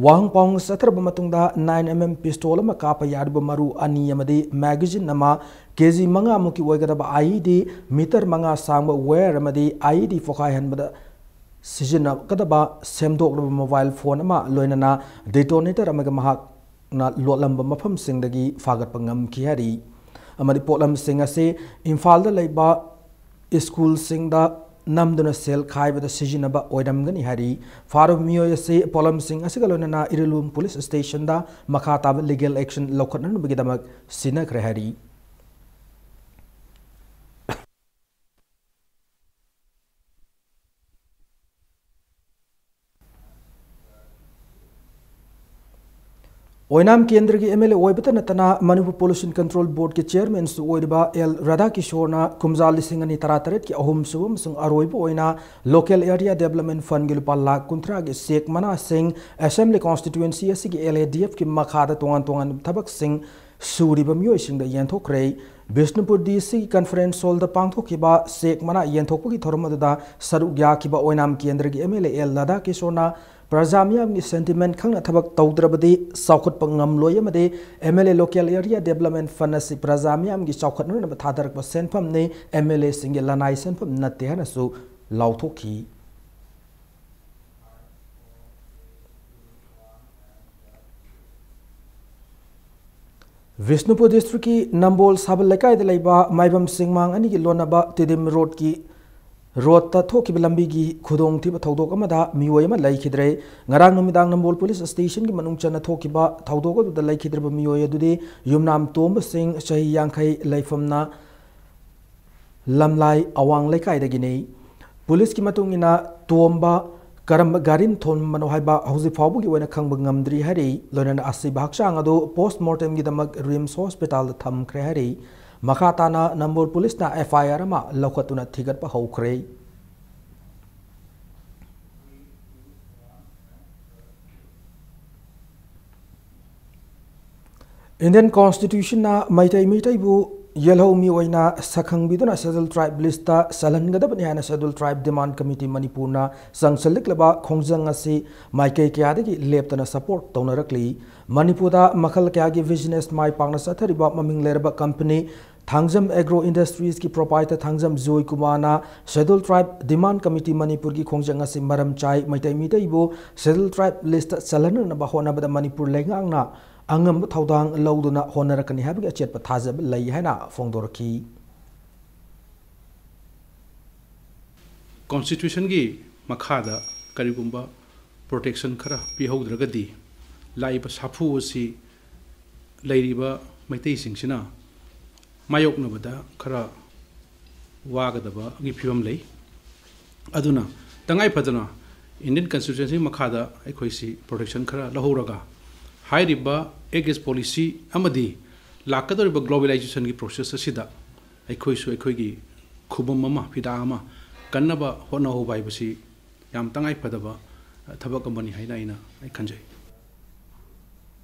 ꯋꯥꯍꯪ ꯄꯥꯎꯍꯪ ꯆꯠꯊꯔꯕ ꯃꯇꯨꯡꯗ nine M M pistol ꯑꯃ ꯀꯥꯞꯄ ꯌꯥꯔꯤꯕ ꯃꯔꯨ ꯑꯅꯤ ꯑꯃꯗꯤ magazine ꯑꯃ, ꯀꯦ ꯖꯤ ꯃꯉꯥ ꯃꯨꯛꯀꯤ ꯑꯣꯏꯒꯗꯕ I E D, meter ꯃꯉꯥ ꯁꯥꯡꯕ wire ꯑꯃꯗꯤ I E D ꯄꯣꯈꯥꯏꯍꯟꯕꯗ ꯁꯤꯖꯤꯟꯅꯒꯗꯕ ꯁꯦꯝꯗꯣꯛꯂꯕ mobile phone ꯑꯃ, ꯂꯣꯏꯅꯅ detonator ꯑꯃꯒ ꯃꯍꯥꯛꯅ ꯂꯣꯠꯂꯝꯕ ꯃꯐꯝꯁꯤꯡꯗꯒꯤ ꯐꯥꯒꯠꯄ ꯉꯝꯈꯤ ꯍꯥꯏꯔꯤ꯫ ꯑꯃꯗꯤ ꯄꯣꯠꯂꯝꯁꯤꯡ ꯑꯁꯤ ꯏꯝꯐꯥꯜꯗ ꯂꯩꯕ ꯁ꯭ꯀꯨꯜꯁꯤꯡꯗ ꯅꯝꯗꯨꯅ ꯁꯦꯜ ꯈꯥꯏꯕꯗ ꯁꯤꯖꯤꯟꯅꯕ ꯑꯣꯏꯔꯝꯒꯅꯤ ꯍꯥꯏꯔꯤ꯫ ꯐꯥꯔꯕ ꯃꯤꯑꯣꯏ ꯑꯁꯤ ꯄꯣꯠꯂꯝꯁꯤꯡ ꯑꯁꯤꯒ ꯂꯣꯏꯅꯅ ꯏꯔꯤꯜꯂꯨꯝ ꯄꯨꯂꯤꯁ ꯁ꯭ꯇꯦꯁꯟꯗ ꯃꯈꯥ ꯇꯥꯕ legal action ꯂꯧꯈꯠꯅꯅꯕꯒꯤꯗꯃꯛ ꯁꯤꯟꯅꯈ꯭ꯔꯦ ꯍꯥꯏꯔꯤ꯫ ꯑꯣꯏꯅꯥꯝ ꯀꯦꯟꯗ꯭ꯔꯒꯤ M L A ꯑꯣꯏꯕꯇ ꯅꯠꯇꯅ ꯃꯅꯤꯄꯨꯔ Pollution Control Board ꯀꯤ chairman ꯁꯨ ꯑꯣꯏꯔꯤꯕ ꯑꯦꯜ ꯔꯥꯙꯥꯀꯤꯁꯣꯔꯅ ꯀꯨꯝꯖꯥ ꯂꯤꯁꯤꯡ ꯑꯅꯤ ꯇꯔꯥꯇꯔꯦꯠꯀꯤ ꯑꯍꯨꯝꯁꯨꯕ ꯑꯃꯁꯨꯡ ꯑꯔꯣꯏꯕ ꯑꯣꯏꯅ local area development fund ꯒꯤ ꯂꯨꯄꯥ ꯂꯥꯈ ꯀꯨꯟꯊ꯭ꯔꯥꯒꯤ cheque ꯃꯅꯥꯁꯤꯡ Assembly Constituency ꯑꯁꯤꯒꯤ L A D F ꯀꯤ ꯃꯈꯥꯗ ꯇꯣꯉꯥꯟ ꯇꯣꯉꯥꯟꯕ ꯊꯕꯛꯁꯤꯡ ꯁꯨꯔꯤꯕ ꯃꯤꯑꯣꯏꯁꯤꯡꯗ ꯌꯦꯟꯊꯣꯛꯈ꯭ꯔꯦ꯫ ꯕꯤꯁꯅꯨꯄꯨꯔ D C ꯒꯤ conference hall ꯗ ꯄꯥꯡꯊꯣꯛꯈꯤꯕ cheque ꯃꯅꯥ ꯌꯦꯟꯊꯣꯛꯄꯒꯤ ꯊꯧꯔꯝ ꯑꯗꯨꯗ ꯁꯔꯨꯛ ꯌꯥꯈꯤꯕ ꯑꯣꯏꯅꯥꯝ ꯀꯦꯟꯗ꯭ꯔꯒꯤ M L A ꯑꯦꯜ ꯂꯥꯗꯥ ꯀꯤꯁꯣꯔꯅ ꯄ꯭ꯔꯖꯥ ꯃꯤꯌꯥꯝꯒꯤ sentiment ꯈꯪꯅ ꯊꯕꯛ ꯇꯧꯗ꯭ꯔꯕꯗꯤ ꯆꯥꯎꯈꯠꯄ ꯉꯝꯂꯣꯏ ꯑꯃꯗꯤ M L A local area development fund ꯑꯁꯤ ꯄ꯭ꯔꯖꯥ ꯃꯤꯌꯥꯝꯒꯤ ꯆꯥꯎꯈꯠꯅꯅꯕ ꯊꯥꯗꯔꯛꯄ ꯁꯦꯟꯐꯝꯅꯤ, M L A ꯁꯤꯡꯒꯤ ꯂꯅꯥꯏ ꯁꯦꯟꯐꯝ ꯅꯠꯇꯦ ꯍꯥꯏꯅꯁꯨ ꯂꯥꯎꯊꯣꯛꯈꯤ꯫ ꯕꯤꯁꯅꯨꯄꯨꯔ district ꯀꯤ ꯅꯝꯕꯣꯜ ꯁꯥꯕꯜ ꯂꯩꯀꯥꯏꯗ ꯂꯩꯕ ꯃꯥꯏꯕꯝ ꯆꯤꯡꯃꯥꯡ ꯑꯅꯤꯒꯤ ꯂꯣꯟꯅꯕ ꯇꯤꯗꯤꯝ road ꯀꯤ road ꯇ ꯊꯣꯛꯈꯤꯕ ꯂꯝꯕꯤꯒꯤ ꯈꯨꯗꯣꯡꯊꯤꯕ ꯊꯧꯗꯣꯛ ꯑꯃꯗ ꯃꯤꯑꯣꯏ ꯑꯃ ꯂꯩꯈꯤꯗ꯭ꯔꯦ꯫ ꯉꯔꯥꯡ ꯅꯨꯃꯤꯗꯥꯡ ꯅꯝꯕꯣꯜ police station ꯒꯤ ꯃꯅꯨꯡ ꯆꯟꯅ ꯊꯣꯛꯈꯤꯕ ꯊꯧꯗꯣꯛ ꯑꯗꯨꯗ ꯂꯩꯈꯤꯗ꯭ꯔꯕ ꯃꯤꯑꯣꯏ ꯑꯗꯨꯗꯤ ꯌꯨꯝꯅꯥꯝ ꯇꯣꯝꯕ ꯁꯤꯡ, ꯆꯍꯤ ꯌꯥꯡꯈꯩ, ꯂꯩꯐꯝꯅ ꯂꯝꯂꯥꯏ ꯑꯋꯥꯡ ꯂꯩꯀꯥꯏꯗꯒꯤꯅꯤ꯫ Police ꯀꯤ ꯃꯇꯨꯡ ꯏꯟꯅ ꯇꯣꯝꯕ ꯀꯔꯝꯕ ꯒꯥꯔꯤꯅ ꯊꯣꯝꯕꯅꯣ ꯍꯥꯏꯕ ꯍꯧꯖꯤꯛ ꯐꯥꯎꯕꯒꯤ ꯑꯣꯏꯅ ꯈꯪꯕ ꯉꯝꯗ꯭ꯔꯤ ꯍꯥꯏꯔꯤ꯫ ꯂꯣꯏꯅꯅ ꯑꯁꯤꯕ ꯍꯛꯆꯥꯡ ꯑꯗꯨ ꯄꯣꯁꯠꯃꯣꯔꯇꯦꯝꯒꯤꯗꯃꯛ ꯔꯤꯝꯁ ꯍꯣꯁꯄꯤꯇꯥꯜꯗ ꯊꯝꯈ꯭ꯔꯦ ꯍꯥꯏꯔꯤ꯫ ꯃꯈꯥ ꯇꯥꯅ ꯅꯝꯕꯣꯜ ꯄꯨꯂꯤꯁꯅ ꯑꯦꯐ ꯑꯥꯏ ꯑꯥꯔ ꯑꯃ ꯂꯧꯈꯠꯇꯨꯅ ꯊꯤꯒꯠꯄ ꯍꯧꯈ꯭ꯔꯦ꯫ Indian Constitutionꯅ ꯃꯩꯇꯩ ꯃꯤꯇꯩꯕꯨ ꯌꯦꯜꯍꯧꯃꯤ ꯑꯣꯏꯅ ꯁꯛꯈꯪꯕꯤꯗꯨꯅ Scheduled Tribe listꯇ ꯆꯜꯍꯟꯒꯗꯕꯅꯤ ꯍꯥꯏꯅ Scheduled Tribe Demand Committee ꯃꯅꯤꯄꯨꯔꯅ ꯆꯪꯁꯤꯜꯂꯛꯂꯕ ꯈꯣꯡꯖꯪ ꯑꯁꯤ ꯃꯥꯏꯀꯩ ꯀꯌꯥꯗꯒꯤ ꯂꯦꯞꯇꯅ support ꯇꯧꯅꯔꯛꯂꯤ꯫ ꯃꯅꯤꯄꯨꯔꯗ ꯃꯈꯜ ꯀꯌꯥꯒꯤ business ꯃꯥꯏ ꯄꯥꯛꯅ ꯆꯠꯊꯔꯤꯕ ꯃꯃꯤꯡ ꯂꯩꯔꯕ company Thangjam Agro Industriesꯀꯤ proprietor Thangjam ꯖꯣꯏ ꯀꯨꯃꯥꯔꯅ Scheduled Tribe Demand Committee ꯃꯅꯤꯄꯨꯔꯒꯤ ꯈꯣꯡꯖꯪ ꯑꯁꯤ ꯃꯔꯝ ꯆꯥꯏ, ꯃꯩꯇꯩ ꯃꯤꯇꯩꯕꯨ Scheduled Tribe listꯇ ꯆꯜꯍꯟꯅꯅꯕ ꯍꯣꯠꯅꯕꯗ ꯃꯅꯤꯄꯨꯔ ꯂꯩꯉꯥꯛꯅ ꯑꯉꯝꯕ ꯊꯧꯗꯥꯡ ꯂꯧꯗꯨꯅ ꯍꯣꯠꯅꯔꯛꯀꯅꯤ ꯍꯥꯏꯕꯒꯤ ꯑꯆꯦꯠꯄ ꯊꯥꯖꯕ ꯂꯩ ꯍꯥꯏꯅ ꯐꯣꯡꯗꯣꯔꯛꯈꯤ꯫ Constitutionꯒꯤ ꯃꯈꯥꯗ ꯀꯔꯤꯒꯨꯝꯕ protection ꯈꯔ ꯄꯤꯍꯧꯗ꯭ꯔꯒꯗꯤ ꯂꯥꯛꯏꯕ ꯁꯥꯐꯨ ꯑꯁꯤ ꯂꯩꯔꯤꯕ ꯃꯩꯇꯩꯁꯤꯡꯁꯤꯅ ꯃꯥꯌꯣꯛꯅꯕꯗ ꯈꯔ ꯋꯥꯒꯗꯕꯒꯤ ꯐꯤꯕꯝ ꯂꯩ꯫ ꯑꯗꯨꯅ ꯇꯉꯥꯏ ꯐꯗꯅ Indian Constitutionꯒꯤ ꯃꯈꯥꯗ ꯑꯩꯈꯣꯏꯁꯤ protection ꯈꯔ ꯂꯧꯍꯧꯔꯒ ꯍꯥꯏꯔꯤꯕ Act against Policy ꯑꯃꯗꯤ ꯂꯥꯛꯀꯗꯧꯔꯤꯕ globalizationꯒꯤ process ꯑꯁꯤꯗ ꯑꯩꯈꯣꯏꯁꯨ ꯑꯩꯈꯣꯏꯒꯤ ꯈꯨꯕꯝ ꯑꯃ, ꯐꯤꯗꯥ ꯑꯃ ꯀꯟꯅꯕ ꯍꯣꯠꯅꯍꯧꯕ ꯍꯥꯏꯕꯁꯤ ꯌꯥꯝ ꯇꯉꯥꯏ ꯐꯗꯕ ꯊꯕꯛ ꯑꯃꯅꯤ ꯍꯥꯏꯅ ꯑꯩꯅ, ꯑꯩ ꯈꯟꯖꯩ꯫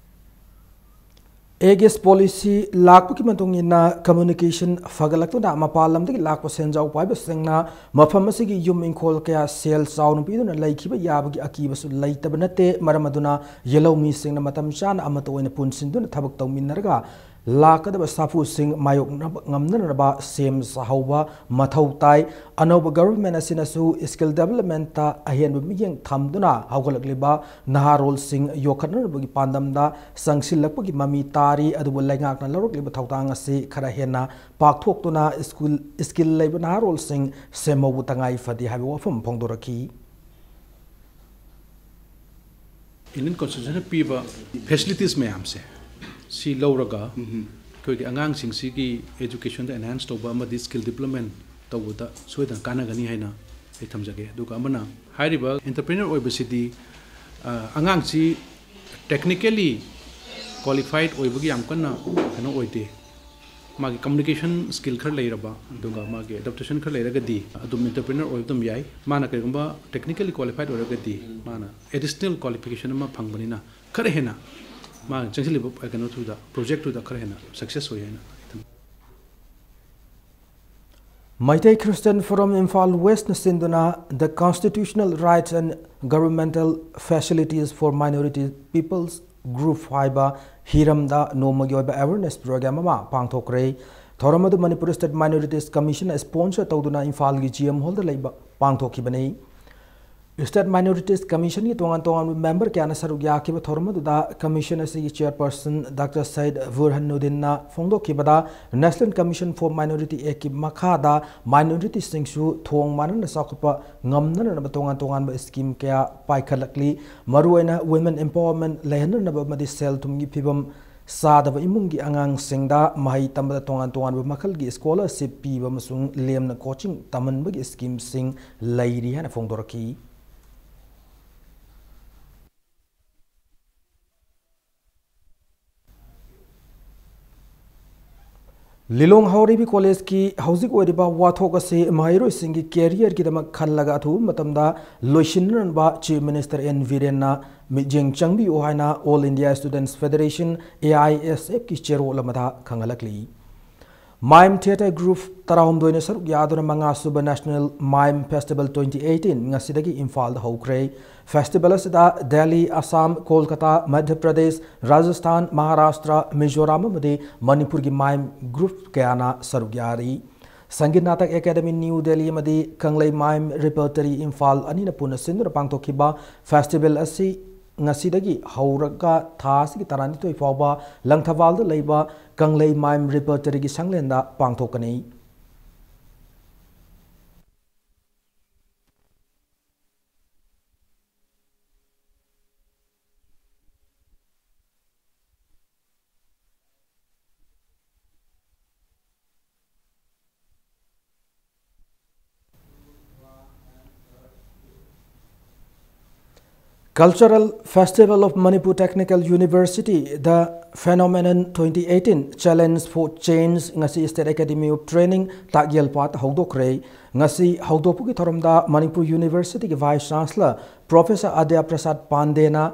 Act against Policy ꯂꯥꯛꯄꯒꯤ ꯃꯇꯨꯡ ꯏꯟꯅ communication ꯐꯒꯠꯂꯛꯇꯨꯅ ꯃꯄꯥꯟ ꯂꯝꯗꯒꯤ ꯂꯥꯛꯄ ꯁꯦꯟꯖꯥꯎ ꯄꯥꯏꯕꯁꯤꯡꯅ ꯃꯐꯝ ꯑꯁꯤꯒꯤ ꯌꯨꯝ ꯏꯪꯈꯣꯜ ꯀꯌꯥ ꯁꯦꯜ ꯆꯥꯎꯅ ꯄꯤꯗꯨꯅ ꯂꯩꯈꯤꯕ ꯌꯥꯕꯒꯤ ꯑꯀꯤꯕꯁꯨ ꯂꯩꯇꯕ ꯅꯠꯇꯦ꯫ ꯃꯔꯝ ꯑꯗꯨꯅ ꯌꯦꯜꯍꯧꯃꯤꯁꯤꯡꯅ ꯃꯇꯝ ꯆꯥꯅ ꯑꯃꯠꯇ ꯑꯣꯏꯅ ꯄꯨꯟꯁꯤꯟꯗꯨꯅ ꯊꯕꯛ ꯇꯧꯃꯤꯟꯅꯔꯒ ꯂꯥꯛꯀꯗꯕ ꯁꯥꯐꯨꯁꯤꯡ ꯃꯥꯌꯣꯛꯅꯕ ꯉꯝꯅꯅꯕ ꯁꯦꯝ ꯁꯥꯍꯧꯕ ꯃꯊꯧ ꯇꯥꯏ꯫ ꯑꯅꯧꯕ government ꯑꯁꯤꯅꯁꯨ skill developmentꯇ ꯑꯍꯦꯟꯕ ꯃꯤꯠꯌꯦꯡ ꯊꯝꯗꯨꯅ ꯍꯧꯒꯠꯂꯛꯂꯤꯕ ꯅꯍꯥꯔꯣꯜꯁꯤꯡ ꯌꯣꯛꯈꯠꯅꯅꯕꯒꯤ ꯄꯥꯟꯗꯝꯗ ꯆꯪꯁꯤꯜꯂꯛꯄꯒꯤ ꯃꯃꯤ ꯇꯥꯔꯤ꯫ ꯑꯗꯨꯕꯨ ꯂꯩꯉꯥꯛꯅ ꯂꯧꯔꯛꯂꯤꯕ ꯊꯧꯗꯥꯡ ꯑꯁꯤ ꯈꯔ ꯍꯦꯟꯅ ꯄꯥꯛꯊꯣꯛꯇꯨꯅ school, skill ꯂꯩꯕ ꯅꯍꯥꯔꯣꯜꯁꯤꯡ ꯁꯦꯝꯍꯧꯕ ꯇꯉꯥꯏ ꯐꯗꯦ ꯍꯥꯏꯕ ꯋꯥꯐꯝ ꯐꯣꯡꯗꯣꯔꯛꯈꯤ꯫ Indian Constitutionꯅ ꯄꯤꯕ facilities ꯃꯌꯥꯝꯁꯦ ꯁꯤ ꯂꯧꯔꯒ ꯑꯩꯈꯣꯏꯒꯤ ꯑꯉꯥꯡꯁꯤꯡꯁꯤꯒꯤ educationꯗ enhance ꯇꯧꯕ ꯑꯃꯗꯤ skill development ꯇꯧꯕꯗ ꯁꯣꯏꯗꯅ ꯀꯥꯟꯅꯒꯅꯤ ꯍꯥꯏꯅ ꯑꯩ ꯊꯝꯖꯒꯦ꯫ ꯑꯗꯨꯒ ꯑꯃꯅ, ꯍꯥꯏꯔꯤꯕ entrepreneur ꯑꯣꯏꯕꯁꯤꯗꯤ, ꯑ, ꯑꯉꯥꯡꯁꯤ technically qualified ꯑꯣꯏꯕꯒꯤ ꯌꯥꯝ ꯀꯟꯅ ꯀꯩꯅꯣ ꯑꯣꯏꯗꯦ꯫ ꯃꯥꯒꯤ communication skill ꯈꯔ ꯂꯩꯔꯕ, ꯑꯗꯨꯒ ꯃꯥꯒꯤ adaptation ꯈꯔ ꯂꯩꯔꯒꯗꯤ ꯑꯗꯨꯝ entrepreneur ꯑꯣꯏꯕ ꯑꯗꯨꯝ ꯌꯥꯏ꯫ ꯃꯥꯅ ꯀꯔꯤꯒꯨꯝꯕ technically qualified ꯑꯣꯏꯔꯒꯗꯤ ꯃꯥꯅ additional qualification ꯑꯃ ꯐꯪꯕꯅꯤꯅ ꯈꯔ ꯍꯦꯟꯅ ꯃꯥꯅ ꯆꯪꯁꯤꯜꯂꯤꯕ ꯀꯩꯅꯣꯗꯨꯗ, projectꯇꯨꯗ ꯈꯔ ꯍꯦꯟꯅ success ꯑꯣꯏ ꯍꯥꯏꯅ ꯑꯩ ꯊꯝꯖꯩ꯫ ꯃꯩꯇꯩ Christian Forum Imphal Westꯅ ꯁꯤꯟꯗꯨꯅ The Constitutional Rights and Governmental Facilities for Minority Peoples Group ꯍꯥꯏꯕ ꯍꯤꯔꯝꯗ ꯅꯣꯡꯃꯒꯤ ꯑꯣꯏꯕ awareness program ꯑꯃ ꯄꯥꯡꯊꯣꯛꯈ꯭ꯔꯦ꯫ ꯊꯧꯔꯝ ꯑꯗꯨ Manipur State Minorities Commissionꯅ sponsor ꯇꯧꯗꯨꯅ ꯏꯝꯐꯥꯜꯒꯤ G M Hallꯗ ꯂꯩꯕ ꯄꯥꯡꯊꯣꯛꯈꯤꯕꯅꯤ꯫ State Minorities Commissionꯒꯤ ꯇꯣꯉꯥꯟ ꯇꯣꯉꯥꯟꯕ member ꯀꯌꯥꯅ ꯁꯔꯨꯛ ꯌꯥꯈꯤꯕ ꯊꯧꯔꯝ ꯑꯗꯨꯗ commission ꯑꯁꯤꯒꯤ chairperson Doctor Syed Burhanuddinꯅ ꯐꯣꯡꯗꯣꯛꯈꯤꯕꯗ, National Commission for Minority Actꯀꯤ ꯃꯈꯥꯗ minorityꯁꯤꯡꯁꯨ ꯊꯣꯡ ꯃꯥꯟꯅꯅ ꯆꯥꯎꯈꯠꯄ ꯉꯝꯅꯅꯕ ꯇꯣꯉꯥꯟ ꯇꯣꯉꯥꯟꯕ scheme ꯀꯌꯥ ꯄꯥꯏꯈꯠꯂꯛꯂꯤ꯫ ꯃꯔꯨꯑꯣꯏꯅ women empowerment ꯂꯩꯍꯟꯅꯅꯕ ꯑꯃꯗꯤ ꯁꯦꯜ ꯊꯨꯝꯒꯤ ꯐꯤꯕꯝ ꯆꯥꯗꯕ ꯏꯃꯨꯡꯒꯤ ꯑꯉꯥꯡꯁꯤꯡꯗ ꯃꯍꯩ ꯇꯝꯕꯗ ꯇꯣꯉꯥꯟ ꯇꯣꯉꯥꯟꯕ ꯃꯈꯜꯒꯤ scholarship ꯄꯤꯕ ꯑꯃꯁꯨꯡ ꯂꯦꯝꯅ coaching ꯇꯝꯍꯟꯕꯒꯤ schemeꯁꯤꯡ ꯂꯩꯔꯤ ꯍꯥꯏꯅ ꯐꯣꯡꯗꯣꯔꯛꯈꯤ꯫ ꯂꯤꯂꯣꯡ ꯍꯥꯎꯔꯩꯕꯤ ꯀꯣꯂꯦꯖꯀꯤ ꯍꯧꯖꯤꯛ ꯑꯣꯏꯔꯤꯕ ꯋꯥꯊꯣꯛ ꯑꯁꯤ ꯃꯍꯩꯔꯣꯏꯁꯤꯡꯒꯤ careerꯒꯤꯗꯃꯛ ꯈꯜꯂꯒ ꯑꯊꯨꯕ ꯃꯇꯝꯗ ꯂꯣꯏꯁꯤꯟꯅꯅꯕ Chief Minister N ꯕꯤꯔꯦꯟꯅ ꯃꯤꯠꯌꯦꯡ ꯆꯪꯕꯤꯌꯨ ꯍꯥꯏꯅ All India Students Federation, A I S Fꯀꯤ ꯆꯦꯔꯣꯜ ꯑꯃꯗ ꯈꯪꯍꯜꯂꯛꯂꯤ꯫ Mime Theatre Group ꯇꯔꯥꯍꯨꯝꯗꯣꯏꯅ ꯁꯔꯨꯛ ꯌꯥꯗꯨꯅ ꯃꯉꯥ ꯁꯨꯕ National Mime Festival twenty eighteen ꯉꯁꯤꯗꯒꯤ ꯏꯝꯐꯥꯜꯗ ꯍꯧꯈ꯭ꯔꯦ꯫ Festival ꯑꯁꯤꯗ ꯗꯦꯜꯂꯤ, ꯑꯁꯥꯝ, ꯀꯣꯜꯀꯇꯥ, ꯃꯙ꯭ꯌ ꯄ꯭ꯔꯗꯦꯁ, ꯔꯥꯖꯁꯊꯥꯟ, ꯃꯍꯥꯔꯥꯁꯇ꯭ꯔ, ꯃꯤꯖꯣꯔꯥꯝ ꯑꯃꯗꯤ ꯃꯅꯤꯄꯨꯔꯒꯤ mime group ꯀꯌꯥꯅ ꯁꯔꯨꯛ ꯌꯥꯔꯤ꯫ ꯁꯪꯒꯤꯠ ꯅꯥꯇꯛ ꯑꯦꯀꯥꯗꯃꯤ ꯅ꯭ꯌꯨ ꯗꯦꯜꯂꯤ ꯑꯃꯗꯤ ꯀꯪꯂꯩ Mime Repertory ꯏꯝꯐꯥꯜ ꯑꯅꯤꯅ ꯄꯨꯟꯅ ꯁꯤꯟꯗꯨꯅ ꯄꯥꯡꯊꯣꯛꯈꯤꯕ festival ꯑꯁꯤ ꯉꯁꯤꯗꯒꯤ ꯍꯧꯔꯒ ꯊꯥ ꯑꯁꯤꯒꯤ ꯇꯔꯥꯅꯤꯊꯣꯏ ꯐꯥꯎꯕ ꯂꯪꯊꯕꯥꯜꯗ ꯂꯩꯕ ꯀꯪꯂꯩ Mime Repertoryꯒꯤ ꯁꯪꯂꯦꯟꯗ ꯄꯥꯡꯊꯣꯛꯀꯅꯤ꯫ Cultural Festival of Manipur Technical University, The Phenomenon twenty eighteen Challenge for Change ꯉꯁꯤ State Academy of Training Takyelpat ꯍꯧꯗꯣꯛꯈ꯭ꯔꯦ꯫ ꯉꯁꯤ ꯍꯧꯗꯣꯛꯄꯒꯤ ꯊꯧꯔꯝꯗ ꯃꯅꯤꯄꯨꯔ Universityꯒꯤ Vice Chancellor Professor ꯑꯗ꯭ꯌ ꯄ꯭ꯔꯁꯥꯗ ꯄꯥꯟꯗꯦꯅ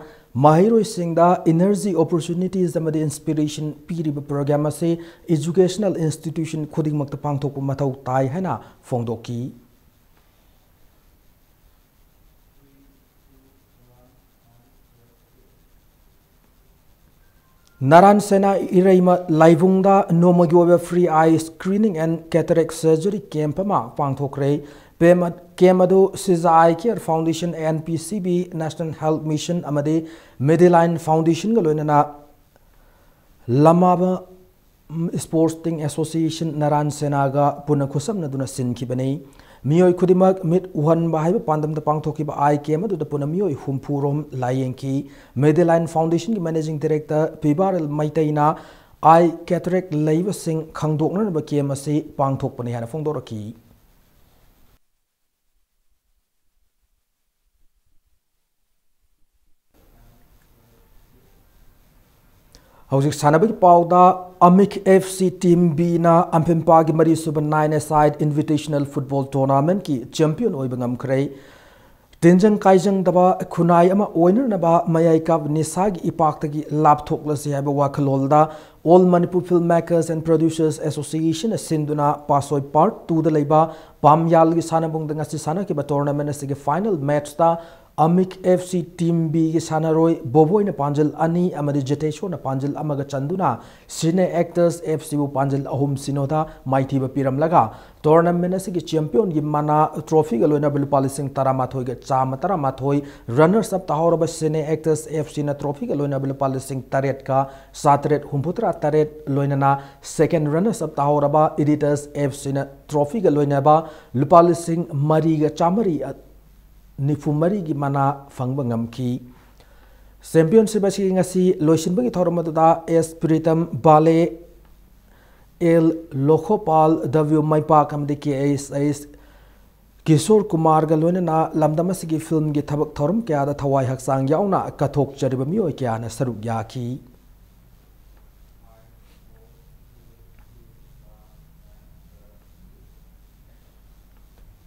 ꯃꯍꯩꯔꯣꯏꯁꯤꯡꯗ energy, opportunities ꯑꯃꯗꯤ inspiration ꯄꯤꯔꯤꯕ program ꯑꯁꯤ educational institution ꯈꯨꯗꯤꯡꯃꯛꯇ ꯄꯥꯡꯊꯣꯛꯄ ꯃꯊꯧ ꯇꯥꯏ ꯍꯥꯏꯅ ꯐꯣꯡꯗꯣꯛꯈꯤ꯫ ꯅꯥꯔꯥꯟ ꯁꯦꯅꯥ ꯏꯔꯩꯃ ꯂꯥꯏꯕꯨꯡꯗ ꯅꯣꯡꯃꯒꯤ ꯑꯣꯏꯕ free eye screening and cataract surgery camp ꯑꯃ ꯄꯥꯡꯊꯣꯛꯈ꯭ꯔꯦ꯫ ꯄꯦꯝ-, camp ꯑꯗꯨ Sija Eye Care Foundation, N P C B, National Health Mission ꯑꯃꯗꯤ Medline Foundationꯒ ꯂꯣꯏꯅꯅ ꯂꯃꯥꯕ ꯎꯝ, Sporting Association ꯅꯥꯔꯥꯟ ꯁꯦꯅꯥꯒ ꯄꯨꯟꯅ ꯈꯨꯠꯁꯝꯅꯗꯨꯅ ꯁꯤꯟꯈꯤꯕꯅꯤ꯫ ꯃꯤꯑꯣꯏ ꯈꯨꯗꯤꯡꯃꯛ ꯃꯤꯠ ꯎꯍꯟꯕ ꯍꯥꯏꯕ ꯄꯥꯟꯗꯝꯗ ꯄꯥꯡꯊꯣꯛꯈꯤꯕ eye camp ꯑꯗꯨꯗ ꯄꯨꯟꯅ ꯃꯤꯑꯣꯏ ꯍꯨꯝꯐꯨ ꯔꯣꯝ ꯂꯥꯌꯦꯡꯈꯤ꯫ Medline Foundationꯒꯤ Managing Director ꯄꯤꯕꯥꯔꯦꯜ ꯃꯩꯇꯩꯅ eye cataract ꯂꯩꯕꯁꯤꯡ ꯈꯪꯗꯣꯛꯅꯅꯕ camp ꯑꯁꯤ ꯄꯥꯡꯊꯣꯛꯄꯅꯤ ꯍꯥꯏꯅ ꯐꯣꯡꯗꯣꯔꯛꯈꯤ꯫ ꯍꯧꯖꯤꯛ ꯁꯥꯟꯅꯕꯒꯤ ꯄꯥꯎꯗ, ꯑꯃꯤꯛ F C Team Bꯅ ꯑꯝꯐꯤꯝꯄꯥꯒꯤ ꯃꯔꯤꯁꯨꯕ nine-a-side Invitational Football Tournamentꯀꯤ champion ꯑꯣꯏꯕ ꯉꯝꯈ꯭ꯔꯦ꯫ ꯇꯤꯟꯖꯪ ꯀꯥꯏꯖꯪꯗꯕ ꯈꯨꯟꯅꯥꯏ ꯑꯃ ꯑꯣꯏꯅꯅꯕ ꯃꯌꯥꯏ ꯀꯥꯕ ꯅꯤꯁꯥꯒꯤ ꯏꯄꯥꯛꯇꯒꯤ ꯂꯥꯞꯊꯣꯛꯂꯁꯤ ꯍꯥꯏꯕ ꯋꯥꯈꯜꯂꯣꯟꯗ All Manipur Filmmakers and Producers Associationꯅ ꯁꯤꯟꯗꯨꯅ ꯄꯥꯠꯁꯣꯏ Part Twoꯗ ꯂꯩꯕ ꯄꯥꯝꯌꯥꯜꯒꯤ ꯁꯥꯟꯅꯕꯨꯡꯗ ꯉꯁꯤ ꯁꯥꯟꯅꯈꯤꯕ tournament ꯑꯁꯤꯒꯤ final matchꯇ ꯑꯃꯤꯛ F C Team Bꯒꯤ ꯁꯥꯟꯅꯔꯣꯏ ꯕꯣꯕꯣꯏꯅ ꯄꯥꯟꯖꯜ ꯑꯅꯤ ꯑꯃꯗꯤ ꯖꯤꯇꯦꯁꯣꯔꯅ ꯄꯥꯟꯖꯜ ꯑꯃꯒ ꯆꯟꯗꯨꯅ Cine Actors F Cꯕꯨ ꯄꯥꯟꯖꯜ ꯑꯍꯨꯝ ꯁꯤꯅꯣꯗ ꯃꯥꯏꯊꯤꯕ ꯄꯤꯔꯝꯂꯒ, tournament ꯑꯁꯤꯒꯤ championꯒꯤ ꯃꯅꯥ trophyꯒ ꯂꯣꯏꯅꯕ ꯂꯨꯄꯥ ꯂꯤꯁꯤꯡ ꯇꯔꯥꯃꯥꯊꯣꯏꯒ ꯆꯥꯝꯃ ꯇꯔꯥꯃꯥꯊꯣꯏ, runners up ꯇꯥꯍꯧꯔꯕ Cine Actors F Cꯅ trophyꯒ ꯂꯣꯏꯅꯕ ꯂꯨꯄꯥ ꯂꯤꯁꯤꯡ ꯇꯔꯦꯠꯀ ꯆꯥꯇ꯭ꯔꯦꯠ ꯍꯨꯝꯐꯨꯇꯔꯥ ꯇꯔꯦꯠ, ꯂꯣꯏꯅꯅ second runners up ꯇꯥꯍꯧꯔꯕ Editors F Cꯅ trophyꯒ ꯂꯣꯏꯅꯕ ꯂꯨꯄꯥ ꯂꯤꯁꯤꯡ ꯃꯔꯤꯒ ꯆꯥꯃꯔꯤ ꯅꯤꯐꯨ ꯃꯔꯤꯒꯤ ꯃꯅꯥ ꯐꯪꯕ ꯉꯝꯈꯤ꯫ Championship ꯑꯁꯤ ꯉꯁꯤ ꯂꯣꯏꯁꯤꯟꯕꯒꯤ ꯊꯧꯔꯝ ꯑꯗꯨꯗ S Pritam Bale, L Lokhopal, W Maipak ꯑꯃꯗꯤ K S S ꯀꯤꯁꯣꯔ ꯀꯨꯃꯥꯔꯒ ꯂꯣꯏꯅꯅ ꯂꯝꯗꯝ ꯑꯁꯤꯒꯤ ꯐꯤꯜꯝꯒꯤ ꯊꯕꯛ ꯊꯧꯔꯝ ꯀꯌꯥꯗ ꯊꯋꯥꯏ ꯍꯛꯆꯥꯡ ꯌꯥꯎꯅ ꯀꯠꯊꯣꯛꯆꯔꯤꯕ ꯃꯤꯑꯣꯏ ꯀꯌꯥꯅ ꯁꯔꯨꯛ ꯌꯥꯈꯤ꯫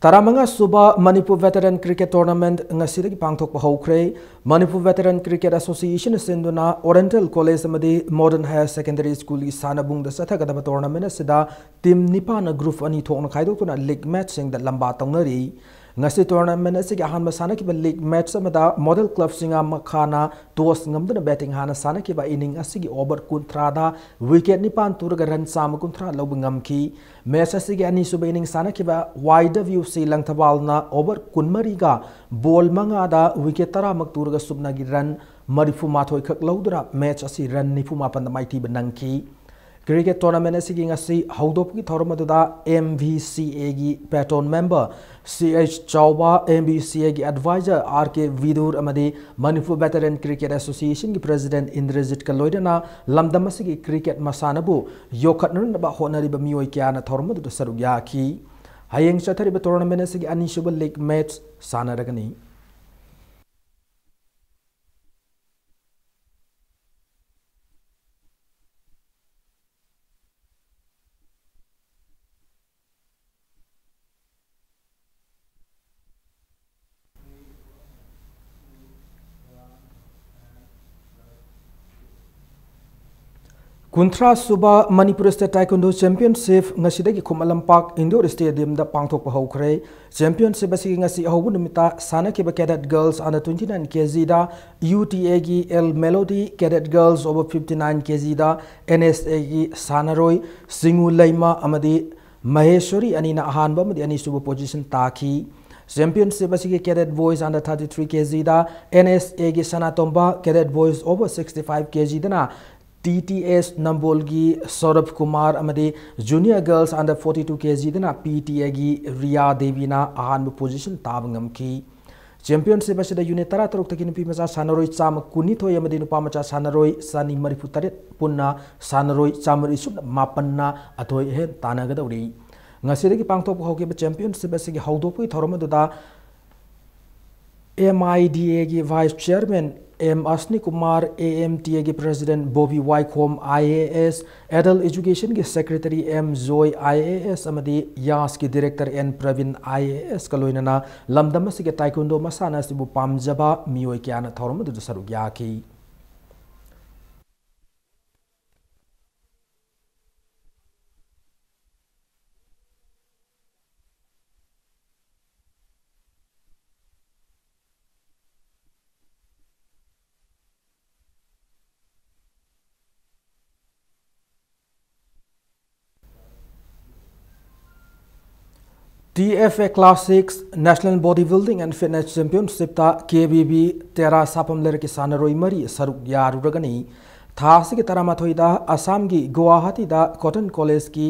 ꯇꯔꯥꯃꯉꯥ ꯁꯨꯕ ꯃꯅꯤꯄꯨꯔ ꯚꯦꯇꯔꯟ ꯀ꯭ꯔꯤꯀꯦꯠ ꯇꯣꯔꯅꯥꯃꯦꯟꯠ ꯉꯁꯤꯗꯒꯤ ꯄꯥꯡꯊꯣꯛꯄ ꯍꯧꯈ꯭ꯔꯦ꯫ ꯃꯅꯤꯄꯨꯔ ꯚꯦꯇꯔꯟ ꯀ꯭ꯔꯤꯀꯦꯠ ꯑꯦꯁꯣꯁꯤꯌꯦꯁꯟꯅ ꯁꯤꯟꯗꯨꯅ ꯑꯣꯔꯦꯟꯇꯦꯜ ꯀꯣꯂꯦꯖ ꯑꯃꯗꯤ ꯃꯣꯗꯔꯟ ꯍꯥꯌꯔ ꯁꯦꯀꯦꯟꯗꯔꯤ ꯁ꯭ꯀꯨꯜꯒꯤ ꯁꯥꯟꯅꯕꯨꯡꯗ ꯆꯠꯊꯒꯗꯕ ꯇꯣꯔꯅꯥꯃꯦꯟꯠ ꯑꯁꯤꯗ ꯇꯤꯝ ꯅꯤꯄꯥꯟꯅ ꯒ꯭ꯔꯨꯞ ꯑꯅꯤ ꯊꯣꯛꯅ ꯈꯥꯏꯗꯣꯛꯇꯨꯅ ꯂꯤꯒ ꯃꯦꯠꯆꯁꯤꯡꯗ ꯂꯝꯕꯥ ꯇꯧꯅꯔꯤ꯫ ꯉꯁꯤ ꯇꯣꯔꯅꯥꯃꯦꯟꯠ ꯑꯁꯤꯒꯤ ꯑꯍꯥꯟꯕ ꯁꯥꯟꯅꯈꯤꯕ ꯂꯤꯒ ꯃꯦꯠꯆ ꯑꯃꯗ ꯃꯣꯗꯦꯜ ꯀ꯭ꯂꯕ ꯆꯤꯡꯉꯥꯃꯈꯥꯅ ꯇꯣꯁ ꯉꯝꯗꯨꯅ ꯕꯦꯇꯤꯡ ꯍꯥꯟꯅ ꯁꯥꯟꯅꯈꯤꯕ ꯏꯅꯤꯡ ꯑꯁꯤꯒꯤ ꯑꯣꯚꯔ ꯀꯨꯟꯊ꯭ꯔꯥꯗ ꯋꯤꯀꯦꯠ ꯅꯤꯄꯥꯟ ꯇꯨꯔꯒ ꯔꯟ ꯆꯥꯝꯃ ꯀꯨꯟꯊ꯭ꯔꯥ ꯂꯧꯕ ꯉꯝꯈꯤ꯫ ꯃꯦꯠꯆ ꯑꯁꯤꯒꯤ ꯑꯅꯤꯁꯨꯕ ꯏꯅꯤꯡ ꯁꯥꯟꯅꯈꯤꯕ ꯋꯥꯏ ꯗꯕ꯭ꯂꯤꯌꯨ ꯁꯤ ꯂꯪꯊꯕꯥꯜꯅ ꯑꯣꯚꯔ ꯀꯨꯟꯃꯔꯤꯒ ꯕꯣꯜ ꯃꯉꯥꯗ ꯋꯤꯀꯦꯠ ꯇꯔꯥꯃꯛ ꯇꯨꯔꯒ ꯁꯨꯞꯅꯒꯤ ꯔꯟ ꯃꯔꯤꯐꯨ ꯃꯥꯊꯣꯏ ꯈꯛ ꯂꯧꯗꯨꯅ ꯃꯦꯠꯆ ꯑꯁꯤ ꯔꯟ ꯅꯤꯐꯨ ꯃꯥꯄꯟꯗ ꯃꯥꯏꯊꯤꯕ ꯅꯪꯈꯤ꯫ ꯀ꯭ꯔꯤꯀꯦꯠ ꯇꯣꯔꯅꯥꯃꯦꯟꯠ ꯑꯁꯤꯒꯤ ꯉꯁꯤ ꯍꯧꯗꯣꯛꯄꯒꯤ ꯊꯧꯔꯝ ꯑꯗꯨꯗ ꯑꯦꯝ ꯚꯤ ꯁꯤ ꯑꯦꯒꯤ ꯄꯦꯇ꯭ꯔꯣꯟ ꯃꯦꯝꯕꯔ ꯁꯤ ꯑꯩꯆ ꯆꯥꯎꯕ, ꯑꯦꯝ ꯚꯤ ꯁꯤ ꯑꯦꯒꯤ ꯑꯦꯗꯚꯥꯏꯖꯔ ꯑꯥꯔ ꯀꯦ ꯚꯤꯗꯨꯔ ꯑꯃꯗꯤ ꯃꯅꯤꯄꯨꯔ ꯚꯦꯇꯔꯟ ꯀ꯭ꯔꯤꯀꯦꯠ ꯑꯦꯁꯣꯁꯤꯌꯦꯁꯟꯒꯤ ꯄ꯭ꯔꯦꯁꯤꯗꯦꯟꯠ ꯏꯟꯗ꯭ꯔꯖꯤꯠꯀ ꯂꯣꯏꯅꯅ ꯂꯝꯗꯝ ꯑꯁꯤꯒꯤ ꯀ꯭ꯔꯤꯀꯦꯠ ꯃꯁꯥꯟꯅꯕꯨ ꯌꯣꯛꯈꯠꯅꯅꯕ ꯍꯣꯠꯅꯔꯤꯕ ꯃꯤꯑꯣꯏ ꯀꯌꯥꯅ ꯊꯧꯔꯝ ꯑꯗꯨꯗ ꯁꯔꯨꯛ ꯌꯥꯈꯤ꯫ ꯍꯌꯦꯡ ꯆꯠꯊꯔꯤꯕ ꯇꯣꯔꯅꯥꯃꯦꯟꯠ ꯑꯁꯤꯒꯤ ꯑꯅꯤꯁꯨꯕ ꯂꯤꯒ ꯃꯦꯠꯆ ꯁꯥꯟꯅꯔꯒꯅꯤ꯫ ꯀꯨꯟꯊ꯭ꯔꯥ ꯁꯨꯕ ꯃꯅꯤꯄꯨꯔ ꯁ꯭ꯇꯦꯠ ꯇꯥꯏꯀꯨꯟꯗꯣ ꯆꯦꯝꯄꯤꯌꯟꯁꯤꯞ ꯉꯁꯤꯗꯒꯤ ꯈꯨꯃꯟ ꯂꯝꯄꯥꯛ ꯏꯟꯗꯣꯔ ꯁ꯭ꯇꯦꯗꯤꯌꯝꯗ ꯄꯥꯡꯊꯣꯛꯄ ꯍꯧꯈ꯭ꯔꯦ꯫ ꯆꯦꯝꯄꯤꯌꯟꯁꯤꯞ ꯑꯁꯤꯒꯤ ꯉꯁꯤ ꯑꯍꯧꯕ ꯅꯨꯃꯤꯠꯇ ꯁꯥꯟꯅꯈꯤꯕ cadet girls under twenty nine ꯀꯦꯖꯤꯗ ꯌꯨ ꯇꯤ ꯑꯦꯒꯤ L melody, cadet girls over fifty nine ꯀꯦꯖꯤꯗ ꯑꯦꯟ ꯑꯦꯁ ꯑꯦꯒꯤ ꯁꯥꯟꯅꯔꯣꯏ ꯁꯤꯡꯉꯨ ꯂꯩꯃ ꯑꯃꯗꯤ ꯃꯍꯦꯁ꯭ꯋꯔꯤ ꯑꯅꯤꯅ ꯑꯍꯥꯟꯕ ꯑꯃꯗꯤ ꯑꯅꯤꯁꯨꯕ ꯄꯣꯖꯤꯁꯟ ꯇꯥꯈꯤ꯫ ꯆꯦꯝꯄꯤꯌꯟꯁꯤꯞ ꯑꯁꯤꯒꯤ cadet boys under thirty three ꯀꯦꯖꯤꯗ ꯑꯦꯟ ꯑꯦꯁ ꯑꯦꯒꯤ ꯁꯅꯥꯇꯣꯝꯕ, cadet boys over sixty five ꯀꯦꯖꯤꯗꯅ ꯇꯤ ꯇꯤ ꯑꯦꯁ ꯅꯝꯕꯣꯜꯒꯤ ꯁꯧꯔꯚ ꯀꯨꯃꯥꯔ ꯑꯃꯗꯤ junior girls under forty two ꯀꯦꯖꯤꯗꯅ ꯄꯤ ꯇꯤ ꯑꯦꯒꯤ ꯔꯤꯌꯥ ꯗꯦꯕꯤꯅ ꯑꯍꯥꯟꯕ ꯄꯣꯖꯤꯁꯟ ꯇꯥꯕ ꯉꯝꯈꯤ꯫ ꯆꯦꯝꯄꯤꯌꯟꯁꯤꯞ ꯑꯁꯤꯗ ꯌꯨꯅꯤꯠ ꯇꯔꯥꯇꯔꯨꯛꯇꯒꯤ ꯅꯨꯄꯤ ꯃꯆꯥ ꯁꯥꯟꯅꯔꯣꯏ ꯆꯥꯝꯃ ꯀꯨꯟꯅꯤꯊꯣꯏ ꯑꯃꯗꯤ ꯅꯨꯄꯥ ꯃꯆꯥ ꯁꯥꯟꯅꯔꯣꯏ ꯆꯅꯤ ꯃꯔꯤꯐꯨ ꯇꯔꯦꯠ, ꯄꯨꯟꯅ ꯁꯥꯟꯅꯔꯣꯏ ꯆꯥꯃꯔꯤ ꯁꯨꯞꯅ ꯃꯥꯄꯟꯅ ꯑꯊꯣꯏ ꯑꯍꯦꯟ ꯇꯥꯟꯅꯒꯗꯧꯔꯤ꯫ ꯉꯁꯤꯗꯒꯤ ꯄꯥꯡꯊꯣꯛꯄ ꯍꯧꯈꯤꯕ ꯆꯦꯝꯄꯤꯌꯟꯁꯤꯞ ꯑꯁꯤꯒꯤ ꯍꯧꯗꯣꯛꯄꯒꯤ ꯊꯧꯔꯝ ꯑꯗꯨꯗ ꯑꯦꯝ ꯑꯥꯏ ꯗꯤ ꯑꯦꯒꯤ vice chairman M Asni Kumar, A M T ꯑꯦꯒꯤ president Bobby Waikhom, I A S, adult ꯑꯦꯖꯨꯀꯦꯁꯟꯒꯤ secretary M Joy, I A S, ꯑꯃꯗꯤ ꯌꯥꯁꯀꯤ director N Prabin, I A ꯑꯦꯁꯀ ꯂꯣꯏꯅꯅ ꯂꯝꯗꯝ ꯑꯁꯤꯒꯤ ꯇꯥꯏꯀꯨꯟꯗꯣ ꯃꯁꯥꯟꯅ ꯑꯁꯤꯕꯨ ꯄꯥꯝꯖꯕ ꯃꯤꯑꯣꯏ ꯀꯌꯥꯅ ꯊꯧꯔꯝ ꯑꯗꯨꯗ ꯁꯔꯨꯛ ꯌꯥꯈꯤ꯫ T F A Class six National Bodybuilding and Fitness Championshipꯇ ꯀꯦ ꯕꯤ ꯕꯤ ꯇꯦꯔꯥ ꯁꯥꯐꯝ ꯂꯩꯔꯛꯀꯤ ꯁꯥꯟꯅꯔꯣꯏ ꯃꯔꯤ ꯁꯔꯨꯛ ꯌꯥꯔꯨꯔꯒꯅꯤ꯫ ꯊꯥ ꯑꯁꯤꯒꯤ ꯇꯔꯥꯃꯥꯊꯣꯏꯗ ꯑꯁꯥꯝꯒꯤ ꯒꯨꯋꯥꯍꯥꯇꯤꯗ ꯀꯣꯇꯟ ꯀꯣꯂꯦꯖꯀꯤ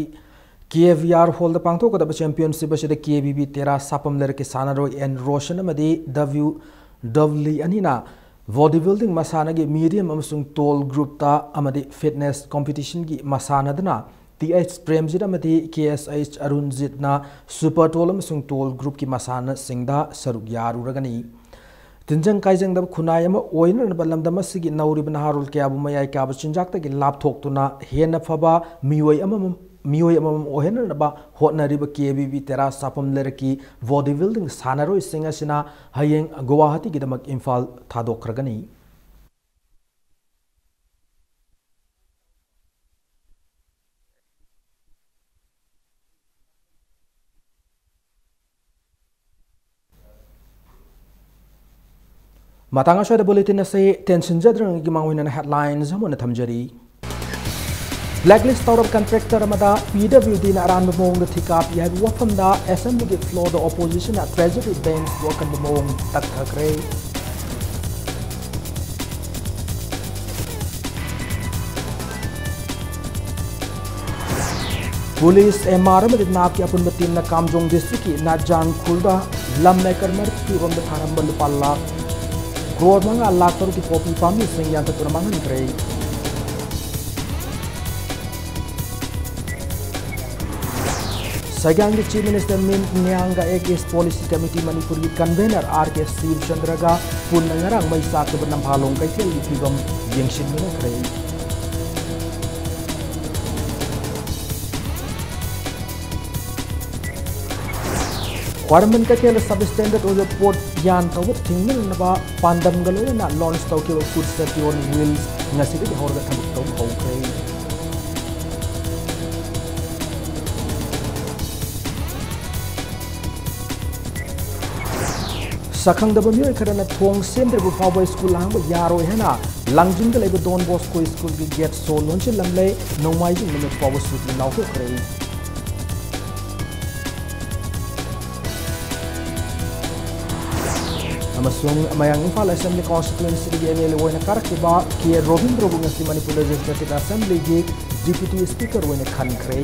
ꯀꯦ ꯚꯤ ꯑꯥꯔ ꯍꯣꯜꯗ ꯄꯥꯡꯊꯣꯛꯀꯗꯕ ꯆꯦꯝꯄꯤꯌꯟꯁꯤꯞ ꯑꯁꯤꯗ ꯀꯦ ꯕꯤ ꯕꯤ ꯇꯦꯔꯥ ꯁꯥꯐꯝ ꯂꯩꯔꯛꯀꯤ ꯁꯥꯟꯅꯔꯣꯏ ꯑꯦꯟ ꯔꯣꯁꯟ ꯑꯃꯗꯤ ꯗꯕ꯭ꯌꯨ ꯗꯕ꯭ꯂꯤ ꯑꯅꯤꯅ ꯕꯣꯗꯤ ꯕꯤꯜꯗꯤꯡ ꯃꯁꯥꯟꯅꯒꯤ ꯃꯤꯗꯤꯌꯝ ꯑꯃꯁꯨꯡ ꯇꯣꯜ ꯒ꯭ꯔꯨꯞꯇ ꯑꯃꯗꯤ ꯐꯤꯠꯅꯦꯁ ꯀꯣꯝꯄꯤꯇꯤꯁꯟꯒꯤ ꯃꯁꯥꯟꯅꯗꯨꯅ ꯇꯤ ꯑꯩꯆ ꯄ꯭ꯔꯦꯝꯖꯤꯠ ꯑꯃꯗꯤ ꯀꯦ ꯑꯦꯁ ꯑꯩꯆ ꯑꯔꯨꯟꯖꯤꯠꯅ ꯁꯨꯄꯔ ꯇꯣꯜ ꯑꯃꯁꯨꯡ ꯇꯣꯜ ꯒ꯭ꯔꯨꯞꯀꯤ ꯃꯁꯥꯟꯅꯁꯤꯡꯗ ꯁꯔꯨꯛ ꯌꯥꯔꯨꯔꯒꯅꯤ꯫ ꯇꯤꯟꯖꯪ ꯀꯥꯏꯖꯪꯗꯕ ꯈꯨꯟꯅꯥꯏ ꯑꯃ ꯑꯣꯏꯅꯅꯕ ꯂꯝꯗꯝ ꯑꯁꯤꯒꯤ ꯅꯧꯔꯤꯕ ꯅꯍꯥꯔꯣꯜ ꯀꯌꯥꯕꯨ ꯃꯌꯥꯏ ꯀꯥꯕ ꯆꯤꯟꯖꯥꯛꯇꯒꯤ ꯂꯥꯞꯊꯣꯛꯇꯨꯅ ꯍꯦꯟꯅ ꯐꯕ ꯃꯤꯑꯣꯏ ꯑꯃꯃꯝ, ꯃꯤꯑꯣꯏ ꯑꯃꯃꯝ ꯑꯣꯏꯍꯟꯅꯅꯕ ꯍꯣꯠꯅꯔꯤꯕ ꯀꯦ ꯕꯤ ꯕꯤ ꯇꯦꯔꯥ ꯁꯥꯐꯝ ꯂꯩꯔꯛꯀꯤ ꯕꯣꯗꯤ ꯕꯤꯜꯗꯤꯡ ꯁꯥꯟꯅꯔꯣꯏꯁꯤꯡ ꯑꯁꯤꯅ ꯍꯌꯦꯡ ꯒꯨꯋꯥꯍꯥꯇꯤꯒꯤꯗꯃꯛ ꯏꯝꯐꯥꯜ ꯊꯥꯗꯣꯛꯈ꯭ꯔꯒꯅꯤ꯫ ꯃꯇꯥꯡ ꯑꯁ꯭ꯋꯥꯏꯗ ꯕꯨꯂꯦꯇꯤꯟ ꯑꯁꯤ ꯇꯦꯟꯁꯤꯟꯖꯗ꯭ꯔꯤꯉꯩꯒꯤ ꯃꯥꯡꯑꯣꯏꯅꯅ ꯍꯦꯗꯂꯥꯏꯟꯁ ꯑꯃ ꯑꯣꯏꯅ ꯊꯝꯖꯔꯤ꯫ ꯕ꯭ꯂꯦꯛꯂꯤꯁ ꯇꯧꯔꯕ ꯀꯟꯇ꯭ꯔꯦꯛꯇꯔ ꯑꯃꯗ ꯄꯤ ꯗꯕ꯭ꯂꯤꯎ ꯗꯤꯅ ꯑꯔꯥꯟꯕ ꯃꯑꯣꯡꯗ ꯊꯤꯀꯥ ꯄꯤ ꯍꯥꯏꯕ ꯋꯥꯐꯝꯗ ꯑꯦꯁꯦꯝꯕ꯭ꯂꯤꯒꯤ ꯐ꯭ꯂꯣꯔꯗ ꯑꯣꯄꯣꯖꯤꯁꯟꯅ ꯇ꯭ꯔꯦꯖꯔꯤ ꯕꯦꯟꯆꯄꯨ ꯑꯀꯟꯕ ꯃꯑꯣꯡ ꯇꯛꯊꯈ꯭ꯔꯦ꯫ ꯄꯨꯂꯤꯁ, ꯑꯦꯝ ꯑꯥꯔ ꯑꯃꯗꯤ ꯅꯥꯞꯀꯤ ꯑꯄꯨꯟꯕ ꯇꯤꯝꯅ ꯀꯥꯝꯖꯣꯡ ꯗꯤꯁꯇ꯭ꯔꯤꯛꯀꯤ ꯅꯥꯠꯖꯥꯡ ꯈꯨꯜꯗ ꯂꯝ ꯑꯦꯀꯔ ꯃꯔꯤꯐꯨ ꯔꯣꯝꯗ ꯊꯥꯔꯝꯕ ꯂꯨꯄꯥ ꯂꯥꯈ ꯀ꯭ꯔꯣꯔ ꯃꯉꯥ ꯂꯥꯈ ꯇꯔꯨꯛꯀꯤ ꯄꯣꯄꯤ ꯄꯥꯝꯕꯤꯁꯤꯡ ꯌꯥꯟꯊꯠꯇꯨꯅ ꯃꯥꯡꯍꯟꯈ꯭ꯔꯦ꯫ ꯂꯩꯉꯥꯛꯀꯤ Chief Minister Min Naing ꯒ Act East Policy Committee ꯃꯅꯤꯄꯨꯔꯒꯤ convener R K ꯁꯤꯕꯆꯟꯗ꯭ꯔꯒ ꯄꯨꯟꯅ ꯉꯔꯥꯡ ꯃꯩ ꯆꯥꯛꯈꯤꯕ ꯅꯝꯐꯥꯂꯣꯡ ꯀꯩꯊꯦꯜꯒꯤ ꯐꯤꯕꯝ ꯌꯦꯡꯁꯤꯟꯃꯤꯟꯅꯈ꯭ꯔꯦ꯫ ꯈ꯭ꯋꯥꯏꯔꯝꯕꯟ ꯀꯩꯊꯦꯜꯗ substandard ꯑꯣꯏꯕ ꯄꯣꯠ ꯌꯥꯟ ꯇꯧꯕ ꯊꯤꯡꯅꯅꯕ ꯄꯥꯟꯗꯝꯒ ꯂꯣꯏꯅꯅ launch ꯇꯧꯈꯤꯕ Food Safety on Wheels ꯉꯁꯤꯗꯒꯤ ꯍꯧꯔꯒ ꯊꯕꯛ ꯇꯧꯕ ꯍꯧꯈ꯭ꯔꯦ꯫ ꯁꯛꯈꯪꯗꯕ ꯃꯤꯑꯣꯏ ꯈꯔꯅ ꯊꯣꯡ ꯁꯦꯝꯗ꯭ꯔꯤꯕ ꯐꯥꯎꯕ ꯁ꯭ꯀꯨꯜ ꯍꯥꯡꯕ ꯌꯥꯔꯣꯏ ꯍꯥꯏꯅ ꯂꯥꯡꯖꯤꯡꯗ ꯂꯩꯕ Don Bosco ꯁ꯭ꯀꯨꯜꯒꯤ gate ꯁꯣ ꯂꯣꯟꯁꯤꯜꯂꯝꯂꯦ꯫ ꯅꯣꯡꯃꯥꯏꯖꯤꯡ ꯅꯨꯃꯤꯠ ꯐꯥꯎꯕ ꯁꯨꯇꯤ ꯂꯥꯎꯊꯣꯛꯈ꯭ꯔꯦ꯫ ꯑꯃꯁꯨꯡ ꯃꯌꯥꯡ Imphal Assembly Constituencyꯗꯒꯤ M L A ꯑꯣꯏꯅ ꯀꯥꯔꯛꯈꯤꯕ ꯀꯦ ꯔꯣꯕꯤꯟꯗ꯭ꯔꯕꯨ ꯉꯁꯤ ꯃꯅꯤꯄꯨꯔ Legislative Assemblyꯒꯤ Deputy Speaker ꯑꯣꯏꯅ ꯈꯟꯈ꯭ꯔꯦ꯫